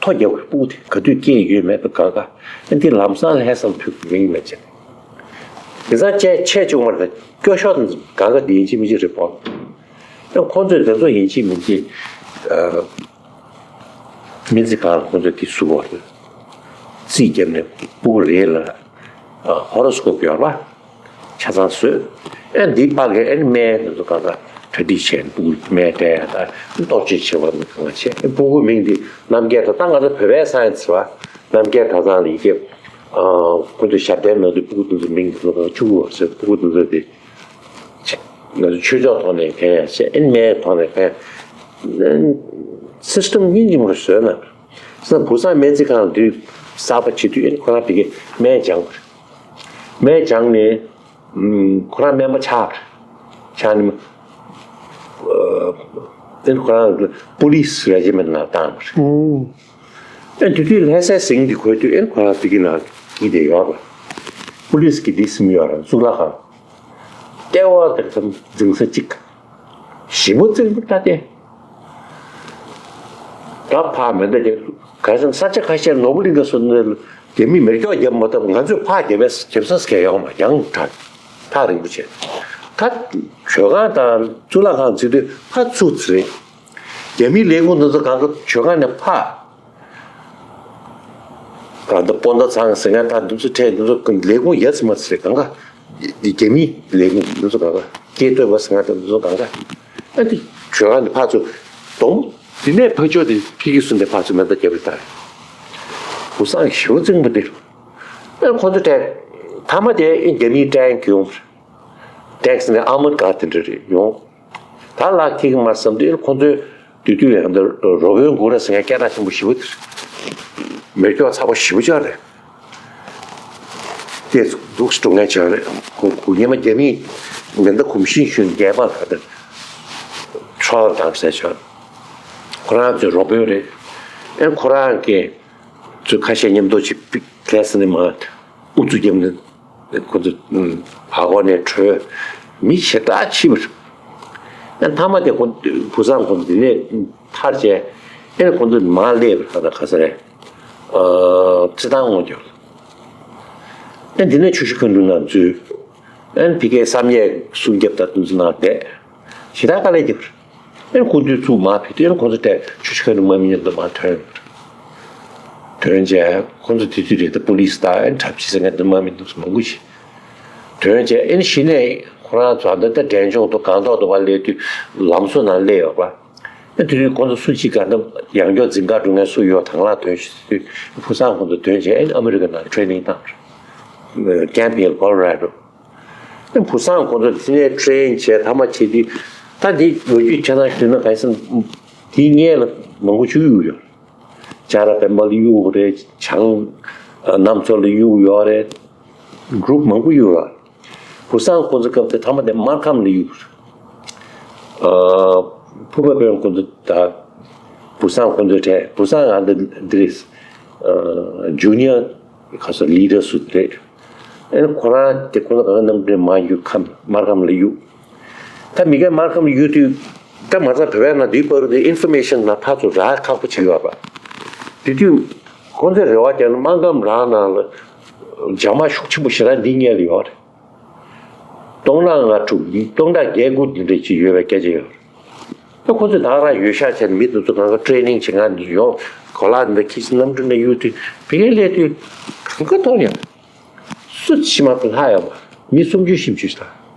ཐོ་རྒྱབ་ཀྱི་སྤུ་གུ་དེ་ག་དུས་སྐྱེས་ཡོད་མེད་དེ་གང་ག། ཨ་འདི་ལམ་སང་ལྷག་བསམ་ཕུག་གི་མིང་མེད་ཅེ། དེ་ཚང་བཅས་ཆད་བཅུག་མར་དེ་སྐྱོ་ཤོག་དེ་ཚོ་གང་ག་དེ་ཡིན་གཅིག་མིན་གཅིག་རེད་པོ། ཨ་ཁོང་ཚོས་དེ་ཚོ་ཡིན་གཅིག་མིན་གཅིག་ཨ། སྨན་རྩིས་ཁང་ལ་ཁོང་ཚོས་དེ་བཟོ་བ་རེད། རྩིས་བརྒྱབ་ནས་སྤུ་གུ་རེ་ལ་ཧོ་རོ་སི་ཀོབ་ཡོད་པ། ཆ་ཚང་བཟོས། ཨེ་འདི་ཕ་གི་ཨེ་སྨན་དེ་ཚོ་གང་ག་གྲ་སྒྲིག་བྱས་ནས་སྤུ་གུ་སྨན་སྤྲད་ཡ་ད་གཏོར་བཅོས་བྱེད་པ་མི་གང་བ་བྱས། ཨེ་སྤུ་གུ་མིང་འདི་རྣམ་རྒྱལ་གྲྭ་ཚང་། ང་ཚོ་བོད་པའི་ས་ཡ་ཟེར་བ། རྣམ་རྒྱལ་གྲྭ་ཚང་ལ་ཡི་གེ་ཁོ་ཚོ་ཞབས་བརྟན་ནང་དུ་སྤུ་གུ་དེ་ཚོ་མིང་དེ་ཚོ་གང་བཅུག་གོ་ཟེར། སྤུ་གུ་དེ་ཚོ་དེ། ང་ཚོ་ཆོས་ཕྱོགས་ཐོག་ནས་ཕན་ཡ་བྱས། ཨེ་སྨན་ཐོག་ནས་ཕན། སིས་ཊམ་སྙིང་རྗེ་མོ་རེ་བཟོས་ན། ས་བུ་སངས་སྨན་རྩིས་ཁང་དུས་གསར་པ་བྱེད་དུས་ཨེ་ཁོ་རང་བི་གེ་སྨན་སྦྱངས་པ་རེད། སྨན་སྦྱངས་ནས་ཁོ་རང་སྨན་པ་ཆགས་པ་རེད། ཆགས་ནས་ཨེ་ཁོ་རང་པུ་ལི་སི་རེ་ཇི་མེན་ཊི་ནང་བཏང་པ་རེད། ཨེ་དེ་དུས་ལྷ་སའི་གཟིངས་འདི་གོ་དུས་ཨེ་ཁོ་རང་བི་གེ་ནང་གི་དེ་ཡོད་པ། པུ་ལི་སི་གི་དེ་སིམ་ཡོད་ར། གཙུག་ལག་ཁང་། ལྟེ་བ་དེར་ཙམ་འཛིང་ས་གཅིག་ཞིབ་པོ་བཙིར་འདུག་ད་དེ། ད་ཕ་མེ་མདའ་རྒྱབ། ག་ས་ས་ཆ་ཁ་ཤས་ནོར་བུ་གླིང་ག་སོགས་ནས་རྒྱ་མི་མེར་སྐྱོག་རྒྱབ་མ་ཐུབ། ང་ཚོས་ཕ་རྒྱབ་པས་རྒྱབ་ས་སྐད་ཡོང་མ་ཡང་ཐག་ཐག་རིང་པོ་བྱས། ད་ཇོ་ཁང་དང་གཙུག་ལག་ཁང་བརྩིགས་དུས་ཕ་ཚུགས་ཚེ་རེད། རྒྱ་མིའི་ལས་ཁུངས་འདི་ཚོ་གང་ག་ཇོ་ཁང་ནས་ཕ། གང་ལྟར་སྤོན་ཟླ་ཚང་ཟེར་མཁན་ད་འདི་ཚོ་ཁྲལ་འདི་ཚོ་ལས་ཁུངས་ཡ་ཚི་མ་ཚི་རེད། གང་ག་རྒྱ་མིའི་ལས་ཁུངས་འདི་ཚོ་གང་ག་སྐད་སྟོད་པ་ཟེར་མཁན་ད་འདི་ཚོ་གང་ག་ཨ་ཏི་ཇོ་ཁང་ནས་ཕར་ཚུར་སྡོམ། དེ་ནས་ཕར་ཕྱོགས་དེ་ཕ་གི་སུ་འདི་ཕར་ཚུར་མེ་མདའ་རྒྱབ་རེད་ད། བུ་སངས་ཞེ་པོ་བཙན་པོ་དེ། ཨ་ཁོ་ཚོ་ཁྲལ་ཐ་མ་དེ་ཨེ་རྒྱ་མིའི་ཊེང་ཡོང་། ཊེང་ནས་ཨར་མོཌ་ཀར་དེ་འདྲ་རེད་ཡོང་། ད་ལག་ཁྱེར་གི་མ་བསམ་དུས་ཁོང་ཚོས་དུས་དུས་ཡང་འདི་རོ་བོན་གུ་ར་ཟེར་མཁན་སྐད་གྲགས་ཆེན་པོ་ཞེ་པོ་དེ་རེད། མེ་སྒྱོགས་ཚ་པོ་ཞེ་པོ་ཅིག་རེད། དེ་འདུག་སེ་འགྲོ་མཁན་ཅིག་རེད། ཁོ་ཁོ་སྔོན་མ་རྒྱ་མིས་མེ་མདའ་གོམས་ཤིང་ཞུས་རྒྱལ་འབངས་ཁ་ཐུག་ཁྲོ་བ་དང་ཟེར་ཆོག་ཁོ་རང་ཚོའི་རོ་བོན་རེད། ཨེ་ཁོ་རང་གིས་ཚོས་ཁ་ཤས་མཉམ་དུ་ཅིག་པིག་ལྷས་ནས་མ་ཨུ་ཚུགས་བརྒྱབ་ནས། ཁོ་ཚོ་བར་སྐོར་ནས་བྲོས། མི་ཞེ་དྲག་འཆི་བ་རེད། ཨ་མཐའ་མ་དེ་ཁོ་བུ་བཟང་ཁོ་འདི་ནས་ཐར་བྱས། ཨེ་ཁོ་ཚོ་མར་སླེབས་པ་རེད། ད་ག་ས་རེད། ཨ་རྩི་ཐང་ངོ་རྒྱབ། ཨེ་འདི་ནས་ཆུ་བཞི་མཁའ་འགྲོའི་ནང་འཛུལ། ཨེ་ཕ་གིའི་བསམ་ཡས་སྲུང་སྐྱོབ་དང་དེ་ཚོ་ནང་བསྡད། ཞེ་དྲག་དཀའ་ལས་རྒྱབ་པ་རེད། ཨེ་ཁོ་ཚོའི་ཚུར་མར་ཕེབས་དུས་ཨེ་ཁོ་ཚོ་ཏོག་ཙམ་ཆུ་བཞི་མཁའ་འགྲོའི་དམག་མི་མཉམ་དུ་མར་ཐོན། ཐོན་རྗེས་ཁོ་ཚོ་དེ་དུས་རེད་ད་པུ་ལིས་དང་ཨེ་འཁྲབ་ཆས་ཟེར་མཁན་དེ་དམག་མི་འདུག་མང་པོ་ཞིག་ཐོན་རྗེས་ཨེ་གཞི་ནས་ཁོ་རང་ཚོ་ད་ལྟ་འབྲས་ལྗོངས་དུ་སྒང་ཏོག་ཏུ་བ་སླེབས་དུས་ལམ་བཟོ་ནང་སླེབས་ཡོད་པ། ཨེ་དེ་དུས་ཁོ་ཚོ་སུ་གཅིག་ག་ད་ཡང་སྐྱོར་འཛིན་གར་འགྲོ་མཁན་སུ་ཡོད་དང་བླངས་ཐོན་ཞིག་དུས་བུ་བཟང་ཁོ་ཚོ་ཐོན་རྗེས་ཨེ་ཨ་མི་རི་ཀ་ནང་ཊེ་རེ་ནིང་བཏང་། ཀེམ་པི་ཨེལ་ཀོ་ལོ་རེ་ཌོ། ཨེ་བུ་བཟང་ཁོ་ཚོ་དེ་ནས་ཊེ་རེ་ནིང་བྱས་མཐའ་མ་བྱེད་དུས་ད་འདི་ལོ་རྒྱུས་ཆ་ཚང་ཞུས་ན་ག་རེ་ཟེར་ན་དེའི་སྔོན་ལ་མང་པོ་ཞིག་གཡུགས་ཡོད། ལྕགས་ར་སྤེན་པ་ལ་གཡུགས་རེད། བྱང་གནམ་མཚོ་ལ་གཡུགས་ཡོད་རེད། གུ་རུབ་མང་པོ་གཡུགས་རེད། བུ་བཟང་ཁོ་ཚོ་སྐབས་དེ་མཐའ་མ་དེ་སྨར་ཁམས་ལ་གཡུགས་རེད། ཨ་ཕུར་པ་དཔོན་ཁོ་ཚོ་དང་བུ་བཟང་ཁོ་ཚོའི་གྲས། བུ་བཟང་ཨ་འདི་འདི་རེད། ཨ་ཇུ་ནི་ཡར་ག་ས་ལི་ཌར་སུ་རེད། ཨེ་ཁོ་རང་དེ་ཁོ་ཚོ་གང་གནམ་གྲུའི་མར་གཡུགས། ཁམས་སྨར་ཁམས་ལ་གཡུགས། ད་མི་སྒེར་སྨར་ཁམས་ལ་གཡུགས་དུས་ད་མ་རྩ་བོད་པའི་ནང་དེའི་བར་དུ་ཨིན་ཕོར་མེ་ཤན་ནང་ཕར་ཚུར་རག་ཁག་པོ་བྱེད་ཀྱི་ཡོད་པ། དེ་དུས་ཁོ་ཚོས་རེ་བ་བརྒྱབ་ན་སྨར་ཁམས་རང་ནང་ལ་རྒྱ་དམག་ཤུགས་ཆེན་པོ་ཞེ་དྲག་འདི་སྔོན་ལ་ཡོད་རེད། སྟོང་ཕྲག་ལྔ་དྲུག་སྟོང་ཕྲག་བརྒྱད་དགུ་འདི་འདྲ་ཅིག་ཡོད་པའི་སྐད་ཆ་ཡོད་རེད། ད་ཁོ་ཚོས་ད་ག་རང་ཡོད་ཤག་བྱས་ནས་མི་དེ་ཚོ་གང་ག་ཊེ་རེ་ནིང་བྱེད་མཁན་འདི་ཡོང་གོ་ལ་འདི་ཁྱི་སྣམ་སྒྲོན་ནས་གཡུག་དུས་བི་གའི་སླེབས་དུས་གང་ག་ཐོར་ཡང་། སུ་ཕྱི་མ་ལྷག་ཡོད་པ་མི་སུམ་ཅུ་བཞི་བཅུ་ཞིག་དང་།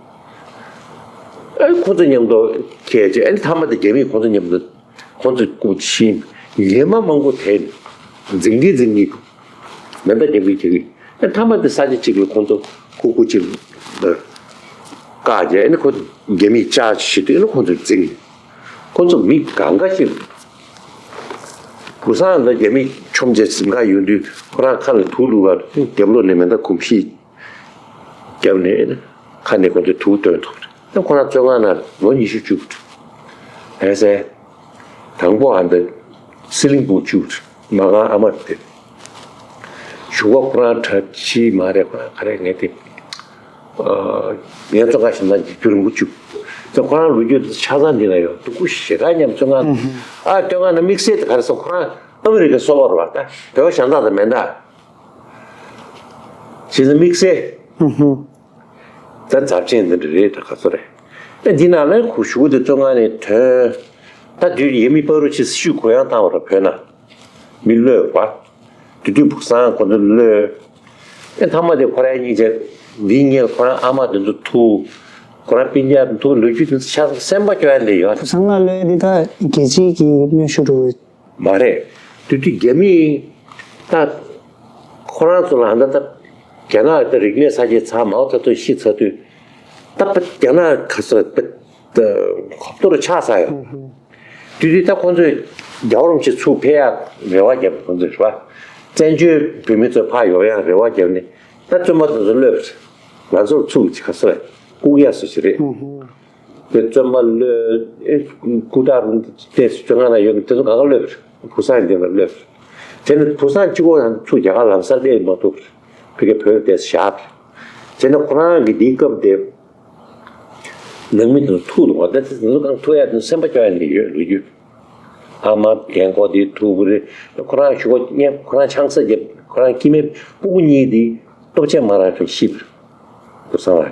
ཨ་ཁོ་ཚོ་མཉམ་དུ་ཁྱེར་རྗེས་ཨ་ནི་མཐའ་མ་དེ་རྒྱ་མིས་ཁོ་ཚོ་མཉམ་དུ་ཁོ་ཚོ་སྐུ་ཕྱིན་ཉི་མ་མང་པོ་དེ་འཛིང་གི་འཛིང་གི་མེ་མདའ་རྒྱག་གི་རྒྱག་གི། ཨ་མཐའ་མ་དེ་ས་ཆ་གཅིག་ལ་ཁོང་ཚོ་ཁུག་ཁུག་གཅིག་ལ་བཀག་རྗེས་ཨ་ནི་ཁོ་རྒྱ་མིས་ལྕགས་ཅིག་བྱེད་དུས་ཨ་ནི་ཁོང་ཚོ་འཛིང་། ཁོང་ཚོ་མི་གང་ག་ཞིག་བུ་སང་ལ་རྒྱ་མི་མཆོང་རྗེས་གཟིམ་ཁ་ཡོང་དུས་ཁོ་རང་ཁ་ལ་དུག་བླུགས་པ་རྒྱབ་ལོགས་ནས་མེ་མདའ་གོམས་གཤིས་བརྒྱབ་ནས་ཁ་ནས་ཁོ་ཚོས་དུག་བཏོན་ཐུབ་རེད། ཁོ་རང་བཙོན་ཁང་ནང་ལོ་ཉི་ཤུ་བཅུག་རེད། ཨེ་ཟེར། དང་པོ་ཨ་འདི་སི་ལིང་བུ་བཅུག་རེད། མ་གང་ཨ་མ་དེ། གཞུག་གུ་ཁོ་རང་གྲྭ་ཕྱི་མ་རེད། ཁོ་རང་ག་རེ་ངས་དེ། ངས་བཙོན་ཁང་ཞིག་ན་རྒྱུ་རིང་པོ་བཅུག་ཁོ་རང་ལོ་རྒྱུས་དེ་ཆ་ཚང་འདི་ན་ཡོད། སྡུག་པོ་ཞེ་དྲག་མཉམ་བཙོན་ཁང་། ཨ་བཙོན་ཁང་ན་དམིགས་བསལ་དེ་ག་རེ་སོང་། ཁོ་རང་ཨ་མི་རི་ཀའི་སོ་པ་རེད་པ། ད་བོད་པ་གཞན་དག་དང་མི་འདྲ། བྱས་ཙང་དམིགས་བསལ། ད་རྫབ་ཆེན་འདི་འདྲ་རེད། ད་ག་ཚོད་རེད། ཨེ་འདི་ནང་ལ་ཁོ་གཞུག་གུ་དེ་བཙོན་ཁང་ནས་ཐོན། ད་དུས་ཡས་མས་པ་རུ་ཆེ་སྲི་ཞུ་གུ་ཡངས་བཏང་བ་རེད་བོད་ནང་། མི་གློད་པ། དེ་དུས་བུ་སང་ཁོ་ཚོ་གློད། ཨེ་མཐའ་མ་དེ་ཁོ་རང་གཉིས་ཆ་འདི་གཉིས་ཁོ་རང་ཨ་མ་དེ་ཚོ་ཐུག་ཁོ་རང་སྤུན་ཀྱག་ཐུག་ལོ་རྒྱུས་དེ་ཚོ་ཆ་ཚང་སེམས་པ་སྐྱོ་ཡ་འདི་ཡོད། བུ་སང་ལ་གློད་འདི་ད་རྒྱལ་སྤྱིའི་གི་གནོན་ཤུགས་འགྲོ་གི། མ་རེད། དེ་དུས་རྒྱ་མིས་ད་ཁོ་རང་ཚོ་ལ་ད་ལྟ་རྒྱ་ནག་ད་རིག་གནས་ཚ་རྒྱས་ཚ་མའོ་ཙེ་ཏུང་ཤི་ཚར་དུས་ད་རྒྱ་ནག་ག་ཚོད་གོ་བསྡུར་ཆགས་ཚར་ཡོད། དེ་དུས་ད་ཁོང་ཚོས་རྒྱལ་བ་རིན་པོ་ཆེ་ཚུར་ཕེབས་ཡག་རེ་བ་བརྒྱབ། ཁོང་ཚོས་རེད་པ། བཙན་བྱོལ་བོད་མི་ཚོ་ཕར་ཡོང་ཡག་རེ་བ་བརྒྱབ་ནས་ད་བཙོན་པ་དེ་ཚོ་གློད། ང་ཚོར་ཚུར་ག་ཚོད་བཀུག་ཡག་སུ་ཞིག་རེད། དེ་བཙོན་པ་གློད། ཨེ་སྐུ་དྲག་རུང་དེ་བཙོན་ཁང་ན་ཡོད་མཁན་དེ་ཚོ་གང་ག་གློད་པ་རེད། བུ་སང་འདི་ལ་གློད་པ་རེད། དེ་ནི་བུ་སང་གཅིག་པོ་ཡང་ཚུར་རྒྱ་གར་ལམ་སང་སླེབས་མ་ཐུབ་པ་རེད། ཕ་གིར་བོད་དེ་བཞག་པ་རེད། དེ་ནི་ཁོ་རང་གི་འདིའི་སྐབས་དེ་ནང་མི་དེ་ཚོ་ཐུག་འདུག་པ། ད་དེ་ཚོ་གང་ཐུག་ཡ་དེ་སེམས་པ་སྐྱོ་ཡ་འདི་ཡོད་ལོ་རྒྱུས། ཨ་མ་རྒན་གོག་དེ་ཐུག་པ་རེད། ཁོ་རང་གཞུག་གུ་ངས་ཁོ་རང་ཆང་ས་བརྒྱབ། ཁོ་རང་སྐྱེ་དམན་སྤུ་གུ་གཉིས་དེ་ལྟོ་ཆས་མ་རག་ཅིག་ཤི་པ་རེད། བུ་སང་ལགས་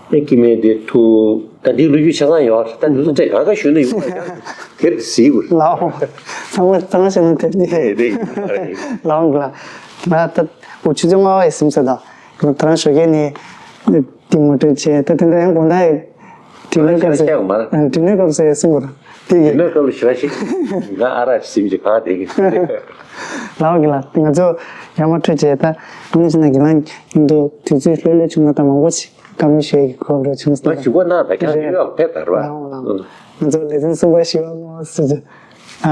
ཀྱིས། ཨེ་སྐྱེ་དམན་དེ་ཐུག་ད་འདིའི་ལོ་རྒྱུས་ཆ་ཚང་ཡོད་རེད། ད་འདི་ཚོ་ཚེ་གང་ག་ཞུས་ན་ཡོང་བ་ཀྱང་དེར་གཟིགས་དགོས། ལའོ། ཚང་མ་ཚང་མ་བཤད་ན་དེ་ནི་ཨེ་རེད། ལའོ་གི་ལ། ང་ད་འུ་ཆུ་ཚོད་ལྔ་པ་ཡི་སིམ་ས་ད་ང་ད་རང་ཞོགས་ཀས་ནས་དེ་ངོ་སྤྲོད་བྱས། ད་དེ་འདྲ་ཡང་དགོང་དག་ཡི་དྲི་བའི་སྐབས་སུ་ཁྱེད་མ་དྲི་བའི་སྐབས་སུ་ཡང་སིམ་དགོས་ར། དེ་ཡིན། དེ་ནས་སྐབས་ལ་ཞེ་དྲག་ཞིག་ང་ཨ་རག་ཞིག་སིམ་ཅིག་ག་དེ་གི། ལའོ་གི་ལ་ང་ཚོ་ཡར་མར་འཕྲོད་བྱས། ད་དངོས་གནས་བྱས་ན་གི་ལ་ང་ཚོ་དུས་ཚོད་ལྷོད་ལྷོད་བྱུང་ན་ད་མང་པོ་ཞིག་བཀའ་མོལ་ཞུ་ཡ་གི་གོ་སྐབས་རེ་བྱུང་སོང་། ང་ཞུ་བ་ན་ད་ཀྱང་རེད། ཡོད་ཕེབས་དར་བ། ལའོ་ལའོ། ང་ཚོ་ལེ་ཚན་གསུམ་པ་བཞི་པ་ལྔ་པ་སོ་སོ། ཨ་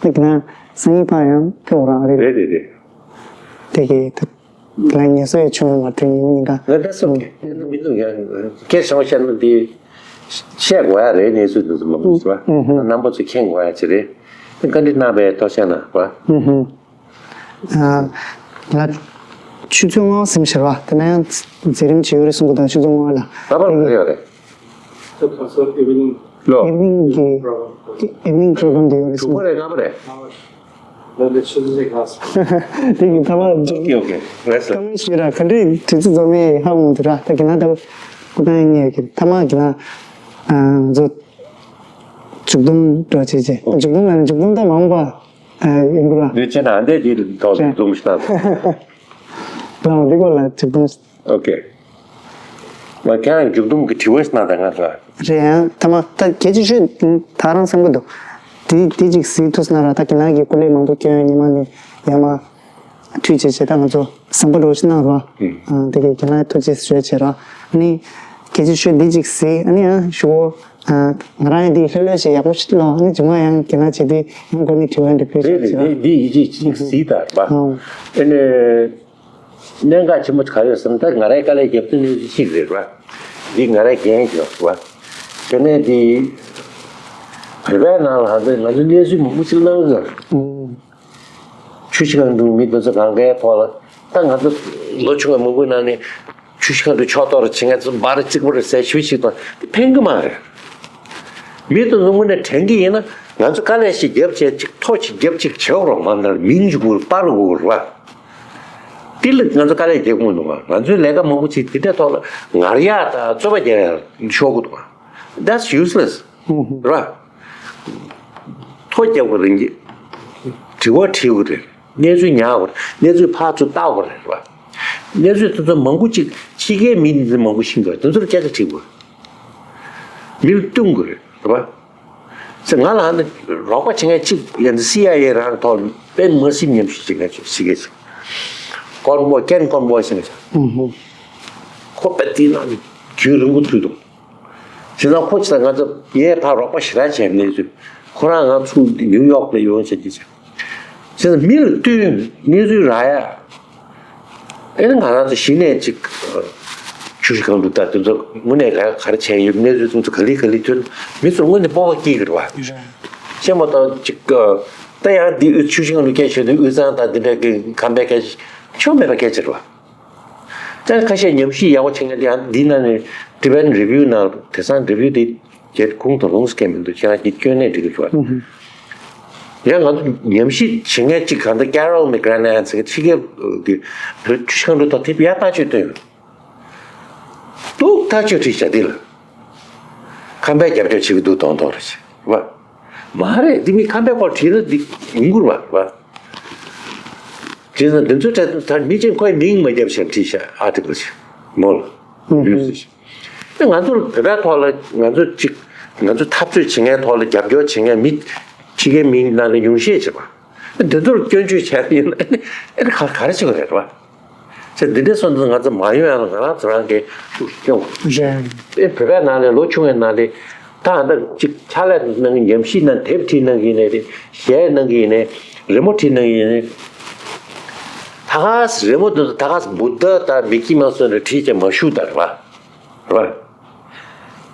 ད་གི་ལ་སང་ཉིན་ཕར་ཡང་ཕེབས་རང་རེད། རེད་རེད་རེད། དེ་གི་ད། དེ་ལ་ངལ་གསོ་ཡི་ཆུང་མ་དེ་ཉིན་ཉིན་ག་ང་ད་སོང་གི་མི་འདུག་ཡང་སྐད་བྱང་བཤད་ན་འདི་བཤད་དགོས་ཡ་རེད། གནས་ཚུལ་འདི་ཚོ་མ་འདུག་ཟེར་བ། རྣམ་པ་ཚོ་མཁྱེན་དགོས་ཡ་ཅིག་རེད། བཀའ་འདྲི་གནང་བའི་ཐོག་བཤད་ན་བ། ང་ཆུ་ཚོད་ལྔ་པ་ཟིན་ཤར་བ་དེ་ན་ཡང་མཛད་རིམ་ཅིག་ཡོད་རེད་གསུང་གི་འདུག་ཆུ་ཚོད་ལྔ་པ་ལ། ད་བར་ག་ཡོད་རེད། ད་ཁ་སང་ཨི་ཝི་ནིང་། ལོ། ཨི་ཝི་ནིང་གི་ཨི་ཝི་ནིང་པོ་རོ་གྷ་རམ་དེ་ཡོད་རེད་གསུང་། དྲུག་པ་རེད། ལྔ་པ་རེད། ལ་ལ་ཆུ་ཚོད་ཅིག་ལྷག་སོང་། དེ་གི་ཐ་མ་ཨོ་ཀེ་ཨོ་ཀེ་རེད་སོ། ཀམ་ཞུ་ར་ག་འདྲའི་དུས་ཚོད་འཛོམས་མེད་ཧ་གོ་མི་འདུག་ར། ད་གི་ན་ད་སྐུ་ཐང་ངེད་ཀྱི་ཐ་མ་གི་ན་ང་ཚོ་མཇུག་སྡོམ་འགྲོ་བྱེད་ཅེས། མཇུག་སྡོམ་ལ་མཇུག་སྡོམ་ད་མང་པ་ཡིན་དགོས་ར། འདི་ཆེ་ན་འདི་དེ་ཐོག་རེད། འཛོམས་ཤག་ལའོ་འདི་སྐོར་ལ་མཇུག་སྡོམ། ཨོ་ཀེ། ང་ཁྱེད་རང་མཇུག་སྡོམ་གྱི་དྲི་བ་ཞིག་གནང་དང་ང་ཚོ། རེད་ཡང་ཐ་མ་ད་གལ་ཆེ་ཤོས་ད་རང་བསམ་གི་འདུག་དེ་དེ་ཅིག་གཟིགས་ཐུབ་སོང་ན་ར། ད་ཁྱེད་རང་གི་སྐུ་ལས་མང་པོ་བསྐྱོན་ཉི་མ་ནས་ཡར་མར་འཕྲོད་བྱེད་བྱེད། ད་ང་ཚོ་བསམ་པ་འགྲོ་ཞིག་གནང་རོགས། ཨང་དེ་གས་ཁྱེད་རང་ཐུགས་རྗེ་ཆེ་ཞུ་བྱེད་རོགས། ཨ་ནི་གལ་ཆེ་ཤོས་དེ་ཅིག་གཟིགས། ཨ་ནི་ཡང་ཞུ་བོ་ང་རང་ཡང་དེ་ལྷོད་ལྷོད་བྱེད་ཡག་པོ་ཞིག་ལོ། ཨ་ནི་མཇུག་མ་ཡང་ཁྱེད་རང་བྱེད་དུས་ཡང་སྒོ་ནས་དྲི་བ་འདྲི་ཕུལ་རེད་བྱེད་རེད་བྱེད་རོགས། དེ་དེ་ཡིད་ཆེས་ཅིག་གཟིགས་ད་ར། ཨང་། ཨ་ནི། གནད་འགག་ཆེན་པོ་ག་རེ་ཡོད་ཟེར་ན། ད་ང་རའི་དཀའ་ལས་རྒྱབ་ཏུ་གནས་ཚུལ་གཅིག་རེད་བ། འདི་ང་རའི་འགན་ཡོད་བ། དེ་ནས་འདི་བོད་པའི་ནང་ལ་ཧ་ད་ང་ཚོ་གནས་ཚུལ་མང་པོ་ཅིག་གནང་གི་ཡོད་རེད། ཆུ་བཞི་སྒང་དྲུག་མི་དེ་ཚོ་གང་གའི་ཐོག་ལ་ད་ང་ཚོ་ལོ་ཆུང་བ་མང་པོའི་ནང་ནས་ཆུ་བཞི་སྒང་དྲུག་ཕྱོགས་གཏོགས་རེ་བྱེད་མཁན་ཚོ་འབར་གཅིག་པ་རེད་ཟེར་ཞུ་ཞིག་དང་དེ་ཕན་གི་མ་རེད། མི་དེ་ཚོ་དངོས་གནས་དྲན་གི་ཡིན་ན་ང་ཚོ་དཀའ་ལས་ཞིག་རྒྱབ་བྱས་ཅིག་ཐོ་ཞིག་རྒྱབ་ཅིག་བྱེད་རོགས་མ་ན་མིང་ཅིག་པར་དགོས་རེད་བ། དེ་ལ་ང་ཚོ་དཀའ་ལས་རྒྱག་དགོས་འདུག་ག་ང་ཚོའི་ལས་ཀ་མང་པོ་ཅིག་དེ་འདྲའི་ཐོག་ལ་ངར་ཡག་དང་རྩོད་པ་རྒྱག་ཡག་ཤོར་གི་འདུག་ག That's useless. རེད་བ། ཐོ་རྒྱབ་དགོས་རེད། དྲི་བ་དྲི་དགོས་རེད། གནས་ཚུལ་ཉར་དགོས་རེད། གནས་ཚུལ་ཕར་ཚུར་བལྟ་དགོས་རེད་བ། གནས་ཚུལ་དེ་ཚོ་མང་པོ་ཅིག་ཕྱི་རྒྱལ་མི་དེ་ཚོ་མང་པོ་ཤེས་འདུག་དེ་ཚོར་སྐད་ཆ་དྲི་དགོས། མི་ལ་སྟོན་དགོས་རེད་བ། ཟེར་ང་ལ་ཨ་ནི་རོགས་པ་བྱེད་མཁན་གཅིག་ཡང་སི་ཨའི་ཨེ་རང་ཐོག་དཔེ་མ་སྲིད་ཉམས་ཞིབ་བྱེད་མཁན་ཅིག་ཤེས་ཀྱི་ཅིག་ཀོན་བོ་ཀེན་ཀོན་བོ་ཟེར་ནས་ཁོ་པད་དེ་ན་རྒྱུན་རིང་པོ་ཐུག་འདུག་བྱས་ཙང་ཁོ་ཅི་ད་ང་ཚོ་ངས་ཕར་རོགས་པ་ཞེ་དྲག་བྱས་ནས་ཚུལ་ཁོ་རང་ང་ཚུར་ནིའུ་ཡོག་ལ་ཡོང་བྱས་ཀྱི་བྱས། བྱས་ཙང་མི་ལ་བསྟུན་གནས་ཚུལ་རག་ཡ། ཨེ་ནི་ང་རང་ཚོ་གཞི་ནས་ཅིག་ཆུ་བཞི་སྒང་དྲུག་དང་དེ་ཚོ་དངོས་གནས་ག་ག་རེ་བྱས་ཡོད་གནས་ཚུལ་དེ་ཚོ་ག་ལེ་ག་ལེ་ཐོན་མི་ཚོར་དངོས་གནས་སྤོབས་པ་སྐྱེ་གི་རེད་བ། བཤད་མ་གཏོགས་ཅིག་ད་ཡང་འདི་ཆུ་བཞི་སྒང་དྲུག་སྐད་ཆ་དེ་དབུས་གཙང་དང་འདི་འདྲ་གི་ཁམས་པའི་སྐད་ཆ་ཆོ་མེད་པ་སྐད་ཆ་རེད་བ། ད་ཁ་ཤས་ཉམས་ཞིབ་ཡག་པོ་བྱེད་མཁན་དེ་ཡང་འདི་ན་ནས་Tibetan Review་ནང་དེང་སང་Review་དེ་རྒྱལ་ཁུངས་དང་ལུང་སྐད་མི་འདུག་ཁྱེད་རང་གིས་སྐྱོན་གནས་འགྲིག་གི་བྱུང་བ། ཡང་ང་ཚོ་ཉམས་ཞིབ་བྱེད་མཁན་གཅིག་གང་ལྟར་Carol McGranahan་ཟེར་མཁན་ཕྱི་རྒྱལ་གྱི་བོད་ཆུ་བཞི་སྒང་དྲུག་ཐོག་དེབ་ཡག་ཐག་ཆོད་བཏོན་ཡོད། སྡུག་ཐག་ཆོད་བྲིས་བྱ་འདི་ལ། ཁམས་པའི་རྒྱབ་སྐྱོར་བྱེད་ཀྱི་འདུག་མདོག་མདོག་རེད་བྱས་བ། མ་རེད་འདི་མི་ཁམས་པའི་སྐོར་བྲིས་ན་འདི་ཡིན་དགོས་རེད་བ། བྲིས་ན་འདི་ཚོའི་གྲས་ད་མི་གཅིག་ཁོའི་མིང་མ་བརྒྱབ་བྱས་བྲིས་བྱ་ཨ་ཏི་ཀལ་བྱས་མོ་ལ་ཡུལ་ཟེར་བྱས། ང་ཚོར་བོད་པའི་ཐོག་ལ་ང་ཚོ་གཅིག་ང་ཚོ་འཐབ་རྩོད་བྱེད་མཁན་ཐོག་ལ་རྒྱབ་སྐྱོར་བྱེད་མཁན་མི་ཕྱི་རྒྱལ་མིའི་ནང་ལ་ཉུང་ཤས་ཆེ་བ། འདི་ཚོར་སྐྱོན་བརྗོད་བྱས་ཡིན་ན་ཨེ་ག་ག་རེ་བྱེད་དགོས་རེད་བ། ཚེ་འདི་འདྲའི་སོང་ཙང་ང་ཚོ་མ་ཡོང་ཡང་ང་རང་ཚོ་རང་གི་ཤུགས་སྐྱོང་དགོས། ཨེ་བོད་པའི་ནང་ལས་ལོ་ཆུང་བའི་ནང་ལས་ད་ཨ་ད་ཅིག་ཕྱག་ལས་གནང་གི་ཉམས་ཞིབ་གནང་དེབ་བྲིས་གནང་གི་ཡིན་ནའི་རེད། གཞས་གནང་གི་ཡིན་ནའི་རི་མོ་བྲིས་གནང་གི་ཡིན་ནའི་ད་ག་སེ་རི་མོ་འདི་ཚོ་ད་ག་སེ་བུདྡྷ་དང་མི་ཀི་མའོ་སི་འདྲ་བྲིས་ཀྱང་མ་བཞུགས་ད་རེད་བ། རེད་བ།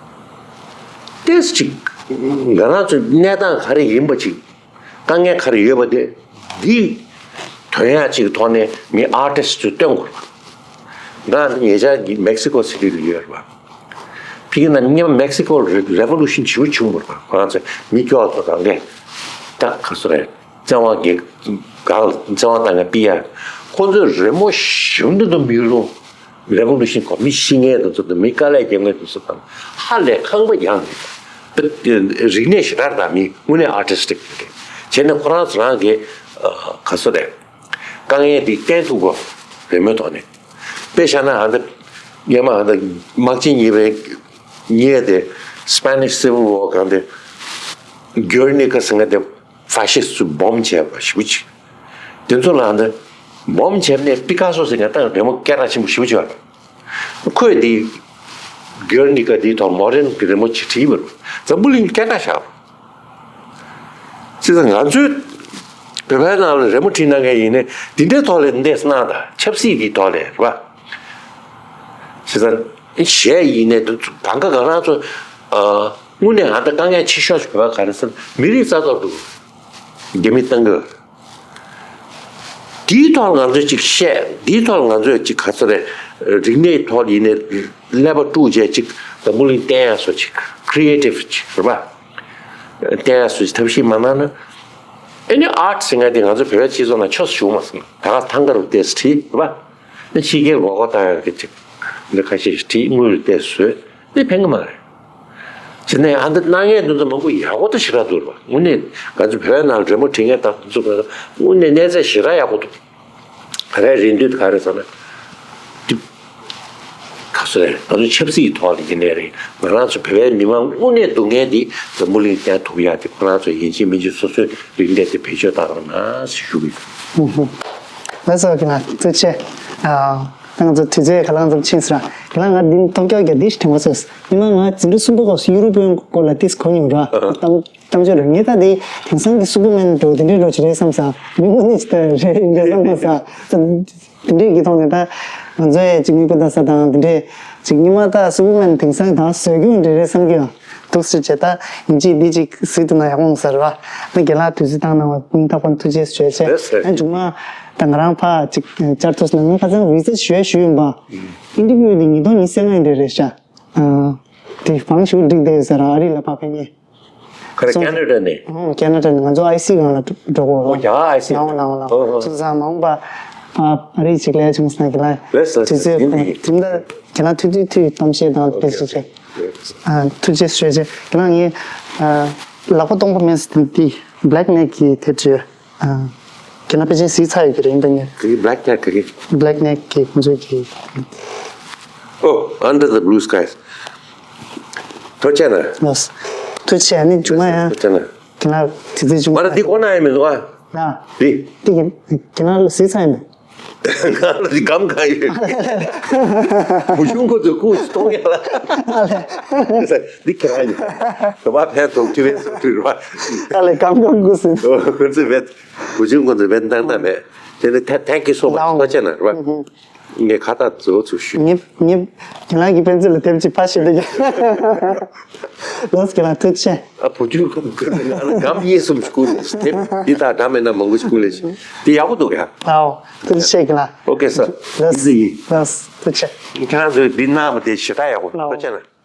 ཏེས་ཅིག་ང་རང་ཚོའི་གནས་སྟངས་ག་རེ་ཡིན་པ་ཅིག་དཀའ་ངལ་ག་རེ་ཡོད་པ་དེ་འདི་དོན་ཡག་ཅིག་གི་ཐོག་ནས་ངས་ཨར་ཊིསི་ཊི་ཚོས་སྟོན་དགོས་པ། ང་འདི་ཉེ་ཆར་གྱི་མེག་སི་ཀོ་སི་ཊི་ལ་ཡོད་རེད་བ། ཕ་གི་ན་སྔོན་མ་མེག་སི་ཀོ་རེ་རེ་བོ་ལུ་ཤན་ཞེ་པོ་བྱུང་བ་རེད་བ། ཁོ་རང་ཚོ་མི་སྐྱོ་བ་ཚོ་རང་གས་ད་ག་སོ་རེད། བཙན་དབང་གི་སྒང་བཙན་དབང་བཏང་ནས་ཕུད་ཡ། ཁོ་ཚོས་རི་མོ་ཞིམ་དུ་དུ་མི་རུང་། རེ་བོ་ལུ་ཤན་གོ་མི་ཤི་མཁན་དེ་ཚོ་དང་མི་དཀའ་ལས་རྒྱག་མཁན་དེ་ཚོ་དང་ཧ་ལས་ཁང་པ་ཡངས་རེད། རིག་གནས་ཞེ་དྲག་དང་མི་དངོས་གནས་ཨར་ཊིསི་ཊིག་རེད། བྱས་ནས་ཁོ་རང་ཚོ་རང་གི་ག་སོ་རེད། དཀའ་ངལ་དེ་བསྟན་ཐུབ་གོ་རེ་མོའི་ཐོག་ནས། དཔེ་བཞག་ན་ཨ་ད་སྔོན་མ་ཨ་ད་དམག་ཆེན་གཉིས་པའི་གཉིས་དེ་Spanish Civil War་གང་དེ་Guernica་ཟེར་མཁན་དེ་ཧྥ་ཤི་སི་ཊི་ཚོས་བོམ་བྱས་པ་ཞེ་པོ་ཅིག་དེ་ཚོ་ལ་ཨ་ད་བོམ་བྱས་ནས་པི་ཀ་སོ་ཟེར་མཁན་ད་རི་མོ་སྐད་གྲགས་ཆེན་པོ་ཞེ་པོ་ཅིག་ཡོད་རེད། ཁོས་འདི་Guernica་འདིའི་ཐོག་མོ་རན་གྱི་རི་མོ་ཅིག་བྲིས་པ་རེད། འཛམ་བུ་གླིང་སྐད་གྲགས་བཞག་པ། བྱས་ཙང་ང་ཚོའི་བོད་པའི་ནང་ལ་རི་མོ་བྲིས་གནང་མཁན་ཡིན་ནའི་འདི་འདྲའི་ཐོག་ལ་འདས་གནང་དང་ཆབ་སྲིད་འདིའི་ཐོག་ལ་རེད་བ། བྱས་ཙང་གཞས་ཡིན་ནའི་འདི་གང་ག་གང་རང་ཚོ་དངོས་གནས་ང་ད་དཀའ་ངལ་ཆེ་ཤོས་ཤིག་བོད་པ་ག་རེ་ཟེར་ན་མི་རིགས་རྩ་གཏོར་འདུག་རྒྱ་མི་བཏང་གི། དེའི་ཐོག་ང་ཚོས་ཅིག་བཤད། དེའི་ཐོག་ང་ཚོས་ཅིག་ག་ཚོད་རེད། རིག་གནས་ཐོག་ཡིན་ནའི་ཀླད་པ་དཀྲུགས་བྱས་ཅིག་འཛམ་བུ་གླིང་བསྟན་ཡག་བཟོ་ཅིག་ཀི་རི་ཨེ་ཊིབ་ཅིག་རེད་པ། བསྟན་ཡག་བཟོ་ཅིག་ཐབས་ཤེས་མ་གནང་ན། ཨེ་ནི་ཨར་ཊི་ཟེར་མཁན་དེ་ང་ཚོ་བོད་པའི་སྤྱི་ཚོགས་ནང་ཆོས་སུ་བྱུང་མ་སོང་། ད་ག་ཐང་ག་རུ་བལྟས་སུ་བྲིས་རེད་པ། ཨེ་ཕྱི་རྒྱལ་མགོ་སྐོར་བཏང་ཡག་གི་ཅིག་འདི་ཁ་ཤས་ཤིག་བྲིས་དངུལ་རུ་བལྟས་སུ་བཟོས། དེ་ཕན་གི་མ་རེད། བྱས་ནས་ཨ་འདི་གནང་མཁན་འདི་ཚོ་མང་པོ་ཡག་པོ་ད་ཞེ་དྲག་འདུག་རེད་པ། དངོས་གནས་ང་ཚོ་བོད་ནང་རི་མོ་བྲིས་མཁན་དང་འདི་ཚོ་དངོས་གནས་གནས་ཚད་ཞེ་དྲག་ཡག་པོ་འདུག་ད་རེས་རེད་འདུག་ག་རེ་ཟེར་ན། འདི་ག་ཚོད་རེད། ང་ཚོ་ཆབ་སྲིད་ཐོག་ལ་ཡིན་ནའི་རེད། ང་རང་ཚོ་བོད་པའི་མི་མང་དངོས་གནས་སྡུག་བསྔལ་འདི་འཛམ་བུ་གླིང་སྟོན་ཐུབ་ཡག་དེ་ཁོ་རང་ཚོ་ཡིན་གཅིག་མིན་གཅིག་སོ་སོའི་རིག་གནས་དེ་བེད་སྤྱོད་བཏང་རོགས་གནང་ཞེས་ཞུ་གི་ཡོད། ལགས་སོ། ཁྱེད་རང་ཐུགས་རྗེ་ཆེ། ཨ། ད་ང་ཚོ་དུས་ཚོད་ག་ལ་ཙམ་ཕྱིན་སོང་ར། ཁྱེད་རང་ང་འདི་ཐོབ་སྐྱོར་གྱི་འདི་ཞིག་དྲན་པ་སོས། ཉི་མ་ང་འཛིན་གྲྭ་གསུམ་པ་སྐབས་སུ་ཡུ་རོབ་པའི་སྐོར་ལ་ཏིས་གོ་མྱོང་ར། གཏམ་གཏམ་བརྗོད་ར་ངས་ད་འདི་དེང་སང་གི་སུ་པར་མན་འགྲོ་དེ་འདྲའི་འགྲོ་ཅི་རེད་བསམ་ས། མི་དངོས་གནས་ཅི་ལྟར་རེད་འདྲ་བསམ་ས། དེ་འདྲའི་གི་ཐོག་ནས་ད་ང་ཚོ་ཡས་ཅིག་མིག་དཔེ་ལྟ་ས་དང་དེ་འདྲའི་ཅིག་ཉི་མ་ད་སུ་པར་མན་དེང་སང་ད་བཟོ་རྒྱུ་འདྲ་རེད་བསམ་གི་ཡོད། འདུག་ཟེར་བྱས་ད་ཡིན་གཅིག་འདི་གཅིག་གཟིགས་ཐུབ་ན་ཡག་པོ་འདུག་ཟེར་བ། ད་རྒན་ལགས་དུས་ཚོད་བཏང་གནང་བ་སྙིང་ཐག་པ་ནས་ཐུགས་རྗེ་ཆེ་ཞུ་ཡ་བྱས། ལགས་སོ། ཡང་མཇུག་མ་ད་ང་རང་ཕར་ཅིག་བཅར་ཐུབ་སོང་ན། ང་ཁ་སང་བི་ཟ་ཞུ་ཡ་ཞུས་ཡིན་པ། ཨིན་ཊར་བིའུ་འདི་ཉིས་སྟོང་ཉི་ཤུ་རྩ་ལྔ་ཡིན་འདྲ་རེད་ཤག་དེ་བང་ཞིག་སྒྲིག་བསྡད་ཡོད་ཟེར། ཨ་རི་ལ་ཕར་ཕེབས་མཁན། ག་རེ། སོང་ཁེ་ན་ཌ་ནས། ཨོ་ཁེ་ན་ཌ་ནས་ང་ཚོ་ཨའི་སི་སྒང་ལ་འགྲོ་དགོས་རོ། ཨོ་ཡ་ཨའི་སི། ལའོ་ལའོ་ལའོ། ཨོ་ཨོ། སོང་ཙང་མ་འོངས་པ་ཨ་ཨ་རི་ཅིག་ལ་ཡ་བྱུང་སོང་ན་རྒན་ལགས། ལགས་སོ། དུས་ཚོད་ཡིན་ཡིན། དེ་འདྲ་རྒན་ལགས་ཐུགས་རྗེ་ཐུགས་གཏམ་བཤད་དང་ཕེབས་ཞུ་བྱས། ཨ་ཐུགས་རྗེ་ཆེ་ཞུ་བྱས། རྒན་ལགས་ངས་ཨ་ལག་པ་སྟོང་པ་མེད་ཟེར་དེ་བྷི་ལེག་ནེག་གི་དེབ་ཅིག་ཨ་རྒན་ལགས་ཕལ་ཆེར་གཟིགས་ཚར་ཡོད་ཀྱི་རེད། ཡིན་པ་ངས། ག་གི་བྷི་ལེག་ནེག་ག་གི། བྷི་ལེག་ནེག་གི་ཁོང་ཚོའི་གི། ཨོ། Under the Blue Skies། ཐུགས་རྗེ་གནང་། ལགས་སོ། ཐུགས་རྗེ་ཆེ། ཨ་ནི་མཇུག་མ་ཡང་། ཐུགས་རྗེ་གནང་། རྒན་ལགས་དུས་ཚོད་བྱུང་། མ་ར་འདི་གོ་ན་ཡང་མི་འདུག་ཨ། ཨ། འདི། འདི་གི་རྒན་ལགས་ལ་གཟིགས་ཚར་ཡིན་པས། ང་ལ་འདི་སྒམ་གང་ཡོད། བུ་ཆུང་ཁོ་ཚོས་ཁུག་ཅིག་གཏོང་ཡ་ལ། འདི་ཁྱེད་རང་ཡིན། བོད་པ་ཕན་ཐོགས་ཁྲི་བས་སོ་ཁྲི་རུ་བ། ཨ་ལས་སྒམ་གང་དགོས་ཟིན། ཁོ་ཚོས་བེད། བུ་ཆུང་ཁོ་ཚོས་བེད་བཏང་ན་མེད། དེ་ནི་ཐེ་ཐེང་ཁི་སོ་མ་ཐོ་ཆེ་ན་རུ་བ། ངས་ཁ་བཏགས་མཛོ་ཚུགས་ཞུ། ངེད་ངེད་ཁྱེད་རང་གི་ཕན་ཚུན་ལ་དེབ་ཅིག་ཕ་ཞིག་འདུག་གི། ལོས་ཁྱེད་རང་ཐུགས་རྗེ་ཆེ། ཨ་བུ་ཆུང་ཁོ་ཚོས་ང་ལ་སྒམ་གཉིས་གསུམ་ཞིག་བསྐུར་ནས་དེབ་འདི་དག་འདྲ་མེད་ན་མང་པོ་ཞིག་བསྐུར་ལས་ཤིག་དེ་ཡག་པོ་འདུག་ཡ། ཨའོ། ཐུགས་རྗེ་ཆེ་གི་ལ། ཨོ་ཀེ་སར། ལགས། ཨི་ཟི་ཡིན། ལགས། ཐུགས་རྗེ་ཆེ། ཁྱེད་རང་ཚོས་འདི་གནང་བ་དེ་ཞེ་དྲག་ཡག་པོ། ཨོ། ཐུགས་རྗེ་ཆེ་ན།